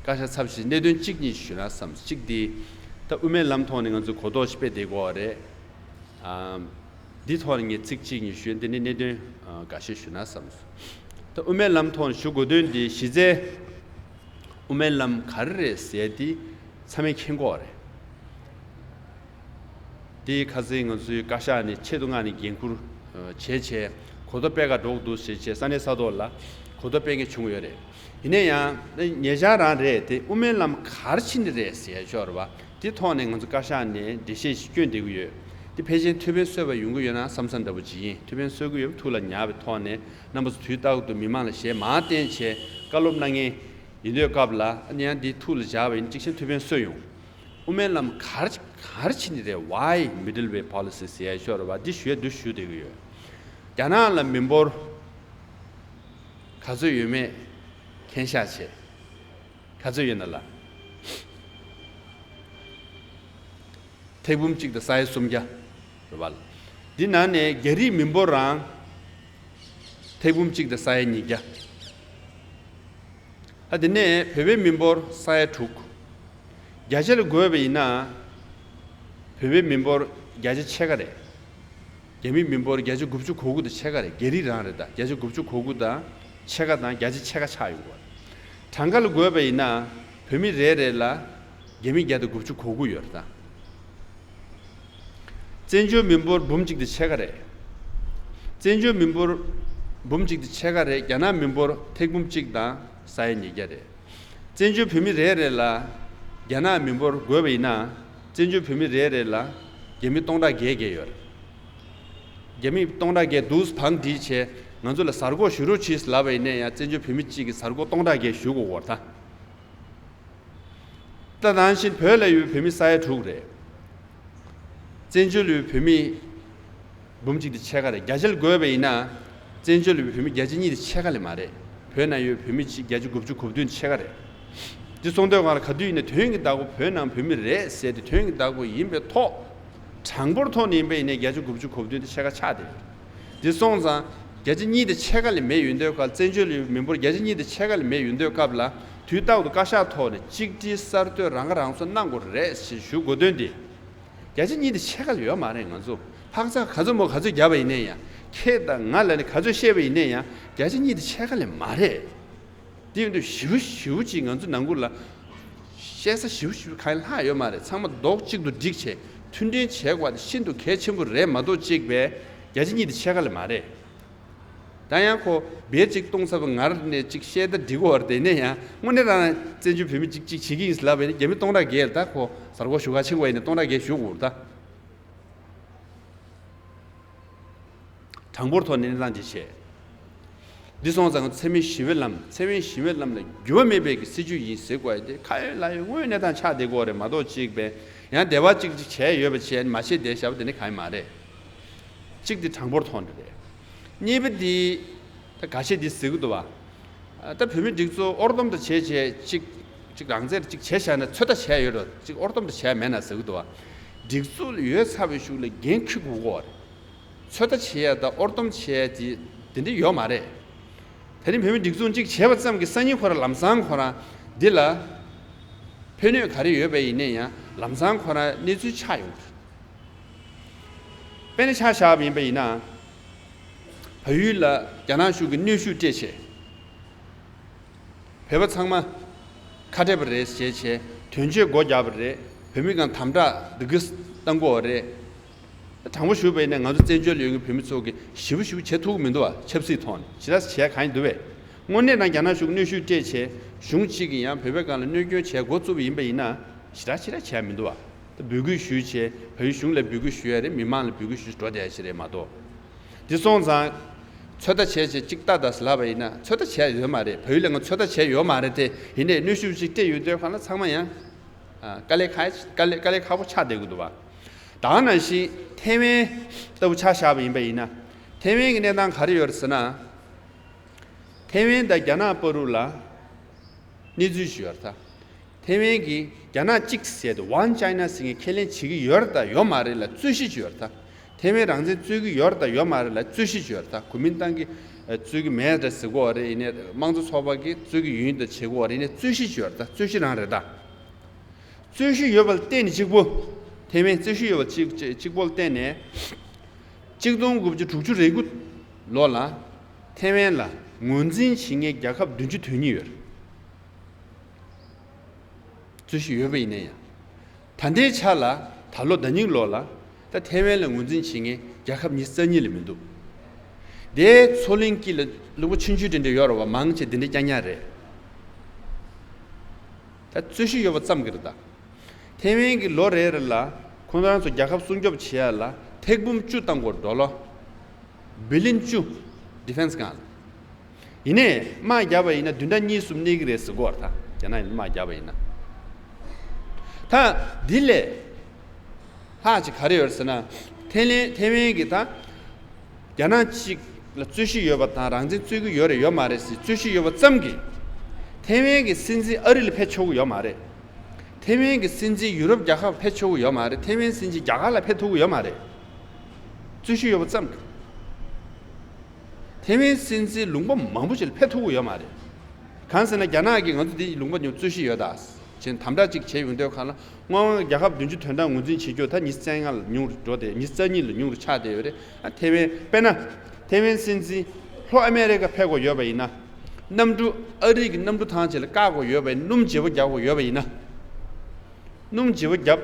བཀའ་ཤག་ཚབ་ཞིག་གནད་དོན་གཅིག་གཉིས་ཞུས་ན་བསམས། གཅིག་འདི་ད་དབུ་མའི་ལམ་ཐོག་ནས་ང་ཚོ་གོ་རྟོགས་ཤིག་སྤེལ་བསྡད་དགོས་པ་རེད། ཨམ། འདི་ཐོག་ནས་ངས་ཚིག་གཅིག་གཉིས་ཞུས། འདི་ནི་གནད་དོན་ཨ་འགའ་ཤས་ཞུས་ན་བསམས་སོང་། ད་དབུ་མའི་ལམ་ཐོག་ནས་ཞུ་དགོས་དོན་འདི་གཞི་རྩའི་དབུ་མའི་ལམ་ག་རེ་རེད་ཟེར་འདི་ཚང་མས་མཁྱེན་གྱི་ཡོད་རེད། འདི་ཁ་སང་ང་ཚོའི་བཀའ་ཤག་ནས་ཆེད་དུ་མངགས་ནས་འགན་ཁུར་ཨ་བྱས་བྱས་གོ་རྟོགས་སྤེལ་ག་འགྲོ་གི་འདུག་ཟེར་བྱས་ས་གནས་ས་ཐོག་ལ་གོ་རྟོགས་སྤེལ་མཁན་བྱུང་ཡོད་རེད། ཡིན་ན་ཡང་ད་ཉེ་ཆར་རང་རེད་དེ་དབུ་མའི་ལམ་ག་རེ་བྱས་ནས་རེད་ཟེར་ཡ་ཅིག་ཡོད་རེད་པ། དེ་ཐོག་ནས་ང་ཚོ་བཀའ་ཤག་ནས་འགྲེལ་བཤད་ཞིག་བསྐྱོན་བསྡད་ཀྱི་ཡོད། དེ་ཕལ་ཆེར་ཐུགས་ཕན་གསོས་པ་ཡོང་གི་ཡོད་ན་བསམ་བསམ་འདྲ་པོ་ཅིག་ཡིན། ཐུགས་ཕན་གསོས་ཀྱི་ཡོད་པ་ཐུགས་ལ་ཉར་བའི་ཐོག་ནས་རྣམ་པ་ཚོ་དུས་རྟག་ཏུ་མི་མང་ལ་ཞལ་མར་བསྟན་བྱས་བཀའ་སློབ་གནང་མཁན་ཡིན་དུས་སྐབས་ལ་ཨ་ནི་ཡང་འདི་ཐུགས་ལ་འཇགས་པ་ཡིན་ན་གཅིག་བྱས་ན་ཐུགས་ཕན་གསོས་ཡོང་། དབུ་མའི་ལམ་ག་རེ་ག་རེ་བྱས་ནས་རེད། Why middle way policy ཟེར་ཡ་ཅིག་ཡོད་རེད་པ། འདི་ཞུ་ཡ་འདི་ཞུ་བསྡད་ཀྱི་ཡོད། རྒྱ་ནག་ལ་མི་འབོར་ག་ཚོད་ཡོད་མེད་མཁྱེན་ཤག་བྱས། ག་ཚོད་ཡོད་ན་ལ། ཐེར་འབུམ་གཅིག་དང་ས་ཡ་སུམ་བརྒྱ་རེད་པ། འདི་ནང་ནས་རྒྱ་རིགས་མི་འབོར་རང་ཐེར་འབུམ་གཅིག་དང་ས་ཡ་ཉིས་བརྒྱ། ཨ་དེ་ནས་བོད་པའི་མི་འབོར་ས་ཡ་དྲུག། བརྒྱ་ཆ་ལ་བགོས་པ་ཡིན་ན་བོད་པའི་མི་འབོར་བརྒྱ་ཆ་ཕྱེད་ཀ་རེད། རྒྱ་མི་མི་འབོར་བརྒྱ་ཆ་དགུ་བཅུ་གོ་དགུ་དང་ཕྱེད་ཀ་རེད། རྒྱ་རིགས་རང་རེད། ད་བརྒྱ་ཆ་དགུ་བཅུ་གོ་དགུ་དང་ཕྱེད་ཀ་དང་བརྒྱ་ཆ་ཕྱེད་ཀ་ཆགས་ཡོང་གི་རེད། གྲངས་ཀ་ལ་བགོས་པ་ཡིན་ན་བོད་མི་རེ་རེ་ལ་རྒྱ་མི་བརྒྱ་དང་དགུ་བཅུ་གོ་དགུ་ཡོད་རེད་ད། བཙན་བྱོལ་མི་འབོར་འབུམ་གཅིག་དང་ཕྱེད་ཀ་རེད། བཙན་བྱོལ་མི་འབོར་འབུམ་གཅིག་དང་ཕྱེད་ཀ་རེད། རྒྱ་ནག་མི་འབོར་ཐེར་འབུམ་གཅིག་དང་ས་ཡ་ཉིས་བརྒྱ་རེད། བཙན་བྱོལ་བོད་མི་རེ་རེ་ལ་རྒྱ་ནག་མི་འབོར་བགོས་པ་ཡིན་ན་བཙན་བྱོལ་བོད་མི་རེ་རེ་ལ་རྒྱ་མི་སྟོང་ཕྲག་བརྒྱད་བརྒྱད་ཡོད་རེད། རྒྱ་མི་སྟོང་ཕྲག་བརྒྱད་འདུག་བང་སྒྲིག་བྱས་ང་ཚོ་ལ་གཟའ་འཁོར་ཞུ་རོགས་གྱིས་ལབ་པ་ཡིན་ན་ཡང་བཙན་བྱོལ་བོད་མི་གཅིག་གིས་གཟའ་འཁོར་སྟོང་ཕྲག་བརྒྱད་ཞུ་དགོས་ཀྱི་ཡོད་རེད་ད། ད་ནང་བཞིན་བོད་ལ་ཡོད་བོད་མི་ས་ཡ་དྲུག་རེད། བཙན་བྱོལ་ཡོད་བོད་མི་འབུམ་གཅིག་དང་ཕྱེད་ཀ་རེད། བརྒྱ་ཆ་ལ་བགོས་པ་ཡིན་ན་བཙན་བྱོལ་ཡོད་བོད་མི་བརྒྱ་ཆ་གཉིས་དང་ཕྱེད་ཀ་ལས་མ་རེད། བོད་ནང་ཡོད་བོད་མི་གཅིག་བརྒྱ་ཆ་དགུ་བཅུ་གོ་བདུན་ཕྱེད་ཀ་རེད། འདི་སོང་དུས་གང་ལ་ག་དུས་ཡིན་ན་དོན་གྱི་བདག་པོ་བོད་ནང་བོད་མི་རེད་ཟེར་ཏེ་དོན་གྱི་བདག་པོ་ཡིན་པའི་ཐོག་གྲངས་འབོར་ཐོག་ནས་ཡིན་པ་ཡིན་ནའི་བརྒྱ་ཆ་དགུ་བཅུ་གོ་བདུན་དང་ཕྱེད་ཀ་ཆགས་བསྡད་ཡོད། འདི་སོང་ཙང་བརྒྱ་ཆ་གཉིས་དང་ཕྱེད་ཀ་ལས་མེད་ཡོང་དུས་ག་བཙན་བྱོལ་ཡོད་མི་འབོར་བརྒྱ་ཆ་གཉིས་དང་ཕྱེད་ཀ་ལས་མེད་ཡོང་དུས་སྐབས་ལ་དུས་རྟག་ཏུ་བཀའ་ཤག་ཐོག་ནས་གཅིག་སྒྲིལ་གསར་གཏོད་རང་ཁ་རང་གསོ་གནང་དགོས་རེད་ཞེས་ཞུ་དགོས་དོན་འདི། བརྒྱ་ཆ་གཉིས་དང་ཕྱེད་ཀ་ལས་ཡོད་མ་རེད། ང་ཚོ་ཕག་ཚག་ག་ཚོད་མོ་ག་ཚོད་བརྒྱབ་པ་ཡིན་ནའི་ཡང་ཁྱེད་དང་ང་ལ་ནི་ག་ཚོད་བཤད་པ་ཡིན་ནའི་ཡང་བརྒྱ་ཆ་གཉིས་དང་ཕྱེད་ཀ་ལས་མ་རེད། དེ་ཡིན་དུས་ཞེ་པོ་ཞེ་པོ་ཅིག་ང་ཚོ་ནང་ཁུལ་ལ་བཤད་ས་ཞེ་པོ་ཞེ་པོ་གང་ཡང་ལྷག་ཡོད་མ་རེད། ཚང་མ་རྡོག་གཅིག་ཏུ་བསྒྲིགས་བྱས་མཐུན་སྒྲིལ་བྱེད་དགོས་པ་དེ་ཤིན་ཏུ་གལ་ཆེན་པོ་རེད་མ་གཏོགས་གཅིག་པས་བརྒྱ་ཆ་གཉིས་དང་ཕྱེད་ཀ་ལས་མ་རེད། ད་ཡང་ཁོ་བེད་ཅིག་གཏོང་ཚར་བ་ངར་ནས་ཅིག་བཤད་ད་འགྲིག་གོ་བར་དེ་ནས་ཡང་དངོས་གནས་རང་བཙན་བྱོལ་བོད་མི་ཅིག་ཅིག་བྱེད་ཀྱི་ཡིན་ལབ་པས་ནི་རྒྱ་མི་སྟོང་ཕྲག་བརྒྱད་ད་ཁོ་གཟའ་འཁོར་ཞུ་ག་ཕྱིན་པ་ཡིན་ན་སྟོང་ཕྲག་བརྒྱད་ཞུ་དགོས་རེད་ད། གྲངས་འབོར་ཐོག་ནས་གནས་སྟངས་འདི་བྱས། འདི་སོང་ཙང་འཚེ་མེད་ཞི་བའི་ལམ་འཚེ་མེད་ཞི་བའི་ལམ་ལ་འགྱུར་བ་མེད་པའི་གི་སྲིད་བྱུས་ཡིན་ཟེར་དགོས་ཡ་དེ་ཁ་ཡོད་ལག་ཡོད་དངོས་ཡོད་གནས་སྟངས་ཆགས་བསྡད་དགོས་རེད་མ་གཏོགས་གཅིག་པས་ཡང་སྡེ་བ་གཅིག་ཅིག་བྱས་ཡོད་པ་བྱས་མ་བྱས་བསྡད་བཞག་པ་དེ་ནི་གང་ཡང་མ་རེད། གཅིག་དེ་གྲངས་འབོར་ཐོག་ནས་རེད། གཉིས་པ་དེ་ད་འགའ་ཤས་དེ་ཟེར་གི་འདུག་བ། ད་བོད་མི་སྒྲིག་འཛུགས་ཨོར་སྡོམ་དང་བྱས་བྱས་གཅིག་གཅིག་རང་བཙན་གཅིག་བྱས་བཞག་ན་ཚོད་ལྟ་བྱས་ཡོད་རེད། གཅིག་ཨོར་སྡོམ་དང་བྱས་མེད་ན་ཟེར་གི་འདུག་བ། སྒྲིག་འཛུགས་ལ་ཡོད་ཚར་བའི་གཞུག་ལ་འགན་འཁུར་དགོས་ཀྱི་རེད། ཚོད་ལྟ་བྱེད་ཡ་དང་ཨོར་སྡོམ་བྱེད་ཡ་དེ་དེ་འདྲ་ཡོད་མ་རེད། ད་རིང་བོད་མི་སྒྲིག་འཛུགས་གཅིག་བྱས་པ་ཙམ་གྱིས་སང་ཉིན་ཁོ་རང་ལམ་སང་ཁོ་རང་འདི་ལ་ཕན་གནོད་ག་རེ་ཡོད་པ་ཡིན་ན་ཡང་ལམ་སང་ཁོ་རང་གནས་ཚུལ་ཆགས་ཡོང་གི་རེད། དཔེར་ན་ཆ་བཞག་པ་ཡིན་པ་ཡིན་ན། བལ་ཡུལ་ལ་རྒྱ་ནག་གཞུང་གིས་གནོན་ཤུགས་སྤྲད་བྱས། བོད་པ་ཚང་མ་ཁ་བྲལ་བ་རེད་ཟེར་བྱས་དོན་གཅོད་སྒོ་བརྒྱབ་པ་རེད། བོད་མི་གང་དམ་དྲག་སྡུག་སྐུལ་བཏང་གི་ཡོད་རེད། དྲང་པོ་ཞུས་པ་ཡིན་ན་ང་ཚོ་བཙན་བྱོལ་ཡོད་མཁན་བོད་མི་ཚོ་གིས་ཞེ་པོ་ཞེ་པོ་བྱེད་ཐུབ་ཀྱི་མི་འདུག་བ། ཆབ་སྲིད་ཐོག་ནས་ཇི་ལྟར་བྱས་གང་ཡིན་འདུག་བས། དངོས་གནས་ནང་རྒྱ་ནག་གཞུང་གནོན་ཤུགས་སྤྲད་བྱས་གཞུང་གཅིག་གིས་ཡང་བོད་པའི་སྒང་ལ་གནོད་སྐྱོན་བྱས་འགོ་བཙུགས་པ་ཡིན་པ་ཡིན་ན། ཞེ་དྲག་ཞེ་དྲག་བྱས་མི་འདུག་བ། ད་འབོད་སྐུལ་ཞུས་བྱས་བལ་ཡུལ་གཞུང་ལ་འབོད་སྐུལ་ཞུ་ཡ་རེད། མི་མང་ལ་འབོད་སྐུལ་ཞུས་འགྲོ་བསྡད་ཡ་ཞིག་རེད་མ་གཏོགས། འདི་སོང་ཙང་། ཚོད་ལྟ་བྱས་བྱས་གཅིག་ལྟ་དང་ལབ་པ་ཡིན་ན་ཚོད་ལྟ་བྱས་ཡོད་མ་རེད། བལ་ཡུལ་ལ་ང་ཚོད་ལྟ་བྱས་ཡོད་མ་རེད་དེ། ཡིན་ནའི་གནོན་ཤུགས་ཅིག་སྤྲད་ཡོད་དུས་གང་ལ་ཚང་མ་ཡང་། ཨ། དཀའ་ལས་ཁག་དཀའ་ལས་དཀའ་ལས་ཁག་པོ་ཆགས་བསྡད་ཀྱི་འདུག་བ། ད་ག་ནང་བཞིན་ཐེ་ཝན་ལྟ་བུ་ཆ་བཞག་པ་ཡིན་པ་ཡིན་ན། ཐེ་ཝན་གྱི་གནས་སྟངས་ག་རེ་ཡོད་རེད་ཟེར་ན། ཐེ་ཝན་དང་རྒྱ་ནག་བར་དུ་ལ་གནས་ཚུལ་ཞིག་ཡོད་རེད་ད། ཐེ་ཝན་གྱིས་རྒྱ་ནག་གཅིག་ཟེར་ཏེ་One China ཟེར་མཁན་ཁས་ལེན་བྱེད་ཀྱི་ཡོད་རེད་ད་ཡོད་མ་རེད་ལ་རྩོད་གཞི་ཅིག་ཡོད་རེད་ད། ཐེ་ཝན་རང་བཙན་རྩོད་ཀྱི་ཡོད་རེད་ད་ཡོད་མ་རེད་ལ་རྩོད་གཞི་ཅིག་ཡོད་རེད་ད། གོ་མིན་ཏང་གིས་རྩོད་ཀྱི་མེད་རེད་ཟེར་གྱི་ཡོད་རེད། ཡིན་ནའི་དམངས་གཙོ་ཚོགས་པ་གིས་རྩོད་ཀྱི་ཡོད་ཡིན་ད་བྱེད་ཀྱི་ཡོད་རེད། ཡིན་ནའི་རྩོད་གཞི་ཅིག་ཡོད་རེད་ད། རྩོད་གཞི་རང་རེད་ད། རྩོད་གཞི་ཡོད་པ་ལ་བརྟེན་ནས་གཅིག་པོ། ཐེ་ཝན་རྩོད་གཞི་ཡོད་པ་གཅིག་གཅིག་པོ་ལ་བརྟེན་ནས། གཅིག་སྟོང་དགུ་བརྒྱ་དྲུག་ཅུ་རེ་དགུ་ལོ་ལ་ཐེ་ཝན་ལ་ངོས་འཛིན་བྱེད་མཁན་རྒྱལ་ཁབ་བདུན་ཅུ་དོན་གཉིས་ཡོད་རེད། རྩོད་གཞི་ཡོད་པ་ཡིན་ན་ཡང་། ད་ལྟའི་ཆ་ལ་ད་ལོ་ཟླ་ཉིན་ལོ་ལ་ད་ཐེ་ཝན་ལ་ངོས་འཛིན་བྱེད་མཁན་རྒྱལ་ཁབ་ཉི་ཤུ་རྩ་གཉིས་ལས་མི་འདུག་དེའི་མཚོ་གླིང་དཀྱིལ་ལ་ལུང་པ་ཆུང་ཆུང་འདྲ་འདྲ་ཡོད་རེད་བ། མང་ཆེ་འདི་འདྲ་རྐྱང་རྐྱང་རེད། ད་རྩོད་གཞི་ཡོད་པ་ཙམ་གྱིས་རེད་ད། ཐེ་ཝན་གྱིས་ལོ་རེ་རེ་ལ་ཁོང་རང་ཚོ་རྒྱལ་ཁབ་སྲུང་སྐྱོབ་བྱེད་ཡ་ལ་ཐེར་འབུམ་བཅུ་བཏང་དགོས་རེད། ཌོ་ལར་བི་ལི་ཡོན་བཅུ། ཌི་ཕེན་སི་སྒང་ལ། ཡིན་ནའི་དམག་བརྒྱབ་པ་ཡིན་ན་བདུན་ཕྲག་གཉིས་གསུམ་གནས་ཀྱི་རེད་ཟེར་གོ་བ་རེད་ད། རྒྱ་ནག་ཡིན་དམག་བརྒྱབ་པ་ཡིན་ན། ད་འདི་ལས་ལྷག་ཅིག་ག་རེ་ཡོད་རེད་ཟེར་ན། ཐེ་ལེ་ཐེ་ཝན་གྱི་ད་རྒྱ་ནག་གཅིག་ལ་རྩོད་གཞི་ཡོད་པ་དང་རང་བཙན་རྩོད་ཀྱི་ཡོད་རེད་ཡོད་མ་རེད་ཟེར་རྩོད་གཞི་ཡོད་པ་ཙམ་གྱིས། ཐེ་ཝན་གྱི་སྲིད་འཛིན་ཨ་རི་ལ་ཕེབས་ཆོག་གི་ཡོད་མ་རེད། ཐེ་ཝན་གྱི་སྲིད་འཛིན་ཡུ་རོབ་རྒྱལ་ཁབ་ཕེབས་ཆོག་གི་ཡོད་མ་རེད། ཐེ་ཝན་སྲིད་འཛིན་རྒྱ་གར་ལ་ཕེབས་ཐུབ་ཀྱི་ཡོད་མ་རེད། རྩོད་གཞི་ཡོད་པ་ཙམ་གྱིས། ཐེ་ཝན་སྲིད་འཛིན་ལུང་པ་མང་པོ་ཞིག་ལ་ཕེབས་ཐུབ་ཀྱི་ཡོད་མ་རེད། གང་ཟེར་ན་རྒྱ་ནག་གིས་ང་ཚོ་འདི་ལུང་པ་ཉུང་རྩོད་གཞི་ཡོད་ད་ཅེས་དམ་དྲག་ཅིག་བྱས་ཡོང་དུས་གང་ལ་སྔོན་མ་རྒྱལ་ཁབ་བདུན་ཅུ་དོན་དག་ངོས་འཛིན་བྱེད་རྒྱུ་ད་ཉི་ཤུ་རྩ་ལྔ་ལ་ཉུང་རུ་འགྲོ་སྟེ་ཉི་ཤུ་རྩ་གཉིས་ལ་ཉུང་རུ་ཆགས་བསྡད་ཡོད་རེད། ཨ་ཐེ་ཝན་དཔེར་ན་ཐེ་ཝན་སྲིད་འཛིན་ལྷོ་ཨ་མེ་རི་ཀ་ཕེབས་དགོས་ཡོད་པ་ཡིན་ན། གནམ་གྲུ་ཨ་རི་གི་གནམ་གྲུ་ཐང་ཆེ་ལ་བཀག་དགོས་ཡོད་པ་ཡིན་སྣུམ་བརྗེ་པོ་རྒྱག་དགོས་ཡོད་པ་ཡིན་ན། སྣུམ་བརྗེ་པོ་བརྒྱབ།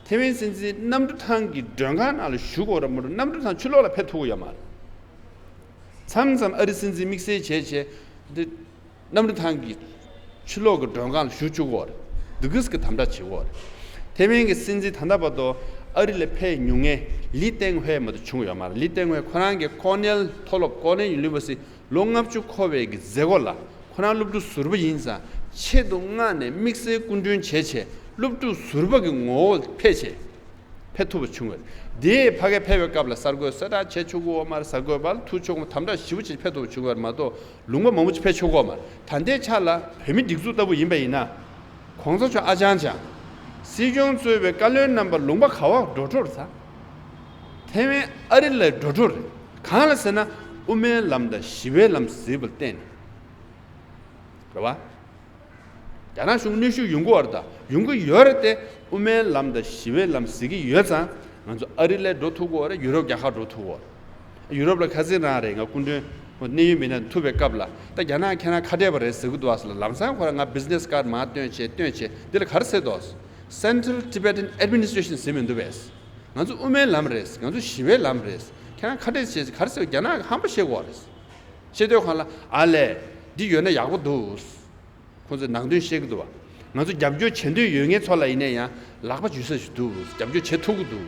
ཐེ་ཝན་སྲིད་འཛིན་གནམ་གྲུ་ཐང་གི་མགྲོན་ཁང་ནང་ལ་བཞུགས་དགོས་རེད་མ་གཏོགས་གནམ་གྲུ་ཐང་ཕྱི་ལོགས་ལ་ཕེབས་ཐུབ་ཀྱི་ཡོད་མ་རེད། མཚམས་མཚམས་ཨ་རི་སྲིད་འཛིན་དམིགས་བསལ་བྱས་བྱས་འདི་གནམ་གྲུ་ཐང་གི་ཕྱི་ལོགས་ཀྱི་མགྲོན་ཁང་ལ་བཞུགས་བཅུག་གི་ཡོད་རེད། འདི་གིས་ཀྱི་དམ་དྲག་བྱེད་ཀྱི་ཡོད་རེད། ཐེ་ཝན་གྱི་སྲིད་འཛིན་ད་ལྟ་བར་དུ་ཨ་རི་ལ་ཕེབས་མྱོང་མཁན་ལི་ཏེང་ཧུའེ་མ་གཏོགས་བྱུང་ཡོད་མ་རེད། ལི་ཏེང་ཧུའེ་ཁོ་རང་གི་ཀོ་ནེལ་མཐོ་སློབ་ཀོ་ནེལ་ཡུ་ནི་ཝར་སི་ཊི་ལོ་ལྔ་བཅུ་འཁོར་བའི་གི་མཛད་སྒོ་ལ་ཁོ་རང་སློབ་ཕྲུག་ཟུར་པ་ཡིན་ཙང་ཆེད་དུ་མངགས་ནས་དམིགས་བསལ་སྐུ་མགྲོན་བྱས་བྱས་སློབ་ཕྲུག་ཟུར་པ་གི་ངོ་བོ་ཕེབས་བྱས་ཕེབས་ཐུབ་པ་བྱུང་བ་རེད། དེའི་ཕ་གིར་ཕེབས་པའི་སྐབས་ལ་གསར་འགོད་གསལ་བསྒྲགས་བྱས་ཆོག་གི་ཡོད་མ་རེད། གསར་འགོད་པ་ལ་ཐུག་ཆོག་གི་མ་རེད། དམ་དྲག་ཞེ་པོ་བྱས་ཕེབས་ཐུབ་པ་བྱུང་བ་རེད་མ་གཏོགས་ལུང་པ་མང་པོ་ཅིག་ཕེབས་ཆོག་གི་ཡོད་མ་རེད། ད་ལྟའི་ཆ་ལ་བོད་མི་སྒྲིག་འཛུགས་ལྟ་བུ་ཡིན་པ་ཡིན་ན། གོང་ས་མཆོག་ཨ་ཅང་ཅང་། སྲིད་སྐྱོང་གཙོས་པའི་བཀའ་བློན་རྣམ་པ་ལུང་པ་ག་བར་འགྲོ་འགྲོ་རེད་ད། ཐེ་ཝན་ཨ་རི་ལ་འགྲོ་འགྲོ་རེད། གང་ལ་ཟེར་ན་དབུ་མའི་ལམ་དང་ཞི་བའི་ལམ་ཟེར་བ་ལ་བརྟེན་ནས། རེད་བ། རྒྱ་ནག་གཞུང་གནོན་ཤུགས་ཡོང་གི་ཡོད་རེད་ད། ཡོང་གི་ཡོད་རེད་དེ། དབུ་མའི་ལམ་དང་ཞི་བའི་ལམ་ཟེར་གྱི་ཡོད་ཙང་ང་ཚོ་ཨ་རི་ལ་འགྲོ་ཐུབ་ཀྱི་ཡོད་རེད། ཡུ་རོབ་རྒྱལ་ཁབ་འགྲོ་ཐུབ་ཀྱི་ཡོད་རེད། ཡུ་རོབ་ལ་ཁ་སང་རང་རེད། ང་སྐུ་མགྲོན་གནད་ཡོད་མི་སྣ་ཐུག་པའི་སྐབས་ལ་ད་རྒྱ་ནག་ཁྱེད་རང་ཁ་བྲལ་བ་རེད་ཟེར་གྱི་འདུག་བ་ཟེར་ལ་ལམ་སང་ཁོ་རང་ང་བི་ཛི་ནེ་སི་ཀར་མར་སྟོན་བྱས་སྟོན་བྱས་འདི་ལ་ག་རེ་ཟེར་འདུག Central Tibetan Administration ཟེར་མི་འདུག་བས། ང་ཚོ་དབུ་མའི་ལམ་རེད། ང་ཚོ་ཞི་བའི་ལམ་རེད། ཁྱེད་རང་ཁ་བྲལ་བྱས་ག་རེ་ཟེར་རྒྱ་ནག་གི་ཧམ་པ་བཤད་དགོས་རེད། བཤད་དུས་གང་ལ་ཨ་ལས། འདི་ཡོད་ན་ཡག་པོ་འདུག་ཁོང་ཚོས་ནང་དོན་བཤད་ཀྱི་འདུག་བ། ང་ཚོ་རྒྱབ་སྐྱོར་བྱེད་འདོད་ཡོད་མཁན་ཚོ་ལ་ཡིན་ན་ཡང་ལག་པ་འཇུ་ས་ཞིག་འདུག་རྒྱབ་སྐྱོར་བྱེད་ཐུབ་ཀྱི་འདུག་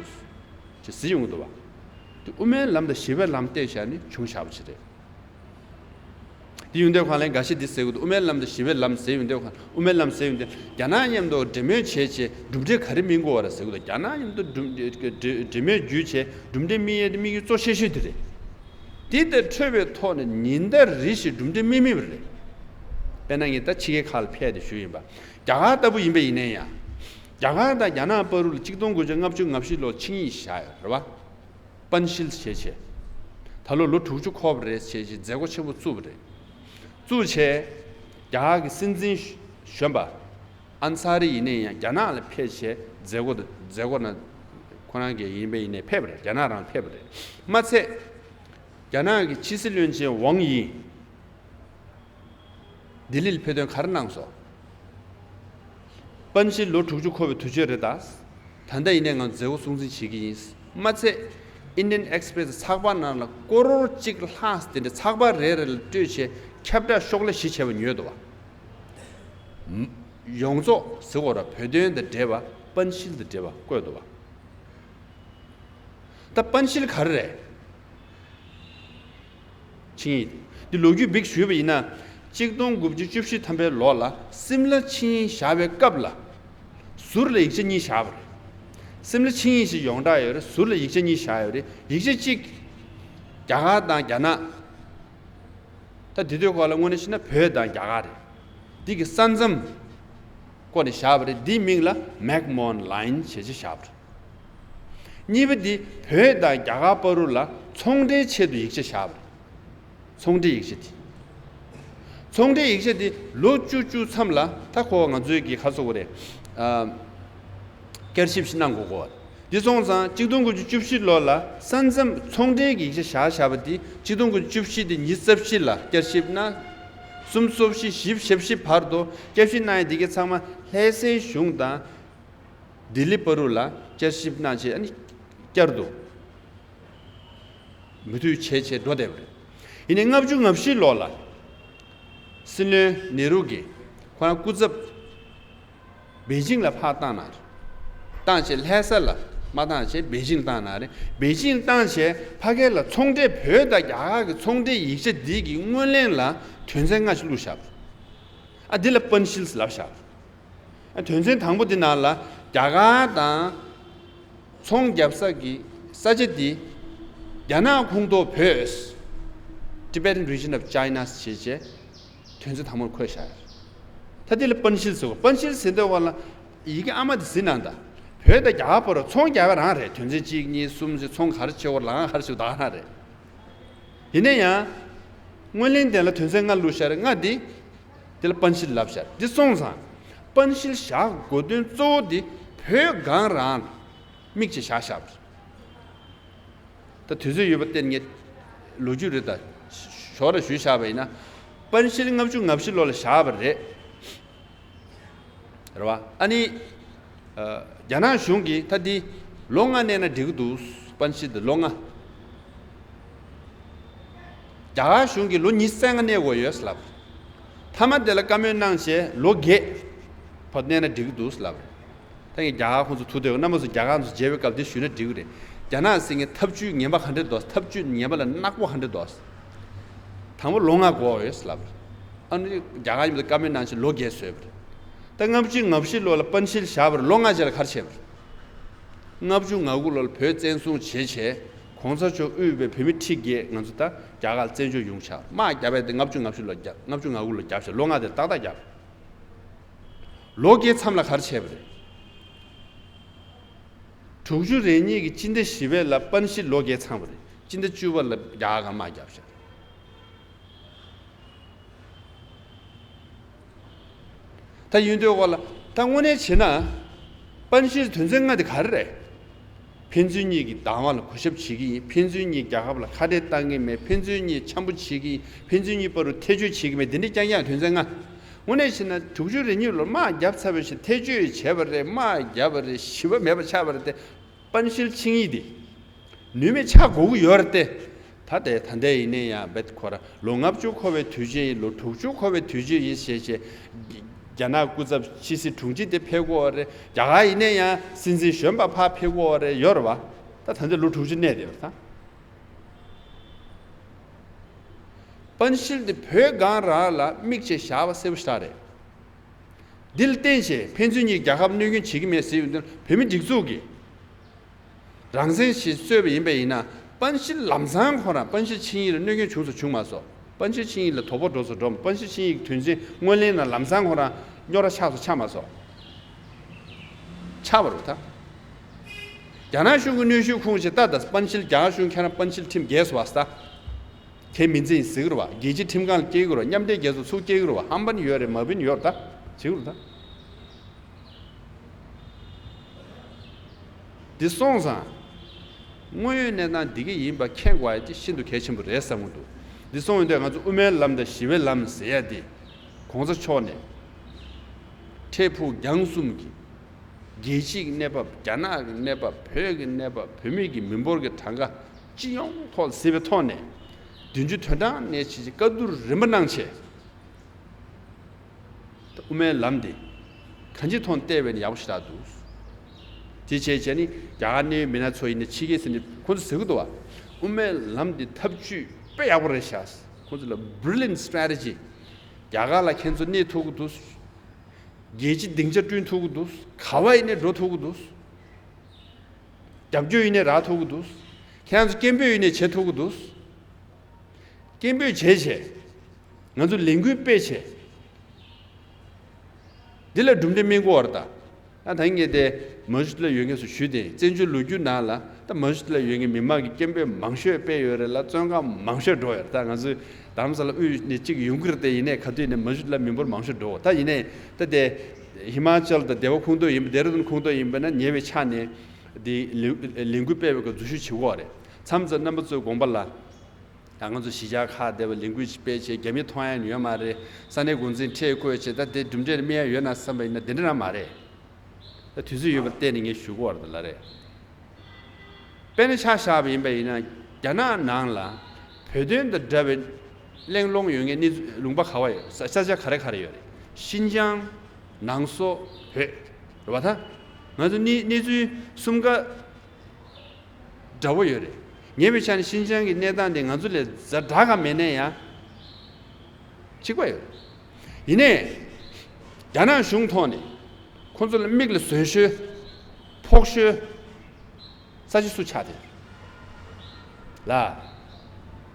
ཅེས་ཟེར་ཡོང་གི་འདུག་བ། དེ་དབུ་མའི་ལམ་དང་ཞི་བའི་ལམ་བལྟས་བཞག་ནི་བྱུང་བཞག་པ་ཞིག་རེད། དེ་ཡོང་དུས་གང་ལ་འགའ་ཤས་འདི་ཟེར་གྱི་འདུག་དབུ་མའི་ལམ་དང་ཞི་བའི་ལམ་ཟེར་ཡོང་དུས་གང་དབུ་མའི་ལམ་ཟེར་ཡོང་དུས་རྒྱ་ནག་མཉམ་དུ་འབྲེལ་མོལ་བྱས་བྱས་གྲུབ་འབྲས་ག་རེ་སྨིན་དགོས་བ་རེད་ཟེར་གྱི་འདུག་རྒྱ་ནག་མཉམ་དུ་གྲུབ་འབྲེལ་མོལ་བརྒྱུད་བྱས་གྲུབ་འབྲས་སྨིན་ཡས་དེ་དམིགས་ཡུལ་གཙོ་ཆེ་ཤོས་དེ་རེད། དེ་ལྟར་འཕྲོད་པའི་ཐོག་ནས་ཉིན་ལྟར་རེ་བཞིན་གྲུབ་འབྲས་སྨིན་སྨིན་པ་རེད། དཔེར་ན་ངས་ད་ཕྱི་རྒྱལ་ཁག་ལ་ཕེབས་ཏེ་ཞུས་ཡིན་པ། རྒྱ་གར་ལྟ་བུ་ཡིན་པ་ཡིན་ན་ཡང་། རྒྱ་གར་དང་རྒྱ་ནག་བར་དུ་ལ་གཅིག་སྟོང་དགུ་བརྒྱ་ལྔ་བཅུ་ང་བཞི་ལོར་ཆིངས་ཡིག་བཞག་ཡོད་རེད་བ། པན་ཤིལ་བྱས་བྱས། ད་ལོ་ལོ་དྲུག་ཅུ་འཁོར་བ་རེད་བྱས་བྱས་མཛད་སྒོ་ཆེན་པོ་བཙུགས་པ་རེད། བཙུགས་བྱས། རྒྱ་གར་གྱི་སྲིད་འཛིན་གཞོན་པ། ཨན་སཱ་རི་ཡིན་ན་ཡང་རྒྱ་ནག་ལ་ཕེབས་བྱས་མཛད་སྒོ་དང་མཛད་སྒོ་ནང་ཁོ་རང་གི་ཡིན་པ་ཡིན་ནའི་ཕེབས་པ་རེད། རྒྱ་ནག་རང་ཕེབས་པ་རེད། མ་ཚད། རྒྱ་ནག་གི་ཕྱི་སྲིད་བློན་ཆེན་ཝང་དབྱི། ལྡི་ལི་ལ་ཕེབས་དོན་ག་རེ་གནང་སོང་། པན་ཤིལ་ལོ་དྲུག་ཅུ་འཁོར་བའི་དུས་ཚོད་རེད་ད། ད་ལྟ་ཡིན་ནའི་ང་མཛད་སྒོ་སྲུང་བརྩི་བྱེད་ཀྱི་ཡིན། མ་ཚད། Indian Express ཚགས་པར་ནང་ལ་ཀོ་རོར་གཅིག་ལྷག་དེ་འདྲ་ཚགས་པར་རེ་རེ་ལ་སྤྲོད་བྱས་ཁྱབ་བསྒྲགས་ཤོག་ལྷེ་བཞི་བྱས་པ་ཉོས་འདུག་བ། ཡོངས་རྫོགས་ཟེར་དགོས་ར། བོད་དོན་དང་འབྲེལ་བ། པཎ་ཞི་དང་འབྲེལ་བ་བཀོད་འདུག་བ། ད་པཎ་ཞི་ག་རེ་རེད། ཆིངས་ཡིག་འདི་ལོ་རྒྱུས་བིག་ཞུས་པ་ཡིན་ན། གཅིག་སྟོང་དགུ་བརྒྱ་བཅུ་བཞི་ཐམ་པའི་ལོ་ལ་སིམ་ལ་ཆིངས་ཡིག་བཞག་པའི་སྐབས་ལ། ཟུར་ལ་ཡིག་ཆ་གཉིས་བཞག་པ་རེད། སིམ་ལ་ཆིངས་ཡིག་ཞིག་ཡོངས་གྲགས་ཡོད་རེད། ཟུར་ལ་ཡིག་ཆ་གཉིས་བཞག་ཡོད་རེད། ཡིག་ཆ་གཅིག་རྒྱ་གར་དང་རྒྱ་ནག་ད་དེ་དུས་སྐོར་ལ་དངོས་གནས་བཤད་ན་བོད་དང་རྒྱ་གར་རེད། འདི་གི་ས་མཚམས་སྐོར་ནས་བཞག་པ་རེད། འདིའི་མིང་ལ་མེག་མོན་ལའིན་ཞེས་བྱ་བཞག་པ་རེད། གཉིས་པ་འདི་བོད་དང་རྒྱ་གར་བར་དུ་ལ་ཚོང་འབྲེལ་ཆེད་དུ་ཡིག་ཆ་བཞག་པ་རེད། ཚོང་འབྲེལ་ཡིག་ཆ་འདི། ཚོང་འབྲེལ་ཡིག་ཆ་འདི་ལོ་བཅུ་བཅུ་མཚམས་ལ་ད་ཁོ་ང་ཚོའི་གི་ཁ་སོ་བ་རེད། ཨ། བསྐྱར་ཞིབ་ཞིག་གནང་དགོས་གོ། འདི་སོང་ཙང་གཅིག་སྟོང་དགུ་བརྒྱ་བཅུ་བཞི་ལོ་ལ་ས་མཚམས་ཚོང་འབྲེལ་གྱི་ཡིག་ཆ་བཞག་བཞག་པ་འདི་གཅིག་སྟོང་དགུ་བརྒྱ་བཅུ་བཞི་དེ་ཉི་ཤུ་རྩ་བཞི་ལ་བསྐྱར་ཞིབ་གནང་། གསུམ་སོ་བཞི་བཞི་ཞེ་བཞི་བར་དུ་བསྐྱར་ཞིབ་གནང་ཡས་འདི་གའི་ཚང་མ་ལྷ་སའི་གཞུང་དང་ལྡི་ལི་བར་དུ་ལ་བསྐྱར་ཞིབ་གནང་བྱས། ཨ་ནི་བསྐྱར་དུ་མུ་མཐུད་བྱས་བྱས་འགྲོ་བསྡད་པ་རེད། ཡིན་ནའི་ལྔ་བཅུ་ང་བཞི་ལོ་ལ་སྲིད་བློན་ནེ་རུ་གིས་ཁོ་རང་སྐུ་ཚབ་པེ་ཅིང་ལ་ཕར་བཏང་ན་རེད། བཏང་བྱས་ལྷ་ས་ལ་མ་བཏང་བྱས་པེ་ཅིང་བཏང་ན་རེད། པེ་ཅིང་བཏང་བྱས་ཕ་གི་ལ་ཚོང་འབྲེལ། བོད་དང་རྒྱ་གར་གྱི་ཚོང་འབྲེལ་ཡིག་ཆ་འདི་གི་སྔོན་གླེང་ལ་དོན་ཚན་ལྔ་ཞིག་བླུགས་བཞག་པ་རེད། ཨ། འདི་ལ་པན་ཤིལ་ལབ་བཞག་པ་རེད། དོན་ཚན་དང་པོ་འདི་ནང་ལ་རྒྱ་གར་དང་ཚོང་རྒྱབ་ས་གི་ས་ཆ་འདི་རྒྱ་ནག་ཁོངས་གཏོགས་བོད། Tibetan region of China ཞེས་བྱས་དོན་ཚན་དང་པོར་འཁོད་བཞག་ཡོད། ད་འདི་ལ་པན་ཤིལ་ཟེར་བ། པན་ཤིལ་ཟེར་འདོད་བ་ལ་ཡི་གེ་ཨ་མ་འདི་ཟིན་ན་ད། བོད་དང་རྒྱ་གར་བར་ཚོང་རྒྱག་པ་རང་རེད། དོན་ཚན་གཅིག་གཉིས་གསུམ་ཞེས་ཚོང་ག་རེ་བྱེད་དགོས། ལག་ཁང་ག་རེ་བྱེད་དགོས་ད་ག་རང་རེད། ཡིན་ན་ཡང་། སྔོན་གླེང་དེ་ལ་དོན་ཚན་ལྔ་བླུགས་བཞག་རེད། ལྔ་འདི། དེ་ལ་པན་ཤིལ་ལབ་བཞག་རེད། འདི་སོང་ཙང་། པན་ཤིལ་བཞག་དགོས་དོན་གཙོ་བོ་འདི་བོད་སྒང་རང་དམིགས་བྱས་བཞག་བཞག་པ་རེད། ད་དུས་ཚོད་ཡོད་པ་བརྟེན་ངས་ལོ་རྒྱུས་རེ་ད་ཞོར་རེ་ཞུས་བཞག་པ་ཡིན་ན། པན་ཤིལ་ལྔ་བཅུ་ང་བཞི་ལོ་ལ་བཞག་པ་རེད། རེད་བ། ཨ་ནི། ཨ། རྒྱ་ནག་གཞུང་གིས་ད་འདི་ལོ་ལྔ་གནས་ན་འགྲིག་གི་འདུག། པན་ཤིལ་འདི་ལོ་ལྔ། རྒྱ་གར་གཞུང་གིས་ལོ་ཉི་ཤུ་རྩ་ལྔ་གནས་དགོས་ཡོད་ལབ། མཐའ་མ་དེ་ལ་བཀའ་མོལ་གནང་བྱས་ལོ་བརྒྱད་བར་གནས་ན་འགྲིག་གི་འདུག་ལབ། ད་ངས་རྒྱ་གར་ཁོང་ཚོ་ཐུག་དུས་རྣམ་པ་ཚོ་རྒྱ་གར་ཚོ་མཇལ་བའི་སྐབས་འདི་ཞུས་ན་འགྲིག་གི་རེད། རྒྱ་ནག་ཟེར་མཁན་ཐབས་ཇུས་ངན་པ་ག་འདྲས་འདུག། ཐབས་ཇུས་ངན་པ་ལ་ནག་པོ་ག་འདྲས་འདུག། དང་པོ་ལོ་ལྔ་འགོར་ཡོད་ལབ། ཨ་ནི་རྒྱ་གར་མཉམ་དུ་བཀའ་མོལ་གནང་བྱས་ལོ་བརྒྱད་བཟོས་པ་རེད། ད་ལྔ་བཅུ་ང་བཞི་ལོ་ལ་པན་ཤིལ་བཞག་པར་ལོ་ལྔ་རྗེས་ལ་ག་རེ་བྱས་པ་རེད། ལྔ་བཅུ་ང་དགུ་ལོ་ལ་བོད་བཙན་བཟུང་བྱས་བྱས་གོང་ས་མཆོག་དབུས་པའི་བོད་མི་ཁྲི་བརྒྱད་ང་ཚོ་ད་རྒྱ་གར་བཙན་བྱོལ་ཡོང་ཆགས། དམག་བརྒྱབ་པ་དེ་ལྔ་བཅུ་ང་བཞི་ལོ་བརྒྱབ། ལྔ་བཅུ་ང་དགུ་ལོ་བརྒྱབ་བྱས་ལོ་ལྔ་དེ་ཏག་ཏག་བརྒྱབ། ལོ་བརྒྱད་མཚམས་ལ་ག་རེ་བྱས་པ་རེད། དྲུག་ཅུ་རེ་གཉིས་ཀྱི་སྤྱི་ཟླ་བཞི་པའི་ལ་པན་ཤིལ་ལོ་བརྒྱད་ཚང་བ་རེད། སྤྱི་ཟླ་བཅུ་པ་ལ་རྒྱ་གར་དམག་བརྒྱབ་བྱས། ད་ཡིན་དུས་སྐོར་ལ་ད་དངོས་གནས་བྱས་ན། པན་ཤིལ་དོན་ཚན་ལྔ་དེ་ག་རེ་རེད། ཕན་ཚུན་གཉིས་ཀྱི་བདག་དབང་ལ་གུས་ཞབས་བྱེད་ཀྱི་ཡིན། ཕན་ཚུན་གཉིས་རྒྱལ་ཁབ་ལ་ཁ་བྲལ་བཏང་གི་མེད། ཕན་ཚུན་གཉིས་འཆམ་པོ་བྱེད་ཀྱི་ཡིན། ཕན་ཚུན་གཉིས་བར་དུ་ཐེ་བྱུས་བྱེད་ཀྱི་མེད། འདི་འདྲའི་རྐྱང་རྐྱང་དོན་ཚན་ལྔ། དངོས་གནས་བྱས་ན་དྲུག་ཅུ་རེ་གཉིས་ལོར་དམག་བརྒྱབ་ཚར་བའི་ཕྱིར། ཐེ་བྱུས་བྱས་པ་རེད། དམག་བརྒྱབ་པ་རེད། ཞི་བ་མེད་པ་ཆགས་པ་རེད་དེ། པན་ཤིལ་ཆིངས་ཡིག་འདི་ནུས་མེད་ཆགས་དགོས་ཀྱི་ཡོད་རེད་དེ། ད་ལྟའི་ད་ལྟའི་ཡིན་ནའི་ཡང་རྦད་ཁོ་ར་ལོ་ལྔ་བཅུ་འཁོར་བའི་དུས་ཆེན་ཡིན། ལོ་དྲུག་ཅུ་འཁོར་བའི་དུས་ཆེན་ཡིན་ཞེས་བྱས། རྒྱ་ནག་སྐུ་ཚབ་ཕྱི་སྲིད་དྲུང་ཆེ་དེ་ཕེབས་ཀྱི་ཡོད་རེད། རྒྱ་གར་ཡིན་ནའི་ཡང་སྲིད་འཛིན་གཞོན་པ་ཕར་ཕེབས་ཀྱི་ཡོད་རེད། ཡོད་རེད་བ། ད་ད་ལྟའི་ལོ་དྲུག་ཅུ་གནས་བསྡད་ཡོད་རེད་ད། པན་ཤིལ་དེ་བོད་སྒང་རང་ལ་དམིགས་བྱས་བཞག་པ་གསལ་པོ་ཞེ་དྲག་རེད། འདི་ལ་བརྟེན་བྱས་ཕན་ཚུན་གཉིས་རྒྱལ་ཁབ་གནོད་སྐྱོན་བྱེད་ཀྱི་མེད་ཟེར་ཡོང་དུས། བོད་མི་སྒྲིག་འཛུགས་ཀྱིས་རང་བཙན་ཞིག་རྩོད་པ་ཡིན་པ་ཡིན་ན། པན་ཤིལ་ལམ་སང་ཁོ་རང་པན་ཤིལ་ཆིངས་ཡིག་ལ་གནོད་སྐྱོན་བྱུང་སོང་། བྱུང་མ་སོང་། པན་ཤིལ་ཆིངས་ཡིག་ལ་དོ་ཕོག་འགྲོ་སོང་། འགྲོ་མ། པན་ཤིལ་ཆིངས་ཡིག་དོན་ཚན་སྔོན་གླེང་ནང་ལམ་སང་ཁོ་རང་རྙོག་དྲ་ཆགས་སོང་། ཆགས་མ་སོང་། ཆགས་པ་རེད་ད། རྒྱ་ནག་གཞུང་གི་གནོན་ཤུགས་ཁུངས་བྱས་ད། ད་པན་ཤིལ་རྒྱ་གར་གཞུང་ཁྱེད་རང་པན་ཤིལ་ཁྲིམས་འགལ་སོང་བ་ཟེར་ད། དེ་མིན་ཚེ་ཡིན་ཟེར་གི་རེད་བ། རྒྱལ་སྤྱིའི་ཁྲིམས་ཁང་ལ་སྐྱེལ་གི་རེད་བ། མཉམ་འབྲེལ་རྒྱལ་ཚོགས་ཚུར་སྐྱེལ་གི་རེད་བ། ཧམ་པན་ཡོད་རེད། མ་པན་ཡོད་རེད་ད། བྱེད་གི་རེད་ད། འདི་སོང་ཙང་། དངོས་ཡོད་གནས་སྟངས་འདི་ག་ཡིན་པ་མཁྱེན་དགོས་ཡ་དེ་ཤིན་ཏུ་གལ་ཆེན་པོ་རེད་བསམ་གི་འདུག། འདི་སོང་ཡོང་དུས་ང་ཚོ་དབུ་མའི་ལམ་དང་ཞི་བའི་ལམ་ཟེར་ཡ་དེ། གོང་ས་མཆོག་ནས་འཕྲལ་ཕུགས་རྒྱང་གསུམ་གྱི་རྒྱལ་སྤྱིའི་གནས་བབ། རྒྱ་ནག་གི་གནས་བབ། བོད་ཀྱི་གནས་བབ། བོད་མི་གི་མི་འབོར་གྱི་གྲངས་ཀ་སྤྱི་ཡོངས་ཐོག་གཟིགས་པའི་ཐོག་ནས། བདུན་ཅུ་དོན་གྲངས་ནས་བྱས་བྱས་བཀའ་བསྡུར་རིམ་པ་གནང་བྱས། དབུ་མའི་ལམ་འདི་ གང་ཅིའི་ཐོག་ནས་བལྟས་པ་ཡིན་ན་ཡག་པོ་ཞེ་དྲག་འདུག་དེ་བྱས་བྱས་ནི་རྒྱ་གར་གནད་ཡོད་མི་སྣ་ཚོ་ཡིན་ན་ཕྱི་རྒྱལ་ཟེར་ནས་ཁོང་ཚོ་ཟེར་གི་འདུག་བ། དབུ་མའི་ལམ་འདི་ཐབས་ཇུས་དཔེ་ཡག་པོ་རེད་ཤག་ཁོང་ཚོ་ལ་brilliant strategy། རྒྱ་གར་ལ་ཁྱེད་ཚོ་གནས་ཐུབ་ཀྱི་འདུག་རྒྱལ་སྤྱིའི་སྡིངས་ཆ་བསྐྲུན་ཐུབ་ཀྱི་འདུག་ག་བ་ཡིན་ནའི་འགྲོ་ཐུབ་ཀྱི་འདུག་རྒྱབ་སྐྱོར་ཡིན་ནའི་རག་ཐུབ་ཀྱི་འདུག་ཁྱེད་རང་ཚོ་སྐད་འབོད་ཡིན་ནའི་བྱེད་ཐུབ་ཀྱི་འདུག་སྐད་འབོད་བྱས་བྱས། ང་ཚོ་ལས་འགུལ་སྤེལ་བྱས། འདི་ལ་གྲུབ་འབྲས་སྨིན་གྱི་ཡོད་རེད་ད། ད་ད་ངས་དེ་མ་ཞུ་ལ་ཡོད་མཁན་ཚོ་ཞུས་ཏེ་བཙན་བྱོལ་ལོ་རྒྱུས་ནང་ལ་ད་མ་ཞུ་ལ་ཡོད་མཁན་མི་མང་གི་སྐད་འབོད་མང་ཤོས་སྤེལ་ཡོད་རེད་ལ། བཙོན་ཁང་མང་ཤོས་འགྲོ་ཡོད་རེད། ད་ང་ཚོའི་རྡ་རམ་ས་ལ་དབུས་ནས་གཅིག་ཡོང་གི་རེད་དེ། ཡིན་ནའི་ག་དུས་ནས་མ་ཞུ་ལ་མི་འབོར་མང་ཤོས་འགྲོ། ད་ཡིན་ནའི་ད་དེ་ཧི་མ་ཅལ་དང་སྡེ་བ་ཁོངས་གཏོགས་ཡིན་པ། ལྡེ་ར་ལྡུན་ཁོངས་གཏོགས་ཡིན་པ་ན་ཉེ་བའི་ཆ་ནས་དེ་ལས་འགུལ་སྤེལ་བའི་སྐབས་འཛུལ་ཞུགས་བྱེད་ཀྱི་ཡོད་རེད། མཚམས་མཚམས་རྣམ་པ་ཚོའི་དགོངས་པ་ལ། ད་ང་ཚོ་གཞིས་ཆགས་ཁག་བསྡད་པ་ལས་འགུལ་ཅིག་སྤེལ་བྱས་རྒྱ་མི་མཐོང་ཡ་ཡོད་མ་རེད། ས་གནས་འགོ་འཛིན་ཁྲལ་བཀོད་བྱས་ད་དེ་གྲུབ་འབྲས་སྨིན་ཡ་ཡོད་ན་བསམ་པ་ཡིན་ན་དེ་འདྲ་རང་མ་རེད། ད་དུས་ཚོད་ཡོད་པ་བལྟས་ནས་ངས་ཞུ་གི་ཡོད་རེད་ལ་རེད། དཔེར་ན་ཆ་བཞག་པ་ཡིན་པ་ཡིན་ན་རྒྱ་ནག་ནང་ལ་བོད་དོན་དང་འདྲ་བའི་གླེང་སློང་ཡོད་མཁན་གནས་ཚུལ་ལུང་པ་ག་བ་ཡོད། ས་ས་ཆ་ག་རེ་ག་རེ་ཡོད་རེད། ཤིན་ཅང་། ནང་སོག་བོད། རེད་བ། ད་ང་ཚོ་གནས་གནས་ཚུལ་གསུམ་ཀ་འདྲ་བོ་ཡོད་རེད། ཉེ་བའི་ཆར་ནས་ཤིན་ཅང་གི་གནས་སྟངས་དེ་ང་ཚོ་ལས་ཛ་དྲག་ག་མེད་ན་ཡང་གཅིག་པ་ཡོད་རེད། ཡིན་ནའི་རྒྱ་ནག་གཞུང་ཐོག་ནས་ཁོང་ཚོ་ལ་མིག་ལ་བཟོད་ཤོས་ཕོག་ཤོས་ས་ཆ་སུ་ཆགས་དེ་ལ།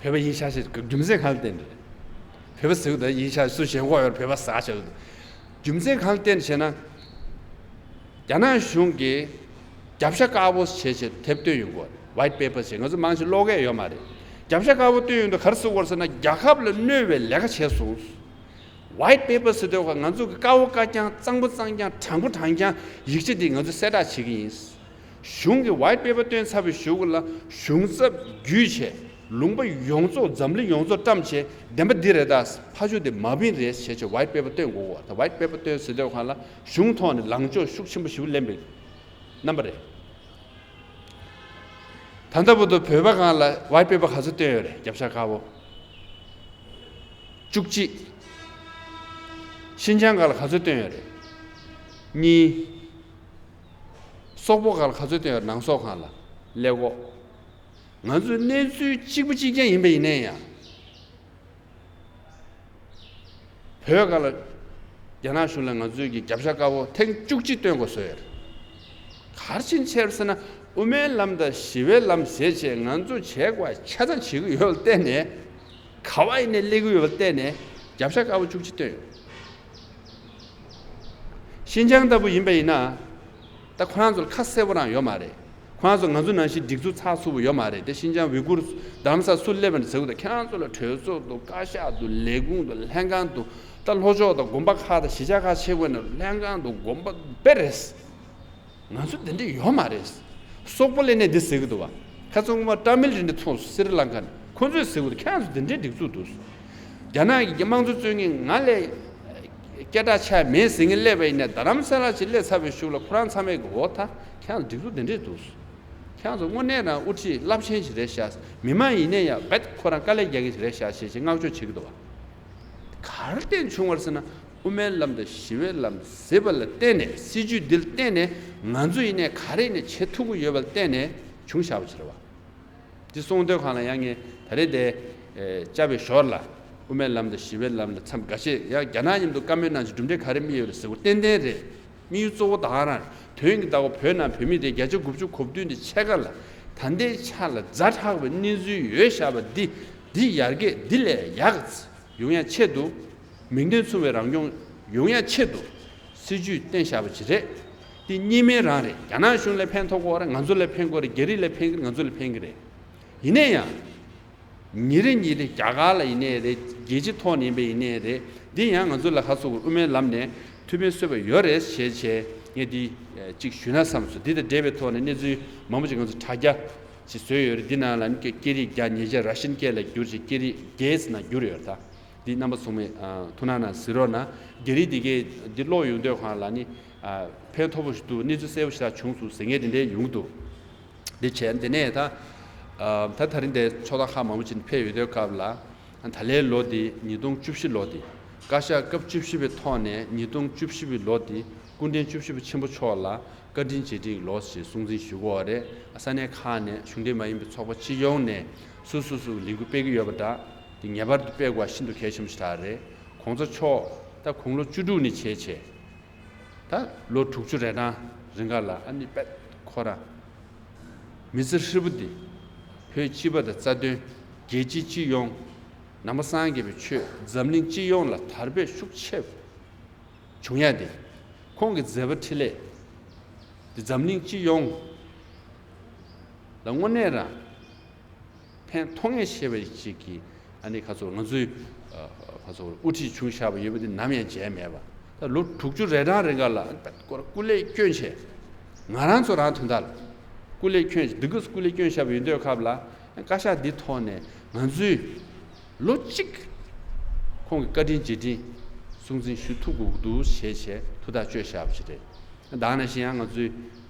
བོད་པ་ཡིན་ཤག་ཞེས་རྒྱུ་མཚན་གང་ལ་བརྟེན་རེད། བོད་པ་ཟེར་གི་འདུག་ཡིན་ཤག་སུ་ཞེན་ཁོག་ཡོད་རེད། བོད་པ་ཟ་ཆགས་གི་འདུག་རྒྱུ་མཚན་གང་ལ་བརྟེན་ཞེ་ན། རྒྱ་ནག་གཞུང་གིས་རྒྱབ་ཤ་དཀར་པོ་བྱས་བྱས་དེབ་བཏོན་ཡོང་གི་ཡོད་རེད། White Paper་བྱས། ང་ཚོ་མང་ཆེ་ཀློག་གི་ཡོད་མ་རེད། རྒྱབ་ཤ་དཀར་པོ་བཏོན་ཡོང་དུས་ག་རེ་ཟེར་གི་ཡོད་རེད་ཟེར་ན། རྒྱལ་ཁབ་ལ་གནོད་པའི་ལས་ཀ་བྱས་སོང་། White Paper་ཟེར་དུས་ང་ཚོ་གི་དཀར་པོ་དཀར་རྐྱང་གཙང་པོ་གཙང་རྐྱང་དྲང་པོ་དྲང་རྐྱང་ཡིག་ཆ་འདི་ང་ཚོས་གསལ་བསྒྲགས་བྱེད་ཀྱི་ཡིན། གཞུང་གིས་White Paper་བཏོན་ཚར་བའི་གཞུག་གུ་ལ་གཞུང་ཚབ་བརྒྱུད་བྱས་ལུང་པ་ཡོངས་རྫོགས་འཛམ་གླིང་ཡོངས་རྫོགས་བཀྲམ་བྱས་བདེན་པ་འདི་རེད། ད་ཕ་ཤུལ་དེ་མ་བིན་རེད་ཟེར་བྱས་White Paper་བཏོན་དགོས་པ། ད་White Paper་བཏོན་ཟེར་དུས་གང་ལ་གཞུང་ཐོག་ནས་ལངས་ཕྱོགས་ཤུགས་ཆེན་པོ་ཞིག་ལེན་པའི་རྣམ་པ་རེད། ད་ལྟ་བར་དུ་བོད་པ་སྒང་ལ་White Paper་ག་ཚོད་བཏོན་ཡོད་རེད། རྒྱབ་ཤ་དཀར་པོ་བཅུ་གཅིག་ཤིན་ཅང་སྒང་ལ་ག་ཚོད་བཏོན་ཡོད་རེད། གཉིས། སོག་པོ་སྒང་ལ་ག་ཚོད་བཏོན་ཡོད་རེད། ནང་སོག་སྒང་ལ་ཀླད་ཀོར། ང་ཚོའི་གནས་ཚུལ་གཅིག་པ་གཅིག་རྐྱང་ཡིན་པ་ཡིན་ན་ཡང་། བོད་སྒང་ལ་རྒྱ་ནག་གཞུང་ལ་ང་ཚོའི་གི་རྒྱབ་ཤ་དཀར་པོ་ཐེངས་བཅུ་གཅིག་སྟོན་དགོས་བཟོས་ཡོད་རེད། ག་རེ་བྱས་ནས་བྱས་པ་ཟེར་ན། དབུ་མའི་ལམ་དང་ཞི་བའི་ལམ་ཟེར་བྱས་ང་ཚོ་བྱས་དགོས་ཆ་ཚང་བྱེད་ཀྱི་ཡོད་པ་བལྟས་ནས། ག་བ་ཡིན་ནའི་སླེབས་ཀྱི་ཡོད་པ་བལྟས་ནས་རྒྱབ་ཤ་དཀར་པོ་བཅུ་གཅིག་སྟོན་ཡོད། ཤིན་ཅང་ལྟ་བུ་ཡིན་པ་ཡིན་ན། ད་ཁོ་རང་ཚོ་ལ་ཁ་གསལ་པོ་རང་ཡོད་མ་རེད། ཁོ་རང་ཚོ་ང་ཚོ་ནང་བཞིན་སྒྲིག་འཛུགས་ཚགས་ཚུད་པོ་ཡོད་མ་རེད་དེ། ཤིན་ཅང་ཝི་གུར་རྡ་རམ་ས་སུ་སླེབས་པ་ནས་ཟེར་གི་འདུག་ཁྱེད་རང་ཚོ་ལ་གྲོས་ཚོགས་འདུག་བཀའ་ཤག་འདུག་ལས་ཁུངས་འདུག་ལྷན་ཁང་འདུག་ད་ལྷོ་ཕྱོགས་དང་དགོན་པ་ཁག་དང་གཞིས་ཆགས་ཁག་ཆེ་བོ་ནས་ལྷན་ཁང་འདུག་དགོན་པ་དཔེ་རེད། ང་ཚོ་དེ་འདྲ་ཡོད་མ་རེད། སོག་པོ་ལས་ནས་འདི་ཟེར་གི་འདུག་བ། ཁ་སང་སྔོན་མ་ཏ་མིལ་རི་འདི་ཚོ་སི་རི་ལང་ཀ་ནས་ཁོ་ཚོས་ཟེར་གི་འདུག་ཁྱེད་རང་ཚོ་དེ་འདྲའི་སྒྲིག་འཛུགས་འདུག་རྒྱ་ནག་གི་དམངས་གཙོ་རྩོད་མཁན་ང་ལས་སྐད་གྲགས་ཆེ་མེད་ཟེར་མཁན་སླེབས་པ་ཡིན་ན་རྡ་རམ་ས་ལ་ཅིག་སླེབས་ཚར་བའི་གཞུག་ལ་ཁོ་རང་ཚང་མས་གི་འོ་ད་ཁྱེད་རང་ཚོ་སྒྲིག་འཛུགས་དེ་འདྲས་འདུག་ཁྱེད་རང་ཚོ་དངོས་གནས་རང་དབུ་ཁྲིད་རླབས་ཆེན་ཞིག་རེད་ཤག་མི་མང་ཡིན་ནའི་ཡང་རྦད་ཁོ་རང་དཀའ་ལས་རྒྱག་མཁན་ཞིག་རེད་ཤག་ཞེས་ཞེས་བསྔགས་བརྗོད་བྱེད་ཀྱི་འདུག་བ། ག་རེ་བརྟེན་བྱུང་བ་རེད་ཟེར་ན། དབུ་མའི་ལམ་དང་ཞི་བའི་ལམ་ཟེར་བ་ལ་བརྟེན་ནས། སྲིད་བྱུས་འདི་ལ་བརྟེན་ནས་ང་ཚོ་ཡིན་ནའི་ག་རེ་ཡིན་ནའི་བྱེད་ཐུབ་ཀྱི་ཡོད་པ་ལ་བརྟེན་ནས་བྱུང་བཞག་པ་ཅིག་རེད་བ། འདི་གསུང་དོན་གང་ལ་ཡང་ངས་ད་རེས་དེ་བཅར་བའི་ཞོར་ལ་དབུ་མའི་ལམ་དང་ཞི་བའི་ལམ་ལ་མཚམས་འགའ་ཤས་ཡང་རྒྱ་ནག་མཉམ་དུ་བཀའ་མོལ་གནང་ཆེད་གྲུབ་འབྲས་ག་རེ་སྨིན་ཡོད་རེད་ཟེར་བ་ཏན་ཏན་རེད། དམིགས་ཡུལ་གཙོ་བོ་ད་ག་རང་རེད། དོན་གྱི་བདག་པོ་བོད་ནང་བོད་མི་དེ་བརྒྱ་ཆ་དགུ་བཅུ་གོ་བདུན་དེ་ཕྱེད་ཀ་ལ་ད་ལྟའི་ཆ་ལ་ཛ་དྲག་པའི་གནས་ཚུལ་ཡོད་བཞག་པ་འདི་འདི་ཡར་རྒྱས་འདི་ལས་ཡག་ཡོང་ཡ་ཆེད་དུ། མིང་དོན་མཚུངས་པའི་རང་སྐྱོང་ཡོང་ཡ་ཆེད་དུ་སྲིད་ཇུས་བཏོན་བཞག་པ་ཅིག་རེད། འདི་གཉིས་སྨན་རང་རེད། རྒྱ་ནག་གཞུང་ལ་ཕན་ཐོགས་ཀྱི་རེད། ང་ཚོ་ལ་ཕན་གྱི་རེད། རྒྱ་རིགས་ལ་ཕན་གྱི་རེད། ང་ཚོ་ལ་ཕན་གྱི་རེད། ཡིན་ན་ཡང་། ཉིན་རེ་ཉིན་རེ་རྒྱ་གར་ལ་ཡིན་ནའི་རེད། རྒྱལ་སྤྱི་ཐོག་ནས་ཡིན་པ་ཡིན་ནའི་རེད། འདི་ཡང་ང་ཚོ་ལ་ཧ་སོ་གི་དབུ་མའི་ལམ་ནས་ཐུགས་ཕན་གསོས་པ་ཡོད་རེད་ཞེས་བྱས་ངས་འདི་གཅིག་ཞུས་ན་བསམ་སོང་། འདི་དང་འབྲེལ་བའི་ཐོག་ནས་གནས་ཚུལ་མང་པོ་ཅིག་ང་ཚོ་དྲ་རྒྱ་ཅིག་བཟོས་ཡོད་རེད། འདི་ནང་ལ་ནི་སྐད་རིགས་བརྒྱ། ཉེ་ཆར་ར་ཤན་སྐད་ལ་བསྒྱུར་ཞིང་སྐད་རིགས་བརྒྱད་ཙམ་ནང་བསྒྱུར་ཡོད་རེད་ད། འདི་རྣམ་པ་ཚང་མས་ཨ་ཐུགས་སྣང་གནང་གཟིགས་རོགས་གནང་། རྒྱ་རིགས་འདི་གས་འདི་ཀློག་ཡོང་དུས་སྒང་ལ་ནི་ཨ་ཕན་ཐོགས་པོ་ཞིག་འདུག་གནས་ཚུལ་གསལ་པོ་ཞིག་ད་བྱུང་སོང་ཟེར་མཁན་དེ་འདྲའི་ཡོང་གི་འདུག་འདི་བྱས་འདི་ནས་ད་ཨ་ད་ད་རིང་འདི་ཕྱོགས་མཐའ་ཁག་མང་པོ་ཅིག་ནས་ཕེབས་ཡོད་དུས་སྐབས་ལ། ད་ལོའི་ལོ་འདི་ཉིས་སྟོང་བཅུ་བཞི་ལོ་འདི། བཀའ་ཤག་སྐབས་བཅུ་བཞི་པའི་ཐོག་ནས་ཉིས་སྟོང་བཅུ་བཞི་པའི་ལོ་འདི་ སྐུ་ཕྲེང་བཅུ་བཞི་པ་ཆེན་པོ་མཆོག་ལ་བཀའ་དྲིན་རྗེས་དྲན་གྱི་ལོ་ཞེས་གསུང་འཛིན་ཞུ་དགོས་པ་རེད། ས་གནས་ཁག་ནས་གཞུང་འབྲེལ་མ་ཡིན་པའི་ཚོགས་པ་སྤྱི་ཡོངས་ནས་སུ་སུ་སུ་ལས་འགུལ་སྤེལ་གྱི་ཡོད་པ་འདྲ། དེ་ངེས་པར་དུ་སྤེལ་དགོས་པ་ཤིན་ཏུ་གལ་ཆེན་པོ་ཞིག་རེད། གོང་ས་མཆོག་ད་དགུང་ལོ་བཅུ་དྲུག་ནས་བྱས་བྱས། ད་ལོ་དྲུག་ཅུ་རེ་གྲངས་རིང་ག་ལ་ཨ་ནི་དཔེ་ཁོ་རང་མི་ཚེ་ཧྲིལ་པོ་འདི་བོད་སྤྱི་པ་དང་རྩ་དོན། རྒྱལ་སྤྱི་སྤྱི་ཡོངས། ནང་པ་སངས་རྒྱས་པའི་ཆོས་འཛམ་གླིང་སྤྱི་ཡོངས་ལ་དར་སྤེལ་ཤུགས་ཆེ་བྱུང་ཡ་དེ། ཁོང་གི་མཛད་པ་འཕྲིན་ལས་དེ་འཛམ་གླིང་སྤྱི་ཡོངས་ལ་དངོས་གནས་རང་ཕན་ཐོགས་ངེས་ཤེས་པ་ཞིག་གིས་ཨ་ནི་ཁ་ཚོ་ང་ཚོའི་ཁ་ཚོ་དབུ་ཁྲིད་བྱུང་བཞག་པ་ཡོད་པ་དེ་ནམ་ཡང་བརྗེད་མེད་པ། ད་ལོ་དྲུག་ཅུ་རེ་གྲངས་རིང་ག་ལ་སྐུ་ལས་བསྐྱོན་བྱས། ང་རང་ཚོ་རང་དོན་དག་ལ་སྐུ་ལས་བསྐྱོན་བྱས། འདི་ག་སྐུ་ལས་བསྐྱོན་བཞག་པ་ཡོད་འདོད་སྐབས་ལ་བཀའ་ཤག་འདི་ཐོག་ནས་ང་ཚོས་ལོ་གཅིག་ཁོང་གི་བཀའ་དྲིན་རྗེས་དྲན་སྲུང་བརྩི་ཞུ་ཐུབ་དགོས་འདུག་ཞེས་བྱས་ཐུགས་ཐག་གཅོད་བཞག་པ་ཞིག་རེད། ད་ག་ནང་བཞིན་ཡང་ང་ཚོའི་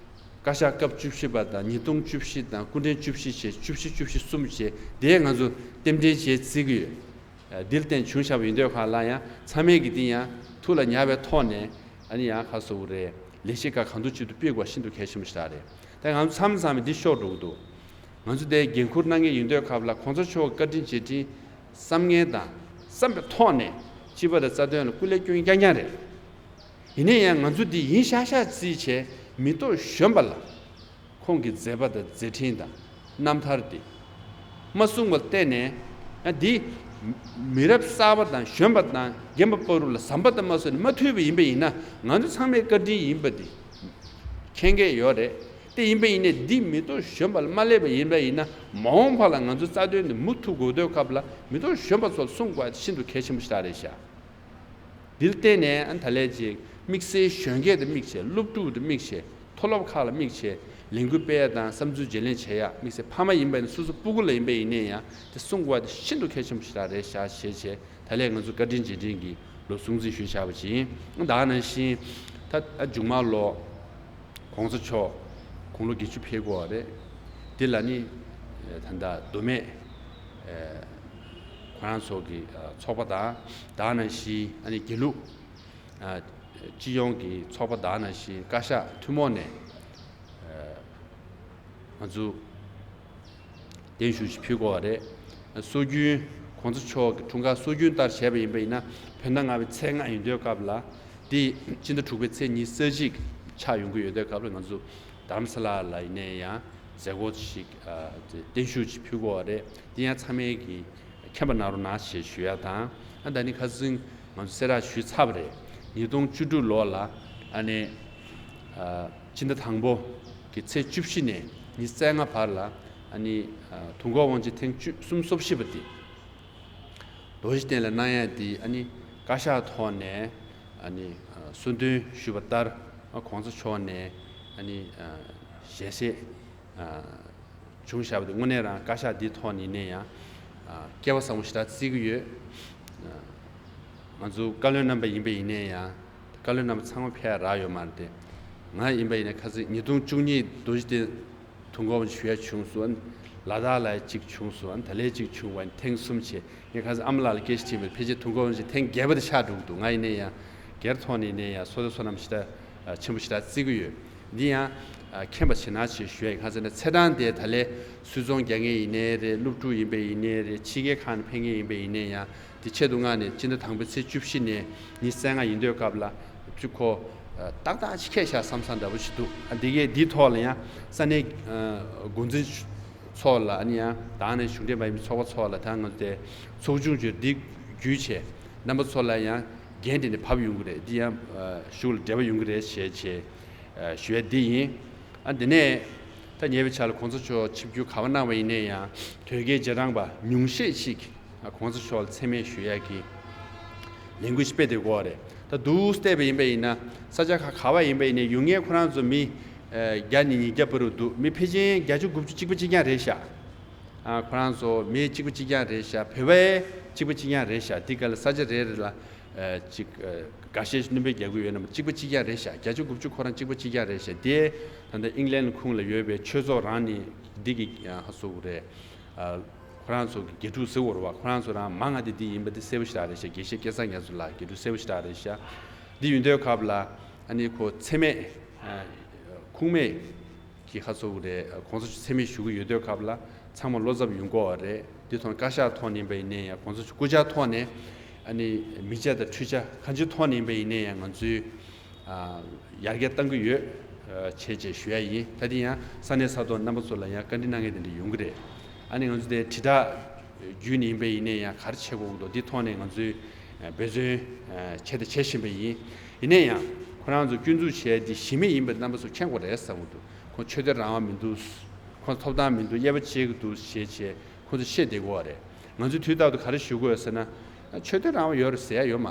བཀའ་ཤག་སྐབས་བཅུ་བཞི་པ་དང་ཉིས་སྟོང་བཅུ་བཞི་དང་སྐུ་ཕྲེང་བཅུ་བཞི་བཅས་བཅུ་བཞི་བཅུ་བཞི་གསུམ་བཅས་དེ་ང་ཚོ་རྟེན་འབྲེལ་བྱས་བརྩི་གི་ཡོད། འདིར་བརྟེན་བྱུང་བཞག་པ་ཡིན་དུས་གང་ལ་ཡང་ཚང་མས་ཀྱི་འདི་ཡང་ཐུགས་ལ་ཉར་བའི་ཐོག་ནས་ཨ་ནི་ཡང་ཁ་གསོ་བ་རེད། ལས་གཞི་ཁག་གང་ཐུབ་ཅི་ཐུབ་སྤེལ་དགོས་ཤིན་ཏུ་གལ་ཆེན་པོ་ཞིག་རེད། ད་ང་ཚོ་མཚམས་མཚམས་འདི་ཤོར་འགྲོ་གི་འདུག་ང་ཚོ་དེ་འགན་འཁུར་གནང་མཁན་ཡིན་དུས་སྐབས་ལ་གོང་ས་མཆོག་བཀའ་དྲིན་རྗེས་དྲན་བསམ་ངན་དང་བསམ་པའི་ཐོག་ནས་སྤྱི་པ་དང་རྩ་དོན་ལ་སྐུ་ལས་སྐྱོན་རྐྱང་རྐྱང་རེད། ཡིན་ན་ཡང་ང་ཚོ་འདི་ཡིན་ཤག་ཤག་བརྩིས་བྱས་མི་ཐོག་གཞོན་པ་ལ་ཁོང་གི་མཛད་པ་དང་མཛད་འཕྲིན་དང་རྣམ་ཐར་འདི་མ་གསུངས་པར་བརྟེན་ནས་ཡང་འདི་མི་རབས་གསར་པ་དང་གཞོན་པ་དང་རྒན་པ་བར་དུ་ལ་ཟམ་པ་དང་མ་བཟོས་ནས་མ་མཐུད་པ་ཡིན་པ་ཡིན་ན་ང་ཚོ་ཚང་མའི་བཀའ་དྲིན་ཡིན་པ་འདི་མཁྱེན་གྱི་ཡོད་རེད། དེ་ཡིན་པ་ཡིན་ནས་འདི་མི་ཐོག་གཞོན་པ་ལ་མ་སླེབས་པ་ཡིན་པ་ཡིན་ན་མ་འོངས་པ་ལ་ང་ཚོ་རྩ་དོན་འདི་མུ་མཐུད་དགོས་དུས་སྐབས་ལ་མི་ཐོག་གཞོན་པ་ཚོར་གསུང་དགོས་པ་ཤིན་ཏུ་གལ་ཆེན་པོ་ཞིག་རེད་ཤག་འདིར་བརྟེན་ནས་ཨ་ད་ལས་ཅིག་དམིགས་བསལ་གཞོན་སྐྱེས་དང་དམིགས་བྱས། སློབ་ཕྲུག་དང་དམིགས་བྱས། མཐོ་སློབ་ཁག་ལ་དམིགས་བྱས་ལས་འགུལ་སྤེལ་ཡ་དང་བསམ་ཚུལ་བརྗེ་ལེན་བྱེད་ཡ། དམིགས་བསལ་ཕ་མ་ཡིན་པ་ཡིན་ན་སོ་སོ་སྤུ་གུ་ལ་ཡིན་པ་ཡིན་ནའི་ཡང་དེ་གསུང་དགོས་པ་དེ་ཤིན་ཏུ་གལ་ཆེན་པོ་ཞིག་རེད་ཤག་ཞེས་བྱས། ད་ལས་ང་ཚོ་བཀའ་དྲིན་རྗེས་དྲན་གྱི་ལོ་སྲུང་བརྩི་ཞུས་བཞག་པ་ཅིག་ཡིན། ད་ག་ནང་བཞིན་ད་མཇུག་མ་ལོ་གོང་ས་མཆོག་དགུང་ལོ་བརྒྱད་ཅུ་ཕེབས་དགོས་པ་རེད། འདི་ལ་ནི་ད་ལྟ་མདོ་སྨད་ཁོ་རང་ཚོ་གི་ཚོགས་པ་དང་། ད་ག་ནང་བཞིན་ཨ་ནི་དགེ་ལུགས་སྤྱི་ཡོངས་ཀྱི་ཚོགས་པ་དང་། ནང་བཞིན་བཀའ་ཤག་ཐུན་མོང་ནས་ང་ཚོ་གདན་ཞུ་ཞིག་ཕུལ་དགོས་པ་རེད། སྲོལ་རྒྱུན་གོང་ས་མཆོག་གི་འཁྲུངས་སྐར་སྲོལ་རྒྱུན་ལྟར་བྱས་པ་ཡིན་པ་ཡིན་ན་བོད་ཟླ་ལྔ་པའི་ཚེས་ལྔ་ཡིན་དུས་སྐབས་ལ་འདི་སྤྱི་ཟླ་དྲུག་པའི་ཚེས་ཉི་ཤུ་རྩ་གཅིག་ཆགས་ཡོང་གི་ཡོད་དུས་སྐབས་ལ་ང་ཚོ་རྡ་རམ་ས་ལ་ལ་ཡིན་ནའི་ཡང་མཛད་སྒོ་ཞིག་གདན་ཞུ་ཞིག་ཕུལ་དགོས་པ་རེད། འདི་ཡང་ཚང་མས་ཀྱི་མཁྱེན་པ་གནང་རོགས་གནང་ཞེས་ཞུ་ཡ་དང་། ཨ་ད་ནི་ཁ་སང་ང་ཚོ་གསལ་བསྒྲགས་ཞུས་ཚར་བ་རེད། ཉིས་སྟོང་བཅུ་དྲུག་ལོ་ལ་ཨ་ནི་ཨ་སྤྱི་ཟླ་དང་པོ་གི་ཚེས་བཅུ་བཞི་ནས་ཉི་ཤུ་རྩ་ལྔ་བར་ལ་ཨ་ནི་ཨ་དུས་འཁོར་དབང་ཆེན་ཐེངས་བཅུ་གསུམ་སོ་བཞི་པ་དེ་རྡོ་རྗེ་གདན་ལ་གནང་ཡ་དེ་ཨ་ནི་བཀའ་ཤག་ཐོག་ནས་ཨ་ནི་ཨ་གསོལ་འདེབས་ཞུས་པ་ལྟར་ཨ་གོང་ས་མཆོག་ནས་ཨ་ནི་ཨ་ཞལ་བཞེས་ཨ་བྱུང་བཞག་པ་དེ་དངོས་གནས་རང་བཀའ་ཤག་འདིའི་ཐོག་ནས་ཡིན་ན་ཡང་ཨ་སྐལ་བ་བཟང་པོ་ཞེ་དྲག་བརྩི་གི་ཡོད། ཨ་ང་ཚོ་བཀའ་བློན་རྣམ་པ་ཡིན་པ་ཡིན་ན་ཡང་བཀའ་བློན་རྣམ་པ་ཚང་མ་ཕེབས་རག་ཡོད་མ་རེད་དེ། ང་ཡིན་པ་ཡིན་ན་ཁ་སང་ཉིས་སྟོང་བཅུ་གཉིས་རྡོ་རྗེ་གདན་དུས་འཁོར་དབང་ཆེན་ཞུ་ཡ་བྱུང་སོང་། ལ་དྭགས་ལ་གཅིག་བྱུང་སོང་། ད་ལན་གཅིག་བྱུང་བ་ཐེངས་གསུམ་བྱས། ངས་ཁ་སང་ཨ་མ་ལགས་ལ་སྐད་ཆ་དྲིས་པ་ཕལ་ཆེར་དུས་འཁོར་དབང་ཆེན་ཐེངས་བརྒྱད་པ་དེ་ཆགས་འགྲོ་གི་འདུག་ང་ཡིན་ན་ཡང་སྒེར་ཐོག་ནས་ཡིན་ན་ཡང་བསོད་བདེ་བསོད་ནམས་ཞེ་དྲག་ཆེན་པོ་ཞེ་དྲག་བརྩི་གི་ཡོད། འདི་ཡང་མཁྱེན་པ་བྱེད་གནང་ཞེས་ཞུ་ཡ་ཡིན། གང་ཟེར་ན་ཚེས་གྲངས་དེ་ད་ལན་སུད་ཚོང་རྒྱག་མཁན་ཡིན་ནའི་རེད། སློབ་ཕྲུག་ཡིན་པ་ཡིན་ནའི་རེད། ཕྱི་རྒྱལ་ཁག་ནས་ཕེབས་མཁན་ཡིན་པ་ཡིན་ནའི་ཡང་དེ་ཆེད་དུ་མངགས་ནས་སྤྱི་ཟླ་དང་པོའི་ཚེས་བཅུ་བཞི་ནས་ཉི་ཤུ་རྩ་ལྔ་ཡིན་དུས་སྐབས་ལ་བཅུ་ཁོ་ཏག་ཏག་ཅིག་འཁེལ་བཞག་བསམ་བསམ་འདྲ་པོ་ཞིག་འདུག་ཨ་འདི་གས་འདིའི་ཐོག་ལ་ཡང་ས་གནས་འགོ་འཛིན་ཚོ་ལ་ཨ་ནི་ཡང་ད་ནས་གཞུང་འབྲེལ་མ་ཡིན་པའི་ཚོགས་པ་ཚོ་ལ་ད་ང་ཚོ་དེ་ཚོགས་ཆུང་བརྗོད་འདི་བརྒྱུད་བྱས་རྣམ་པ་ཚོ་ལ་ཡང་འགན་དེ་ནས་བབས་ཡོང་གི་རེད། འདི་ཡང་ཤུགས་ལ་འབྲེལ་བ་ཡོང་གི་རེད་ཞེས་བྱས་ཞུ་ཡ་འདི་ཡིན། ཨ་འདི་ནས་ད་ཉེ་བའི་ཆར་ལ་གོང་ས་མཆོག་ཆིབས་བསྒྱུར་ག་པར་གནང་བ་ཡིན་ན་ཡང་དོལ་རྒྱལ་རྗེས་འབྲང་པ་ཉུང་ཤས་ཤིག་གོང་ས་མཆོག་ལ་མཚན་སྨད་ཞུ་ཡ་གི་ལས་འགུལ་ཞིག་སྤེལ་བསྡད་ཀྱི་ཡོད་རེད། ད་འདུག་སེ་བལྟས་པ་ཡིན་པ་ཡིན་ན་ས་ཆ་ཁག་ག་བ་ཡིན་པ་ཡིན་ནའི་ཡོང་མཁན་ཁོ་རང་ཚོ་མི་བརྒྱ་ནས་ཉིས་བརྒྱ་བར་དུ་འདུག་མི་ཕལ་ཆེར་བརྒྱད་ཅུ་དགུ་བཅུ་གཅིག་པ་གཅིག་རྐྱང་རེད་ཤག་ཨ་ཁོ་རང་ཚོ་མི་གཅིག་པ་གཅིག་རྐྱང་རེད་ཤག་བོད་པའི་གཅིག་པ་གཅིག་རྐྱང་རེད་ཤག་འདི་ག་ལ་ས་ཆ་རེ་རེ་ལ་ཨ་གཅིག་ཨ་འགའ་ཤས་སྣོན་པ་རྒྱག་གི་ཡོད་ན་མ་གཅིག་པ་གཅིག་རྐྱང་རེད་ཤག་བརྒྱད་ཅུ་དགུ་བཅུ་ཁོ་རང་གཅིག་པ་གཅིག་རྐྱང་རེད་ཤག་དེ་ད་ལྟ་ཨིང་ལན་ཁུངས་ལ་ཡོད་པའི་ཆོས་ཚོགས་རང་ནས་འདི་གི་ཨ་ཧ་སོ་གི་རེད། ཨ་ཁོ་རང་ཚོ་གི་དགེ་ཕྲུག་ཟེར་བ་རེད་བ། ཁོ་རང་ཚོ་རང་མང་ང་དེ་འདི་ཡིན་པ་དེ་གསལ་པོ་ཞེ་དྲག་རེད་ཤག་དགེ་བཤེས་སྐལ་བཟང་རྒྱ་མཚོ་ལགས་དགེ་ཕྲུག་གསལ་པོ་ཞེ་དྲག་རེད་ཤག་འདི་ཡིན་དུས་སྐབས་ལ་ ཨ་ནི་ཁོ་འཚེ་མེད་ཁུངས་མེད་ཀྱི་ཁ་ཚོ་རེད། གོང་ས་མཆོག་འཚེ་མེད་ཞུ་གི་ཡོད་དུས་སྐབས་ལ་ཚང་མ་བློ་འཚབ་ཡོང་གི་ཡོད་རེད། དེ་ཐོག་བཀའ་ཤག་ཐོག་ནས་ཡིན་པ་ཡིན་ནའི་ཡང་གོང་ས་མཆོག་སྐུ་ཕྱྭ་ཐོག་ནས་ཨ་ནི་མི་ཆ་དང་འཕྲུལ་ཆ་གང་ཅིའི་ཐོག་ནས་ཡིན་པ་ཡིན་ནའི་ཡང་ང་ཚོས་ཡར་རྒྱས་གཏང་གི་ཡོད་བྱས་བྱས་ཞུ་ཡ་ཡིན། ད་དེ་ཡང་ས་གནས་ས་ཐོག་རྣམ་པ་ཚོ་ལ་ཡང་བཀའ་འདྲི་གནང་མཁན་དེ་འདྲ་ཡོང་གི་རེད། ཨ་ནི་ང་ཚོ་དེ་དྲིལ་བསྒྲགས་བརྒྱུད་ནས་ཡིན་པ་ཡིན་ནའི་ཡང་ག་རེ་བྱེད་དགོས་ཀྱི་འདུག་འདི་ཐོག་ནས་ང་ཚོས་འབད་བརྩོན་བྱས་དང་བྱེད་བཞིན་པ་ཡིན། ཡིན་ནའི་ཡང་ཁོ་རང་ཚོ་སྐྱོན་འཛུགས་བྱས་འདི་གཞི་མེད་ཡིན་པ་རྣམ་པ་ཚོ་མཁྱེན་དགོས་རེད་བསམ་གྱི་འདུག་ཁོ་ཆོས་དད་རང་དབང་མི་འདུག་ཁོ་ཐོབ་ཐང་མི་འདུག་དབྱེ་བ་ཕྱེ་གི་འདུག་ཞེས་བྱས་ཁོ་ཚོ་བཤད་བསྡད་ཀྱི་ཡོད་རེད། ང་ཚོས་དུས་རྟག་ཏུ་ག་རེ་ཞུ་དགོས་ཟེར་ན། ཆོས་དད་རང་དབང་ཡོད་རེད་ཟེར་ཡ་ཡོད་མ།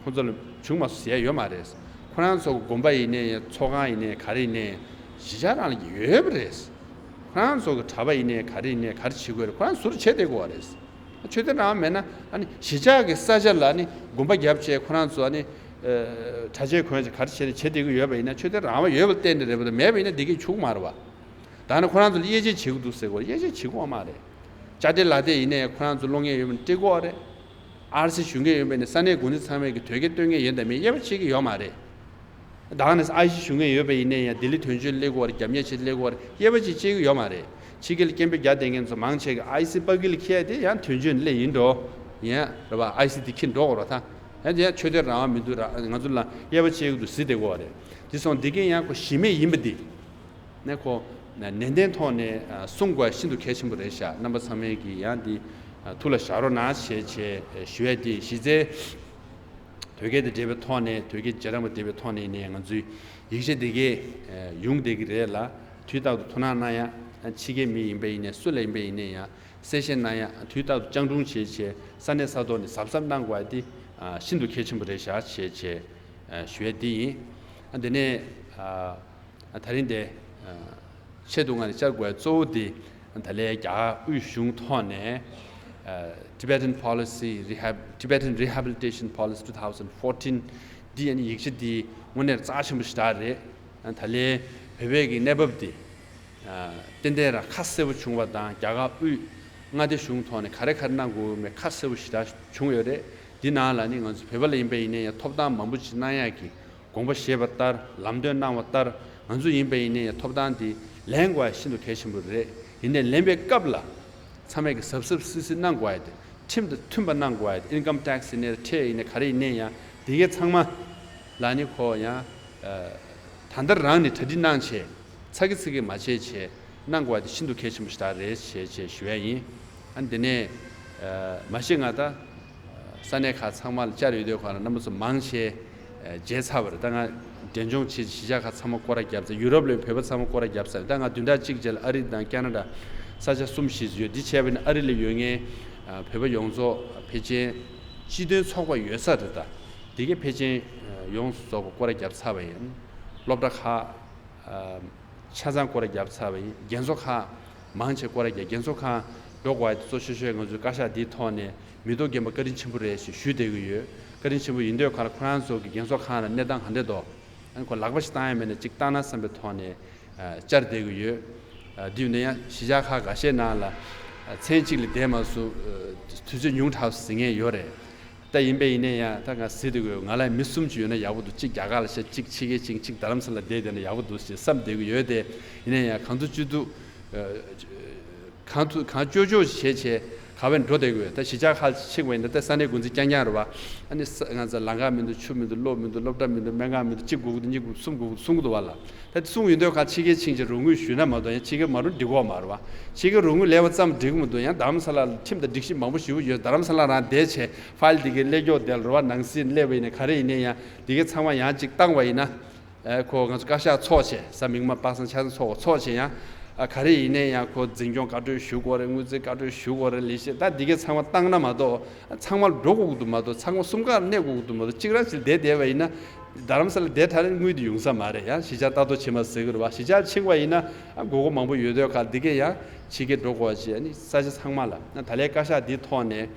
ཁོ་ཚོ་ལ་བྱུང་མ་སོང་ཟེར་ཡ་ཡོད་མ་རེད། ཁོ་རང་ཚོ་དགོན་པ་ཡིན་ནའི་ཚོགས་ཁང་ཡིན་ནའི་ག་རེ་ཡིན་ནའི་གཞིས་ཆགས་རང་ལ་ཡོད་པ་རེད། ཁོ་རང་ཚོ་གི་གྲྭ་པ་ཡིན་ནའི་ག་རེ་ཡིན་ནའི་ག་རེ་བྱེད་དགོས་རེད། ཁོ་རང་ཟུར་བྱེད་བསྡད་དགོས་པ་རེད། ཆོས་དད་རང་དབང་མེད་ན་ཨ་ནི་གཞིས་ཆགས་ཀྱི་ས་ཆ་ལ་ཨ་ནི་དགོན་པ་བརྒྱབ་བྱས་ཁོ་རང་ཚོ་ཨ་ནི་གྲྭ་ཆས་གོན་བྱས་ག་རེ་བྱས་ནས་བྱེད་བསྡད་ཀྱི་ཡོད་པ་ཡིན་ན་ཆོས་དད་རང་དབང་ཡོད་པ་གཏན་ནས་རེད་པ། དང་མེད་པ་ཡིན་ན་འདི་གས་བྱུང་མ་རེད་པ། ད་ནི་ཁོ་རང་ཚོ་ལ་དབྱེ་འབྱེད་བྱེད་ཀྱི་འདུག་ཟེར་གོ། དབྱེ་འབྱེད་བྱེད་ཀྱི་ཡོད་མ་རེད། ཅ་ཏི་ལ་ཏི་ཡིན་ནའི་ཁོ་རང་ཚོ་སློབ་གཉེར་ཡོད་མ་སྤྲད་ཀྱི་ཡོད་རེད། ཨར་སི་ཞུ་མཁན་ཡོད་པ་ཡིན་ན་ས་གནས་འགོ་འཛིན་ཚང་མས་ཀྱི་དོལ་རྒྱལ་སྟོན་མཁན་ཡིན་དང་མིན་དབྱེ་བ་ཕྱེ་གི་ཡོད་མ་རེད། ད་ནི་ཨ་ཡི་སི་ཞུ་མཁན་ཡོད་པ་ཡིན་ནའི་ཡང་ལྡི་ལི་དོན་གཅོད་སླེབས་ཀྱི་ཡོད་རེད། རྒྱབ་གཉེར་བྱེད་སླེབས་ཀྱི་ཡོད་རེད། དབྱེ་བ་ཅིག་ཕྱེ་གི་ཡོད་མ་རེད། ཕྱི་རྒྱལ་སྐད་འབོད་རྒྱག་བསྡད་མཁན་ཚོ་མང་ཆེ་གི་ཨ་ཡི་སི་ཕ་གི་ལ་འཁྱེར་ཡ་དེ་ཡང་དོན་གཅོད་སླེབས་ཡིན་འགྲོ། ཡིན་རེད་པ། ཨ་ཡི་སི་དེ་འཁྱེར་འགྲོ་དགོས་རེད་ད། ཡང་དེ་ཡང་ཆོས་དད་རང་དབང་མི་འདུག་ར། ང་ཚོ་ལ་དབྱེ་བ་ཕྱེ་གི་འདུག་ཟེར་བསྡད་ཀྱི་ཡོད་རེད། དེ་སོང་འདི་གས་ཡང་ཁོ་གཞི་མེད་ཡིན་པ་འདི། ནས་ཁོ་ནན་ཏན་ཐོག་ནས་གསུང་དགོས་ཤིན་ཏུ་གལ་ཆེན་པོ་རེད་ཤག་རྣམ་པ་ཚང་མས་ཀྱིས་ཡང་འདི་ཐུགས་ལ་བཞག་རོགས་གནང་ཞེས་བྱས་ཞུ་ཡ་དེ། གཞི་རྩའི་དོལ་རྒྱལ་དང་འབྲེལ་བའི་ཐོག་ནས། དོལ་རྒྱལ་རྗེས་འབྲང་པ་འབྲེལ་བའི་ཐོག་ནས་ནས་ང་ཚོའི་ཡིག་ཆ་འདི་གས་ཡོང་བསྡད་ཀྱི་རེད་ལ། དུས་རྟག་ཏུ་ཐུགས་སྣང་གནང་ཡ། ཕྱི་རྒྱལ་མི་ཡིན་པ་ཡིན་ནའི་སུ་ལ་ཡིན་པ་ཡིན་ནའི་ཡང་གསལ་བཤད་གནང་ཡ། དུས་རྟག་ཏུ་སྤྱང་གྲུང་བྱས་བྱས་ས་གནས་ས་ཐོག་ནས་གཟབ་གཟབ་གནང་དགོས་ཡ་དེ་ཤིན་ཏུ་གལ་ཆེན་པོ་རེད་ཤག་ཞེས་བྱས་ཞུ་ཡ་འདི་ཡིན། དེ་ནས། ད་རིང་དེ་ཆེད་དུ་ང་ནས་བཅར་དགོས་གཙོ་བོ་དེ། ད་ལན་རྒྱ་གར་དབུས་གཞུང་ཐོག་ནས་Tibetan Policy Rehab- Tibetan Rehabilitation Policy two thousand fourteen འདི་ཡང་ཡིག་ཆ་འདི་དངོས་གནས་རྩ་ཆེན་པོ་ཞེ་དྲག་རེད། ད་ལན་བོད་པའི་གི་གནས་བབ་འདི་ཏན་ཏན་རང་ཁ་གསལ་པོ་བྱུང་བ་དང་། རྒྱ་གར་དབུས་མངའ་སྡེ་གཞུང་ཐོག་ནས་ག་རེ་ག་རེ་གནང་དགོས་མེད་ཁ་གསལ་པོ་ཞེ་དྲག་བྱུང་ཡོད་རེད། འདི་ནང་ལ་ནི་ང་ཚོ་བོད་པ་ལ་ཡིན་པ་ཡིན་ནའི་ཡང་ཐོབ་ཐང་མང་པོ་ཅིག་གནང་ཡག་གི་དགོངས་པ་བཞེས་པ་ལྟར། ལམ་སྟོན་གནང་བ་ལྟར། ང་ཚོ་ཡིན་པ་ཡིན་ནའི་ཐོབ་ཐང་འདི་ལེན་དགོས་ཡ་ཤིན་ཏུ་གལ་ཆེན་པོ་རེད། ཡིན་ནའི་ལེན་པའི་སྐབས་ལ་ཚང་མས་ཀྱི་གཟབ་གཟབ་སིལ་སིལ་གནང་དགོས་ཡ་དེ། ཁྲིམས་དང་མཐུན་པ་གནང་དགོས་ཡ་དེ། Income Tax ཡིན་ནའི་ཁྲལ་ཡིན་ནའི་ག་རེ་ཡིན་ནའི་ཡང་དེ་གའི་ཚང་མ་ལ་ནི་ཁོ་ཡང་ད་ལྟ་རང་ནས་གྲ་སྒྲིག་གནང་བྱས། ཚ་གི་ཚི་གི་མ་བྱས་བྱས་གནང་དགོས་ཡ་དེ་ཤིན་ཏུ་གལ་ཆེན་པོ་ཞིག་རེད་ཞེས་བྱས་ཞུ་ཡ་ཡིན། ཨ་ནི་དེ་ནས་མ་གཞི་ང་ད། ས་གནས་ཁག་ཚང་མ་ལ་བཅར་ཡོད་དུས་ག་ལ་རྣམ་པ་ཚོ་མང་ཆེ་མཇལ་ཚར་བ་རེད། ད་ང་འབྲས་ལྗོངས་ཆེ་གཞིས་ཆགས་ཁག་ཚང་མ་སྐོར་ར་བརྒྱབ་ཚར། ཡུ་རོབ་ལ་ཡོད་བོད་པ་ཚང་མ་སྐོར་ར་བརྒྱབ་ཚར། ད་ང་བདུན་ཕྲག་གཅིག་རྗེས་ལ་ཨ་རི་དང་ཁེ་ན་ཌ་ས་ཆ་གསུམ་བཞི་ཡོད། འདི་བྱས་པ་ཡིན་ན་ཨ་རི་ལ་ཡོད་མཁན་བོད་པ་ཡོངས་རྫོགས་ཕལ་ཆེར་སྤྱི་མཐུན་ཚོགས་པ་ཡོད་ས་རེད། ད་འདི་གའི་ཕལ་ཆེར་ཡོངས་སུ་རྫོགས་པ་སྐོར་ར་བརྒྱབ་ཚར་བ་ཡིན། སློབ་གྲྭ་ཁག་ཆ་ཚང་སྐོར་ར་བརྒྱབ་ཚར་བ་ཡིན། རྒན་གསོ་ཁང་མང་ཆེ་སྐོར་ར་བརྒྱབ། རྒན་གསོ་ཁང་འགྲོ་དགོས་ཡ་དེ་གཙོ་ཆེ་ཤོས་ང་ཚོའི་བཀའ་ཤག་འདིའི་ཐོག་ནས་མི་ཐོག་རྒན་པ་བཀའ་དྲིན་ཆེན་པོ་རེད་ཞེས་ཞུ་བསྡད་ཀྱི་ཡོད། བཀའ་དྲིན་ཆེན་པོ་ཡིན་དུས་ག་ལ་ཁོ་རང་ཚོ་གི་རྒན་གསོ་ཁང་ལ་གནས་སྟངས་ག་འདྲས་འདུག་ཨ་ནི་ཁོ་ལག་པ་ཞིག་བཏང་ཡ་མེད་ན་གཅིག་བཏང་ན་བསམ་པའི་ཐོག་ནས་བཅར་བསྡད་ཀྱི་ཡོད། འདི་ཡིན་ན་ཡང་གཞིས་ཆགས་ཁག་འགའ་ཤས་ནང་ལ་མཚན་གཅིག་ལ་བསྡད་མ་སོང་། དུས་ཚོད་ཉུང་དྲགས་ཟེར་མཁན་ཡོད་རེད། ད་ཡིན་པས་ཡིན་ནའི་ཡང་ད་ང་ཟེར་དུས་ང་ལ་མི་གསུམ་ཅིག་ཡོད་ན་ཡག་པོ་འདུག་གཅིག་རྒྱ་གར་ལ་བཞག་གཅིག་ཕྱི་རྒྱལ་ཕྱིན། གཅིག་རྡ་རམ་ས་ལ་བསྡད་བསྡད་ན་ཡག་པོ་འདུག་ཞེས་བསམ་བསྡད་ཀྱི་ཡོད་དེ། ཡིན་ནའི་ཡང་གང་ཐུབ་ཅི་ཐུབ་གང་ཐུབ་གང་ལྕོགས་ལྕོགས་བྱས་བྱས་ག་བས་འགྲོ་བསྡད་ཀྱི་ཡོད། ད་གཞིས་ཆགས་ཁག་ཕྱིན་པ་ཡིན་ན་ད་ས་གནས་འགོ་འཛིན་རྐྱང་རྐྱང་རེད་བ། ཨ་ནི་ས་ང་ཚོ་ལམ་ཁ་མི་འདུག་ཆུ་མི་འདུག་གློག་མི་འདུག་སློབ་གྲྭ་མི་འདུག་སྨན་ཁང་མི་འདུག་གཅིག་དགོས་ཀྱི་འདུག་གཉིས་དགོས་གསུམ་དགོས་གསུང་གི་འདུག་བ་ལ། ད་གསུང་ཡོང་དུས་ཁ་ཕྱི་རྒྱལ་ཕྱིན་བྱས་རོགས་དངུལ་ཞུས་ན་མ་གཏོགས་ཡང་ཕྱི་རྒྱལ་མ་རུ་འགྲིག་གོ་མ་རེད་བ། ཕྱི་རྒྱལ་རོགས་དངུལ་ལེན་པ་ཙམ་འགྲིག་གི་མི་འདུག་ཡང་རྡ་རམ་ས་ལ་ཁྲིམས་དང་སྒྲིག་གཞི་མང་པོ་ཞེ་པོ་ཡོད། རྡ་རམ་ས་ལ་རང་བསྡད་བྱས་ཕ་ཡིལ་དེ་གའི་སླེབས་ཀྱོག་དེ་ལ་རོ་བ་ནང་སྲིད་སླེབས་པ་ཡིན་ན་ག་རེ་ཡིན་ནའི་ཡང་དེ་གའི་ཚང་མ་ཡང་གཅིག་བཏང་བ་ཡིན་ན། ཨ་ཁོ་ང་ཚོ་བཀའ་ཤག་ཚོགས་བྱས་གཟའ་མིག་དམར་པ་སངས་ཆ་ཚང་ཚོགས་ཚོགས་བྱས་ཡང་ཨ་ག་རེ་ཡིན་ནའི་ཡང་ཁོ་འཛིན་སྐྱོང་བཀའ་འཁྲོལ་ཞུ་དགོས་རེད། དངུལ་རྩིས་བཀའ་འཁྲོལ་ཞུ་དགོས་རེད། ལས་བྱེད་ད་དེ་གའི་ཚང་མ་བཏང་ན་མ་གཏོགས་ཚང་མ་འགྲོ་དགོས་ཀྱི་འདུག་མ་གཏོགས་ཚང་མ་གསུམ་ཀ་གནས་དགོས་ཀྱི་འདུག་མ་གཏོགས་གཅིག་རང་ཞིག་བསྡད་བསྡད་པ་ཡིན་ན། རྡ་རམ་ས་ལ་བསྡད་ཐལ་དངུལ་དེ་ཡོང་ས་མ་རེད། ཡང་གཞིས་ཆགས་ལྟ་རྟོག་བྱེད་མ་ཟེར་གི་རེད་བ། གཞིས་ཆགས་ཕྱིན་པ་ཡིན་ན་ཨ་དགོས་མཁོ་མང་པོ་ཡོད་དུས་ཁ་འདི་གས་ཡང་ཕྱི་རྒྱལ་འགྲོ་དགོས་བྱས་ཨ་ནི་ས་ཆ་ཚང་མ་ལ་ཨ་ད་ལན་བཀའ་ཤག་འདིའི་ཐོག་ནས་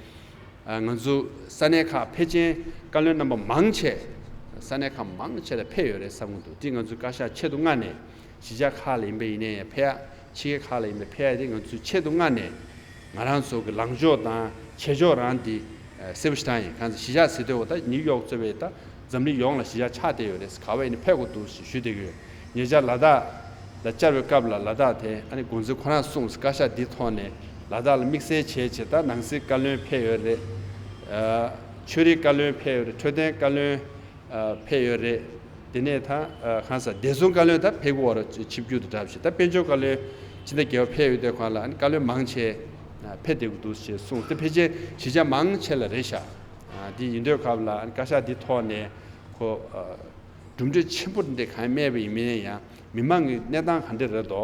ཨ་ང་ཚོ་ས་གནས་ཁག་ཕལ་ཆེར་བཀའ་བློན་རྣམ་པ་མང་ཆེ་ས་གནས་ཁག་མང་ཆེ་ལ་ཕེབས་ཡོད་རེད་བསམ་གི་འདུག་དེ་ང་ཚོའི་བཀའ་ཤག་ཆེད་དུ་མངགས་ནས་གཞིས་ཆགས་ཁག་ལ་ཡིན་པ་ཡིན་ནའི་ཕེབས་ཡ། ཕྱི་རྒྱལ་ཁག་ལ་ཡིན་པའི་ཕེབས་ཡ་དེ་ང་ཚོའི་ཆེད་དུ་མངགས་ནས་ང་རང་ཚོ་གི་ལངས་ཕྱོགས་དང་བྱེད་ཕྱོགས་རང་དེ་གསལ་པོ་ཞིག་བཏང་ཡིན། གང་ཚེ་གཞིས་ཆགས་ཟེར་དུས་འོ་ད་ནིའུ་ཡོག་གཙོས་པའི་ད་ འཛམ་གླིང་ཡོངས་ལ་གཞིས་ཆགས་ཆགས་བསྡད་ཡོད་རེད། ག་བ་ཡིན་ནའི་ཕེབས་དགོས་འདུག་ཞེས་ཞུས་བསྡད་ཀྱི་ཡོད། ཉེ་ཆར་ལ་དྭགས་ལ་བཅར་བའི་སྐབས་ལ་ལ་དྭགས་དེ་ཨ་ནི་འགོ་འཛིན་ཁོ་རང་གསུངས། བཀའ་ཤག་འདི་ཐོག་ནས་ལ་དྭགས་ལ་དམིགས་བསལ་བྱས་བྱས་ད་ནང་སྲིད་བཀའ་བློན་ཕེབས་ཡོད་རེད། ཨ། ཆོས་རིག་བཀའ་བློན་ཕེབས་ཡོད་རེད། འཕྲོད་བསྟེན་བཀའ་བློན་ཨ། ཕེབས་ཡོད་རེད། དེ་ནས་ད་ཨ། གང་ཟེར་བདེ་སྲུང་བཀའ་བློན་ད་ཕེབས་ཀྱི་ཡོད་རེད། ཆིབས་བསྒྱུར་དང་སྦྲགས་བྱས། ད་དཔལ་འབྱོར་བཀའ་བློན་སྤྱི་ཟླ་བརྒྱད་པ་ཕེབས་ཡོད་དུས་སྒང་ལ་ཨ་ནི་བཀའ་བློན་མང་ཆེ་ཨ། ཕེབས་བསྡད་ཀྱི་འདུག་ཅེས་གསུངས་ཏེ། ཕལ་ཆེར་གཞིས་ཆགས་མང་ཆེ་ལ་རེད་ཤག་ཨ། འདི་ཡིན་དུས་སྐབས་ལ་ཨ་ནི་བཀའ་ཤག་འདི་ཐོག་ནས་ཁོ་ཨ། གྲུབ་འབྲས་ཆེན་པོ་འདི་གང་སྨྲས་པ་ཡིན་མིན་ཡང་མི་མང་གི་གནས་སྟངས་ག་འདྲ་རེད་དོ།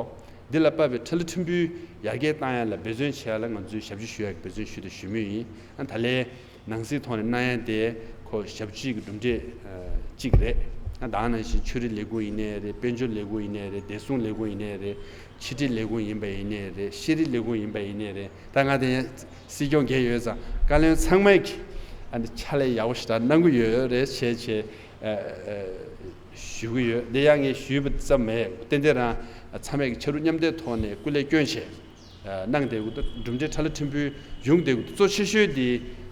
འདི་ལ་དཔག་པའི་ཁྲ་ལི་ཕྲན་བུའི་ཡར་རྒྱས་བཏང་ཡ་ལ་འབད་བརྩོན་བྱེད་ཡ་ལ་ང་ཚོས་ཞབས་ཕྱི་ཞུ་ཡ་གི་འབད་བརྩོན་ཞུ་དང་ཞུ་མུས་ཡིན། ཨ། ད་ལན་ནང་སྲིད་ཐོག་ནས་གནང་ཡ་དེ་ཁོ་ཞབས་ཕྱི་གི་གྲུབ་འབྲས་ཨ། གཅིག་རེད། ཨ། ད་ག་ནང་བཞིན་ཆོས་རིག་ལས་ཁུངས་ཡིན་ནའི་རེད། དཔལ་འབྱོར་ལས་ཁུངས་ཡིན་ནའི་རེད། བདེ་སྲུང་ལས་ཁུངས་ཡིན་ནའི་རེད། ཕྱི་དྲིལ་ལས་ཁུངས་ཡིན་པ་ཡིན་ནའི་རེད། ཤེས་རིག་ལས་ཁུངས་ཡིན་པ་ཡིན་ནའི་རེད། ད་ང་དེ་ཡང་སྲིད་སྐྱོང་རྒྱལ་ཡོད་ཙང་བཀའ་བློན་ཚང་མས་ཀྱི་ཨ་ནི་ཕྱག་ལས་ཡག་པོ་ཞེ་དྲག་གནང་གི་ཡོད་རེད་བྱས་བྱས། ཨ། ཨ། ཞུ་གི་ཡོད། འདི་ཡང་ངས་ཞུས་པ་ཙམ་མེད། ཏན་ཏན་རང་ཚང་མས་ཀྱི་ཕྱག་རོགས་མཉམ་འདེགས་ཐོག་ནས་སྐུ་ལས་བསྐྱོན་བྱས་ཨ། གནང་བསྡད་ཀྱི་འདུག་གྲུབ་འབྲས་ཁྲ་ལི་ཕྲན་བུ་ཡོང་བསྡད་ཀྱི་འདུག་གཙོ་ཆེ་ཤོས་འདི་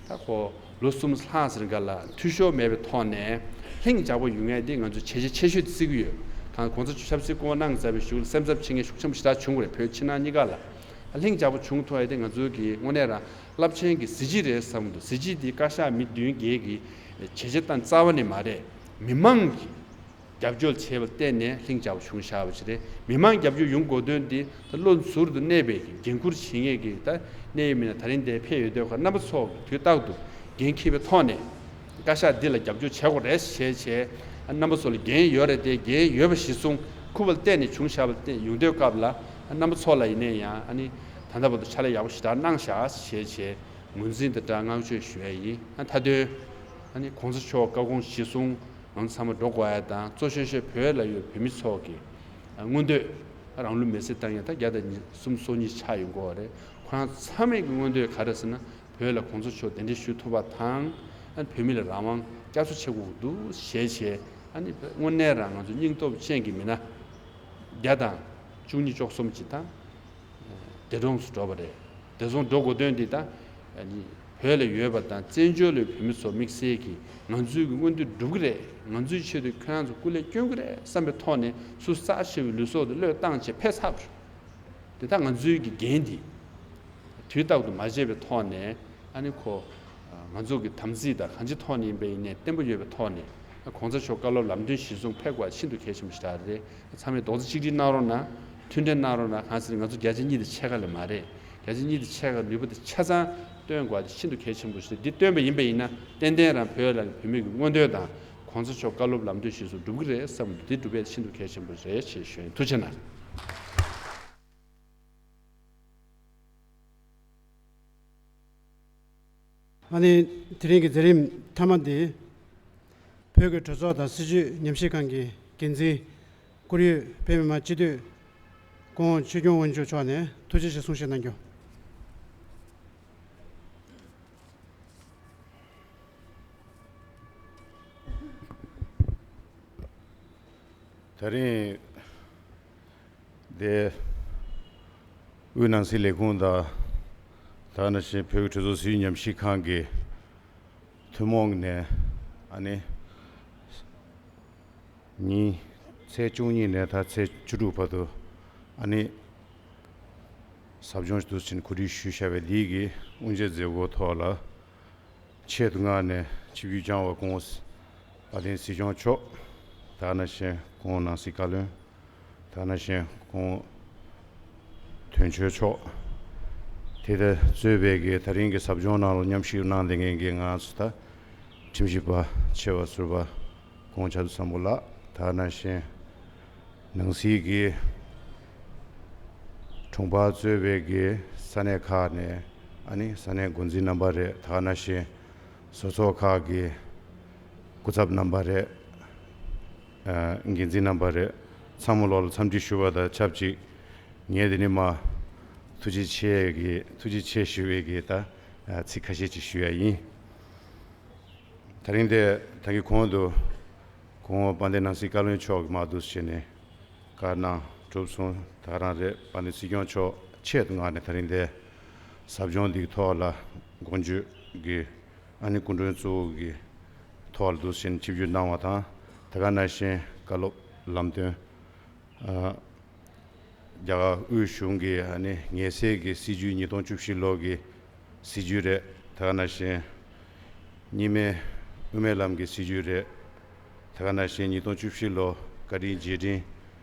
ད་ཁོ་ལོ་གསུམ་ལྷག་ཙམ་རིང་ག་ལ་འཐུས་ཤོར་མེད་པའི་ཐོག་ནས་ལྷིང་འཇགས་པོ་ཡོང་ཡས་འདི་ང་ཚོའི་བྱས་རྗེས་ཆེ་ཤོས་དེ་བརྩི་གི་ཡོད། གང་གོང་ས་མཆོག་ཆབ་སྲིད་སྐུ་དབང་གནང་མཛད་པའི་གཞུག་ལ་སེམས་འཚབ་བྱེད་མཁན་ཤུགས་ཆེན་པོ་ཞེ་དྲག་བྱུང་བ་རེད། བོད་ཕྱི་ནང་གཉིས་ཀ་ལ། ལྷིང་འཇགས་པོ་བྱུང་ཐུབ་ཡ་དེ་ང་ཚོའི་གི་དངོས་གནས་རང་རླབས་ཆེན་གྱི་གཟི་བརྗིད་རེད་བསམ་གྱི་འདུག་གཟི་བརྗིད་འདི་བཀའ་ཤག་མི་བདུན་བརྒྱད་ཀྱི་བྱས་རྗེས་དང་རྩ་བ་ནས་མ་རེད། མི་མང་གི་རྒྱབ་སྐྱོར་བྱས་པ་བརྟེན་ནས་ལྷིང་འཇགས་པོ་བྱུང་བཞག་པ་ཞིག་རེད། མི་མང་རྒྱབ་སྐྱོར་ཡོང་དགོས་དོན་འདི་ད་བློ་ཟུར་དུ་གནས་པའི་གི་འགན་འཁུར་བྱེད་མཁན་གྱི་ད་གནད་ཡོད་མི་སྣ་ད་རིང་འདིར་ཕེབས་ཡོད་དུས་ཁ་རྣམ་པ་ཚོ་གིས་དུས་རྟག་ཏུ་འགན་འཁྱེར་བའི་ཐོག་ནས། བཀའ་ཤག་འདི་ལ་རྒྱབ་སྐྱོར་བྱེད་དགོས་རེད་ཞེས་བྱས། རྣམ་པ་ཚོ་ལ་འགན་ཡོད་རེད་དེ། འགན་ཡོད་པ་གཞིར་བཟུང་འཁུར་བ་ལ་བརྟེན་ནས་བྱུང་བཞག་པ་ཡོང་དུས་སྐབས་ལ། རྣམ་པ་ཚོ་ལ་ཡིན་ནའི་ཡང་ཨ་ནི་ད་ལྟ་བར་དུ་ཕྱག་ལས་ཡག་པོ་ཞེ་དྲག་གནང་བཞག་ཞེས་བྱས་ངོས་འཛིན་དང་སྦྲགས་བསྔགས་བརྗོད་ཞུ་ཡ་ཡིན། ཨ། མཐའ་དོན་ཨ་ནི་གོང་ས་མཆོག་བཀའ་དགོངས་གཞིར་བཟུང་ང་ཚོ་ཚང་མ་འགྲོ་དགོས་ཡ་དང་། གཙོ་ཆེ་ཤོས་བོད་ལ་ཡོད་བོད་མི་ཚོ་གི་མངོན་འདོད། རང་ལུས་མེར་སྲེག་བཏང་ཡ་ད་བརྒྱ་དང་ཉི་ཤུ་རྩ་གཉིས་ཆགས་ཡོང་གི་ཡོད་རེད། ཁོ་རང་ཚང་མའི་གི་མངོན་འདོད་ག་རེ་ཟེར་ན། བོད་ལ་གོང་ས་མཆོག་གདན་འདྲེན་ཞུ་ཐུབ་པ་དང་། ཨ་ནི་བོད་མི་ལ་རང་དབང་བསྐྱར་གསོ་བྱེད་དགོས་འདུག་ཞེས་བྱས། ཨ་ནི་དངོས་གནས་རང་ང་ཚོ་སྙིང་སྟོབས་ཅན་གྱི་མི་སྣ་བརྒྱ་དང་བཅུ་གཉིས་བཅུ་གསུམ་ཅིག་ད་འདས་གྲོངས་སུ་འགྲོ་བ་རེད། འདས་གྲོངས་འགྲོ་དགོས་དོན་འདི་ད་ཨ་ནི་བོད་ལ་ཡོད་པ་དང་བཙན་བྱོལ་ལ་བོད་མི་ཚོ་དམིགས་བསལ་གྱིས་ང་ཚོའི་གི་མངོན་འདོད་འགྲུབ་ཀྱི་རེད། ང་ཚོའི་ཆེད་དུ་ཁྱོད་རང་ཚོ་སྐུ་ལས་བསྐྱོན་གྱི་རེད་བསམ་པའི་ཐོག་ནས་ཚུར་རྩ་ཆེ་བའི་ལུས་སྲོག་དེ་བློས་བཏང་བྱས་ཕེབས་ཚར་བ་རེད། དེ་ལྟར་ང་ཚོའི་གི་འགན་འདི་དུས་རྟག་ཏུ་མ་བརྗེད་པའི་ཐོག་ནས། ཨ་ནི་ཁོ་ང་ཚོ་གི་དམ་ཚིག་དང་གང་ཅིའི་ཐོག་ནས་ཡིན་པ་ཡིན་ནའི་བརྟན་པོ་ཡོད་པའི་ཐོག་ནས། གོང་ས་མཆོག་བཀའ་སློབ་ལམ་སྟོན་གཞིར་བཟུང་ཕེབས་དགོས་པ་ཤིན་ཏུ་གལ་ཆེན་པོ་ཞིག་རེད། ཚང་མས་རྡོག་རྩ་གཅིག་སྒྲིལ་གནང་རོགས་གནང་། མཐུན་སྒྲིལ་གནང་རོགས་གནང་། གང་ཟེར་ན་ང་ཚོ་བརྒྱ་ཆ་གཉིས་དང་ཕྱེད་ཀ་ལས་མ་རེད། བརྒྱ་ཆ་གཉིས་དང་ཕྱེད་ཀ་ནུས་པ་དེ་ཆ་ཚང་བཏོན་དགོས་པ་དེ་ཤིན་ཏུ་གལ་ཆེན་པོ་ཞིག་རེད། འདི་བཏོན་པ་ཡིན་པ་ཡིན་ན་ཏན་ཏན་རང་བོད་ལ་བོད་མི་གི་མངོན་འདོད་དང་གོང་ས་མཆོག་བཀའ་སློབ་ལམ་སྟོན་གཞིར་བཟུང་འགྲུབ་ཀྱི་རེད་བསམ་གྱི་འདུག་འདི་འགྲུབ་པ་ཤིན་ཏུ་གལ་ཆེན་པོ་རེད་ཅེས་ཞུ་ཡིན། ཐུགས་རྗེ་གནང་། ཨ་ནི་དེ་རིང་གི་མཛད་རིམ་མཐའ་མ་འདི་བོད་ཀྱི་གྲོས་ཚོགས་དང་སྲིད་བྱུས་ཉམས་ཞིབ་ཁང་གི་འགན་འཛིན་བཀུར་འོས་བོད་མི་མང་སྤྱི་འཐུས་སྐུ་ངོ་ཆོས་སྐྱོང་དབང་ཕྱུག་མཆོག་ནས་ཐུགས་རྗེ་ཆེ་གསུང་བཤད་གནང་རྒྱུ། ད་རིང་འདིར་དབུས་ནང་སྲིད་ལས་ཁུངས་དང་། ད་ག་ནང་བཞིན་བོད་ཀྱི་གྲོས་ཚོགས་སྲིད་བྱུས་ཉམས་ཞིབ་ཁང་གི་ཐུན་མོང་ནས་ཨ་ནི་ཉིན་ཚེས་བཅུ་གཉིས་ནས་ད་ཚེས་བཅུ་དྲུག་བར་དུ་ཨ་ནི་ཟབ་སྦྱོང་དུ་ཕྱིན་གོ་སྒྲིག་ཞུས་བཞག་པའི་འདི་གི་དབུ་འབྱེད་མཛད་སྒོ་ཐོག་ལ་ཆེད་དུ་མངགས་ནས་ཆིབས་བསྒྱུར་བསྐྱངས་པ་སྐུ་ངོ་དཔལ་ལྡན་སྲིད་སྐྱོང་མཆོག། ད་ག་ནང་བཞིན་སྐུ་ངོ་ནང་སྲིད་བཀའ་བློན། ད་ག་ནང་བཞིན་སྐུ་ངོ་དོན་གཅོད་མཆོག། དེ་ལྟར་གཙོས་པའི་གི་ད་རིང་གི་ཟབ་སྦྱོང་ནང་ལ་མཉམ་ཞུགས་གནང་བསྡད་མཁན་གྱི་ང་ཚོ་ད་ཁྲིམས་ཞིབ་པ་ཆེ་བ་ཟུར་པ་སྐུ་ངོ་ཕྱག་རྡོར་བཟང་པོ་ལགས། ད་ག་ནང་བཞིན་ནང་སྲིད་ཀྱི་དྲུང་འཕར་གཙོས་པའི་གི་ས་གནས་ཁག་ནས་ཨ་ནི་ས་གནས་འགོ་འཛིན་རྣམ་པ་རེད། ད་ག་ནང་བཞིན་བཟོ་ཚོགས་ཁག་གི་སྐུ་ཚབ་རྣམ་པ་རེད། ཨ། འགན་འཛིན་རྣམ་པ་རེད། ཚང་མ་ལོག་ལ་འཚམས་འདྲི་ཞུ་བ་དང་ཆབས་ཅིག་ངས་འདི་ནས་མར་ཐུགས་རྗེ་ཆེ་གི་ཐུགས་རྗེ་ཆེ་ཞུ་བའི་གི་ད་ཚིག་ཁ་ཤས་ཅིག་ཞུ་ཡ་ཡིན། ད་རིང་འདི་ད་གིན་གོང་དུ་སྐུ་ངོ་དཔལ་ལྡན་ནང་སྲིད་བཀའ་བློན་མཆོག་གིས་མར་འདུག་སེ་བྱས་ནས་བཀའ་གནང་གྲུབ་སོང་། ད་ག་རང་རེད། དཔལ་ལྡན་སྲིད་སྐྱོང་མཆོག་ཆེད་དུ་མངགས་ནས་ད་རིང་འདི་ཟབ་སྦྱོང་འདིའི་ཐོག་ལ་དགོངས་བརྗོད་ཀྱི་ཨ་ནི་སྐུ་མགྲོན་གཙོ་བོ་གི་ཐོག་ ཐོག་ལ་འདུག་སེ་ཆིབས་བསྒྱུར་གནང་བ་དང་། དེ་ག་ནང་བཞིན་བཀའ་སློབ་ལམ་སྟོན། ཨ། རྒྱ་གར་དབུས་གཞུང་གི་ཨ་ནི་ངལ་སེལ་གྱི་སྲིད་བྱུས་ཉིས་སྟོང་བཅུ་བཞི་ལོ་གི་སྲིད་བྱུས་རེད། དེ་ག་ནང་བཞིན་གཉིས་སྨན་དབུ་མའི་ལམ་གྱི་སྲིད་བྱུས་རེད། དེ་ག་ནང་བཞིན་ཉིས་སྟོང་བཅུ་བཞི་ལོ་བཀའ་དྲིན་རྗེས་དྲན་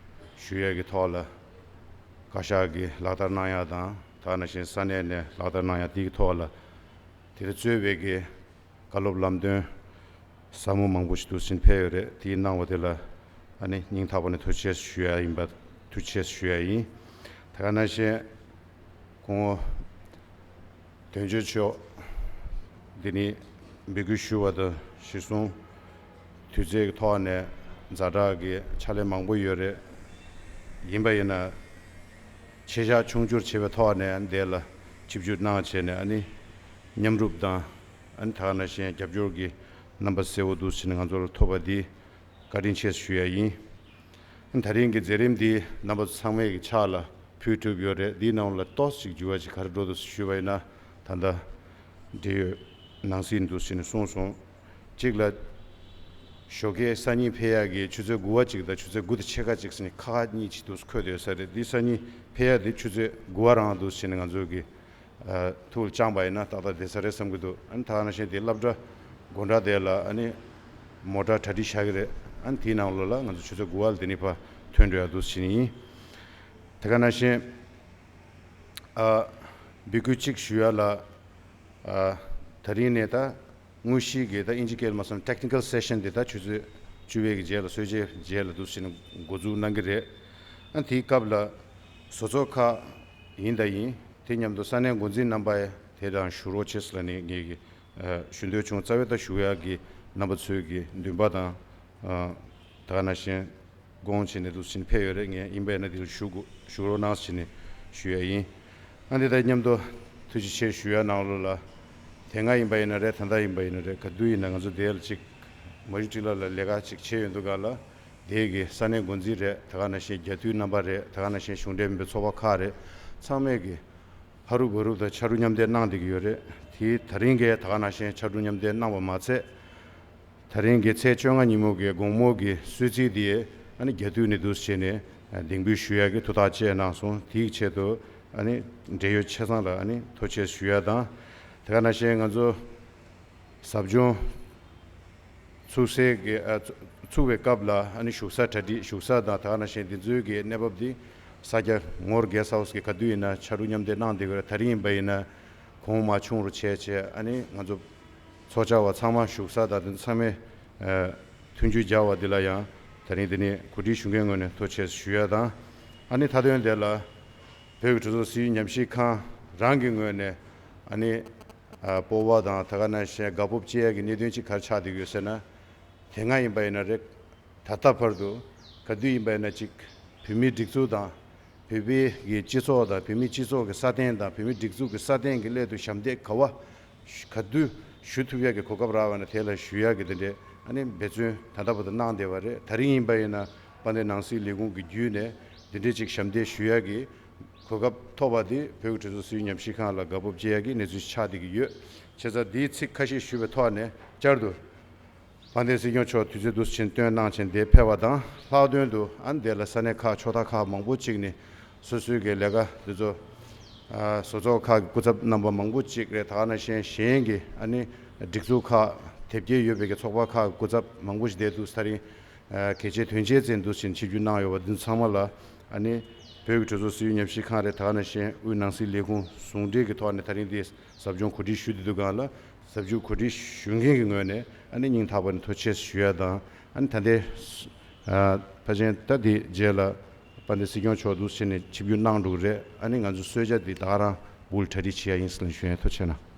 ཞུ་ཡས་ཀྱི་ཐོག་ལ་བཀའ་ཤག་གིས་ལག་བསྟར་གནང་ཡ་དང་། དེ་ག་ནང་བཞིན་ས་གནས་ནས་ལག་བསྟར་གནང་ཡ་དེའི་ཐོག་ལ་དེ་ལ་གཙོས་པའི་གི་བཀའ་སློབ་ལམ་སྟོན་ཟབ་མོ་མང་པོ་ཞིག་འདུག་སེ་ཕེབས་ཡོད་རེད། དེའི་གནང་བ་དེ་ལ་ཨ་ནི་སྙིང་ཐག་པ་ནས་ཐུགས་རྗེ་ཆེ་ཞུ་ཡ་ཡིན་པ། ཐུགས་རྗེ་ཆེ་ཞུ་ཡ་ཡིན། དེ་ག་ནང་བཞིན་སྐུ་ངོ་དོན་གཅོད་མཆོག་འདི་ནི་འབོད་སྐུལ་ཞུ་བ་དང་གཞི་བཟུང་དུས་ཚོད་ཀྱི་ཐོག་ནས་ཛ་དྲག་གི་ཕྱག་ལས་མང་པོ་ཡོད་རེད། ཡིན་པ་ཡིན་ན་ཆེ་བཞག་ཆུང་བསྒྱུར་བྱེད་པའི་ཐོག་ནས་ཨ་ནི་དེ་ལ་ཆིབས་བསྒྱུར་གནང་བྱས་ནས་ཨ་ནི་མཉམ་རུབ་དང་། ཨ་ནི་དེ་ག་ནང་བཞིན་རྒྱབ་སྐྱོར་གྱི་རྣམ་པ་གསལ་བོ་འདུག་སེ་ང་ཚོ་ལ་ཐོབ་པ་འདི་བཀའ་དྲིན་ཆེ་ཞུ་ཡ་ཡིན། ཨ་ནི་དེ་རིང་གི་མཛད་རིམ་འདི་རྣམ་པ་ཚང་མས་ཀྱི་ཕྱག་ལ་ཕུལ་གྲུབ་ཡོད་རེད། འདིའི་ནང་ལ་ཏོག་ཙམ་ཞིག་འགྱུར་བ་ཞིག་ག་རེ་འགྲོ་འདུག་ཞུས་པ་ཡིན་ན། ད་ལྟ་འབྲེལ་ཡོད་ནང་སྲིད་འདུག་སེ་གསུངས་སོང་། གཅིག་ལ་ཞོགས་ཀས་སང་ཉིན་ཕེབས་ཡག་གི་ཆུ་ཚོད་དགུ་པ་གཅིག་དང་ཆུ་ཚོད་དགུ་དང་ཕྱེད་ཀ་གཅིག་ཟེར་ནས་ཁག་ཁག་གཉིས་ཅིག་འདུག་སེ་འཁོད་བསྡད་ཡོད་ས་རེད། འདི་སང་ཉིན་ཕེབས་ཡག་དེ་ཆུ་ཚོད་དགུ་པ་རང་འདུག་སེ་ང་ཚོ་གི་ཨ། ཐུགས་ལ་བཅངས་པ་ཡིན་ན་ཏག་ཏག་བསྡད་ས་རེད་བསམ་གྱི་འདུག་ཨ་ནི་དེ་ག་ནང་བཞིན་དེ་སློབ་གྲྭ་སྒོ་འགྲམ་དེ་ལ་ཨ་ནི་མོ་ཊ་གྲ་སྒྲིག་བཞག་གི་རེད། ཨ་ནི་དེའི་ནང་ལོགས་ལ་ང་ཚོ་ཆུ་ཚོད་དགུ་པ་ལ་དེ་ནས་ཕར་ཐོན་འགྲོ་ཡག་འདུག་སེ་ཡིན། དེ་ག་ནང་བཞིན་ཨ། འབོད་སྐུལ་གཅིག་ཞུ་ཡ་ལ། ཨ། དེ་རིང་ནས་ད་དངོས་གཞིའི་གི་ད་དབྱིན་ཇི་སྐད་ལ་མ་སོང་technical session དེ་ད་ཆུ་ཚོད་བཅུ་པའི་གི་རྗེས་ལ་གསོལ་ཇའི་རྗེས་ལ་འདུག་སེ་འགོ་འཛུགས་གནང་གི་རེད། ཨ། དེའི་སྐབས་ལ་བཟོ་ཚོགས་ཁག་ཡིན་ད་ཡིན། དེ་མཉམ་དུ་ས་གནས་འགོ་འཛིན་རྣམ་པ་ཡང་དེ་དང་ཞུ་རོགས་བྱེད་ཟེར་ལབ་ནས་ངས་གི་ཨ། ཞུ་འདོད་བྱུང་། རྩ་བའི་ད་ཞུ་ཡག་གི་རྣམ་པ་ཚོའི་གི་འདུན་པ་དང་། ཨ། དེ་ག་ནང་བཞིན་དགོངས་བྱས་ནས་འདུག་སེ་ཕེབས་ཡོད་རེད། ངས་ཡིན་པ་ཡིན་ན་དེ་ལ་ཞུ་དགོས། ཞུ་རོགས་གནང་ཟེར་ནས་ཞུ་ཡ་ཡིན། ཨ། འདི་དང་མཉམ་དུ་ཐུགས་རྗེ་ཆེ་ཞུ་ཡ་ནང་ལོགས་ལ། དེ་སྔ་ཡིན་པ་ཡིན་ན་རེད། ད་ལྟ་ཡིན་པ་ཡིན་ན་རེད། ག་དུས་ཡིན་ན་ང་ཚོ་དེ་ལ་ཅིག་མ་རི་ཊི་ལ་ལ་ལས་ཀ་ཅིག་བྱས་ཡོང་དུས་སྒང་ལ་དེ་གི་ས་གནས་འགོ་འཛིན་རེད། དེ་ག་ནང་བཞིན་རྒྱ་འཐུས་རྣམ་པ་རེད། དེ་ག་ནང་བཞིན་གཞུང་འབྲེལ་མིན་པའི་ཚོགས་པ་ཁག་རེད། ཚང་མས་གི་ཧ་རུབ་བ་རུབ་དང་ཕྱག་རུ་མཉམ་འདེགས་གནང་བསྡད་ཀྱི་ཡོད་རེད། དེ་ད་རིང་གི་དེ་ག་ནང་བཞིན་ཕྱག་རུ་མཉམ་འདེགས་གནང་བ་མ་ཚད། ད་རིང་གི་ཚེས་བཅོ་ལྔ་ཉིན་མོ་གི་དགོང་མོ་གི་གསོལ་ཚིགས་དེ་ཨ་ནི་རྒྱ་འཐུས་ནས་འདུག་སེ་བྱས་ནས་གདན་འབུལ་ཞུ་ཡག་གི་ཐུགས་ཐག་བཅད་གནང་སོང་། དེའི་ཆེད་དུ་ཨ་ནི་འབྲེལ་ཡོད་ཆ་ཚང་ལ་ཨ་ནི་ཐུགས་རྗེ་ཆེ་ཞུ་ཡ་དང་། དེ་ག་ནང་བཞིན་ང་ཚོ་ཟབ་སྦྱོང་ཚུགས་སའི་གི་ཨ། ཚུགས་པའི་སྐབས་ལ་ཨ་ནི་བཞུགས་ས་གྲ་སྒྲིག་བཞུགས་ས་དང་། དེ་ག་ནང་བཞིན་དེ་ཚོའི་གི་གནས་བབ་དེ་ས་སྐྱ་ངོར་གེ་སི་ཊི་ཧའུ་སི་གི་ག་དུས་ཡིན་ན་ཕྱག་རུ་མཉམ་འདེགས་གནང་བསྡད་ཀྱི་ཡོད་རེད། ད་རིང་ཡིན་པ་ཡིན་ན་གོང་མ་ཆུང་རུ་བྱས་བྱས་ཨ་ནི་ང་ཚོ་ཚོགས་བཅར་བ་ཚང་མ་བཞུགས་ས་དང་དེ་ཚོ་ཚང་མས་ཨ། མཐུན་འགྱུར་སྦྱར་བ་འདི་ལ་ཡང་དེ་རིང་འདི་ནས་གོ་སྒྲིག་ཞུ་མཁན་ངོས་ནས་ཐུགས་རྗེ་ཆེ་ཞུ་ཡ་དང་། ཨ་ནི་མཐའ་དོན་དེ་ལ་བོད་ཀྱི་གྲོས་ཚོགས་སྲིད་བྱུས་ཉམས་ཞིབ་ཁང་རང་གི་ངོས་ནས་ཨ་ནི་ཨ། སྤོབས་པ་དང་དེ་ག་ནང་བཞིན་དགའ་སྤོབས་སྐྱེ་ཡ་གི་གནད་དོན་ཅིག་ག་རེ་ཆགས་བསྡད་ཀྱི་ཡོད་ཟེར་ན། དེ་སྔ་ཡིན་པ་ཡིན་ན་རེད། ད་ལྟ་བར་དུ་ག་དུས་ཡིན་པ་ཡིན་ན་ཅིག་བོད་མིའི་སྒྲིག་འཛུགས་དང་། བོད་པའི་གི་སྤྱི་ཚོགས་དང་། བོད་མིའི་སྤྱི་ཚོགས་ཀྱི་སྲ་བརྟན་དང་། བོད་མིའི་སྒྲིག་འཛུགས་ཀྱི་སྲ་བརྟན་གྱི་སླད་དུ་ཞབས་འདེགས་ག་བ་ག་དུས་ཞུ་ཐུབ་ཡག་གི་གོ་སྐབས་རག་པ་ན་དེ་ལ་ཞུ་ཡག་གི་དེ་འདྲའི་ཨ་ནི་འབད་བརྩོན་ད་ལྟ་བར་དུ་གནང་བསྡད་པ་རེད། ད་རིང་ཡིན་པ་ཡིན་ན་དཔལ་ལྡན་ནང་སྲིད་ལས་ཁུངས་ཀྱི་བརྒྱུད་ནས་འདི་འདྲའི་ཅིག་ཞབས་འདེགས་ཞུ་ཡག་གི་གོ་སྐབས་ཐོབ་པ་དེ་བོད་ཀྱི་གྲོས་ཚོགས་སྲིད་བྱུས་ཉམས་ཞིབ་ཁང་ལ་དགའ་སྤོབས་སྐྱེ་ཡག་གི་གནས་ཚུལ་ཆགས་བསྡད་ཀྱི་ཡོད། བྱས་ཙང་འདིའི་ཚིག་ཁ་ཤས་ཞུས་པའི་ཐོག་ནས་བསྐྱར་དུ་དཔལ་ལྡན་སྲིད་སྐྱོང་མཆོག་དུས་ཚོད་འདུག་སེ་བཏོན་གནང་བྱས་འདིར་ཕེབས་པ་དང་། ལྷག་དོན་དུ་ཨ་ནི་འདི་ལ་ས་གནས་ཁག་ཕྱོགས་མཐའ་ཁག་མང་པོ་ཅིག་ནས་སོ་སོའི་གི་ལས་ཀ་འདི་ཚོ་ཨ། བཟོ་ཚོགས་ཁག་གི་སྐུ་ཚབ་རྣམ་པ་མང་པོ་ཅིག་རེད། དེ་ག་ནང་བཞིན་གཞན་གྱི་ཨ་ནི་སྒྲིག་འཛུགས་ཁག་དེབ་སྐྱེལ་ཡོད་པའི་གི་ཚོགས་པ་ཁག་གི་སྐུ་ཚབ་མང་པོ་ཞིག་བསྡད་འདུག་ད་རིང་ཨ། གལ་ཆེ་དོན་ཆེ་ཚན་འདུག་སེ་ཆིབས་བསྒྱུར་གནང་ཡོད་པ་འདི་ཚང་མ་ལ་ཨ་ནི་བོད་ཀྱི་གྲོས་ཚོགས་སྲིད་བྱུས་ཉམས་ཞིབ་ཁང་རེད། དེ་ག་ནང་བཞིན་དབུས་ནང་སྲིད་ལས་ཁུངས་ཟུང་འབྲེལ་གྱི་ཐོག་ནས་ད་རིང་འདི་ཟབ་སྦྱོང་གོ་སྒྲིག་ཞུ་བསྡད་འདུག་གང་ལ། ཟབ་སྦྱོང་གོ་སྒྲིག་ཞུ་མཁན་གྱི་ངོས་ནས་ཨ་ནི་སྙིང་ཐག་པ་ནས་ཐུགས་རྗེ་ཆེ་ཞུ་ཡ་དང་། ཨ་ནི་ད་ལྟའི་ཨ། ཕལ་ཆེར་ད་འདི་རྗེས་ལ་དཔལ་ལྡན་སྲིད་སྐྱོང་མཆོག་འདུག་སེ་ནས་ཆིབས་བསྒྱུར་གནང་འགྲོ་གི་རེད། ཨ་ནི་ང་ཚོ་གསོལ་ཇ་འདི་ད་ག་རང་འབུལ་གྲ་སྒྲིག་བྱེད་ཡ་ཡིན་ཟེར་ནས་ཞུ་ཡ། ཐུགས་རྗེ་ཆེ་གནང་།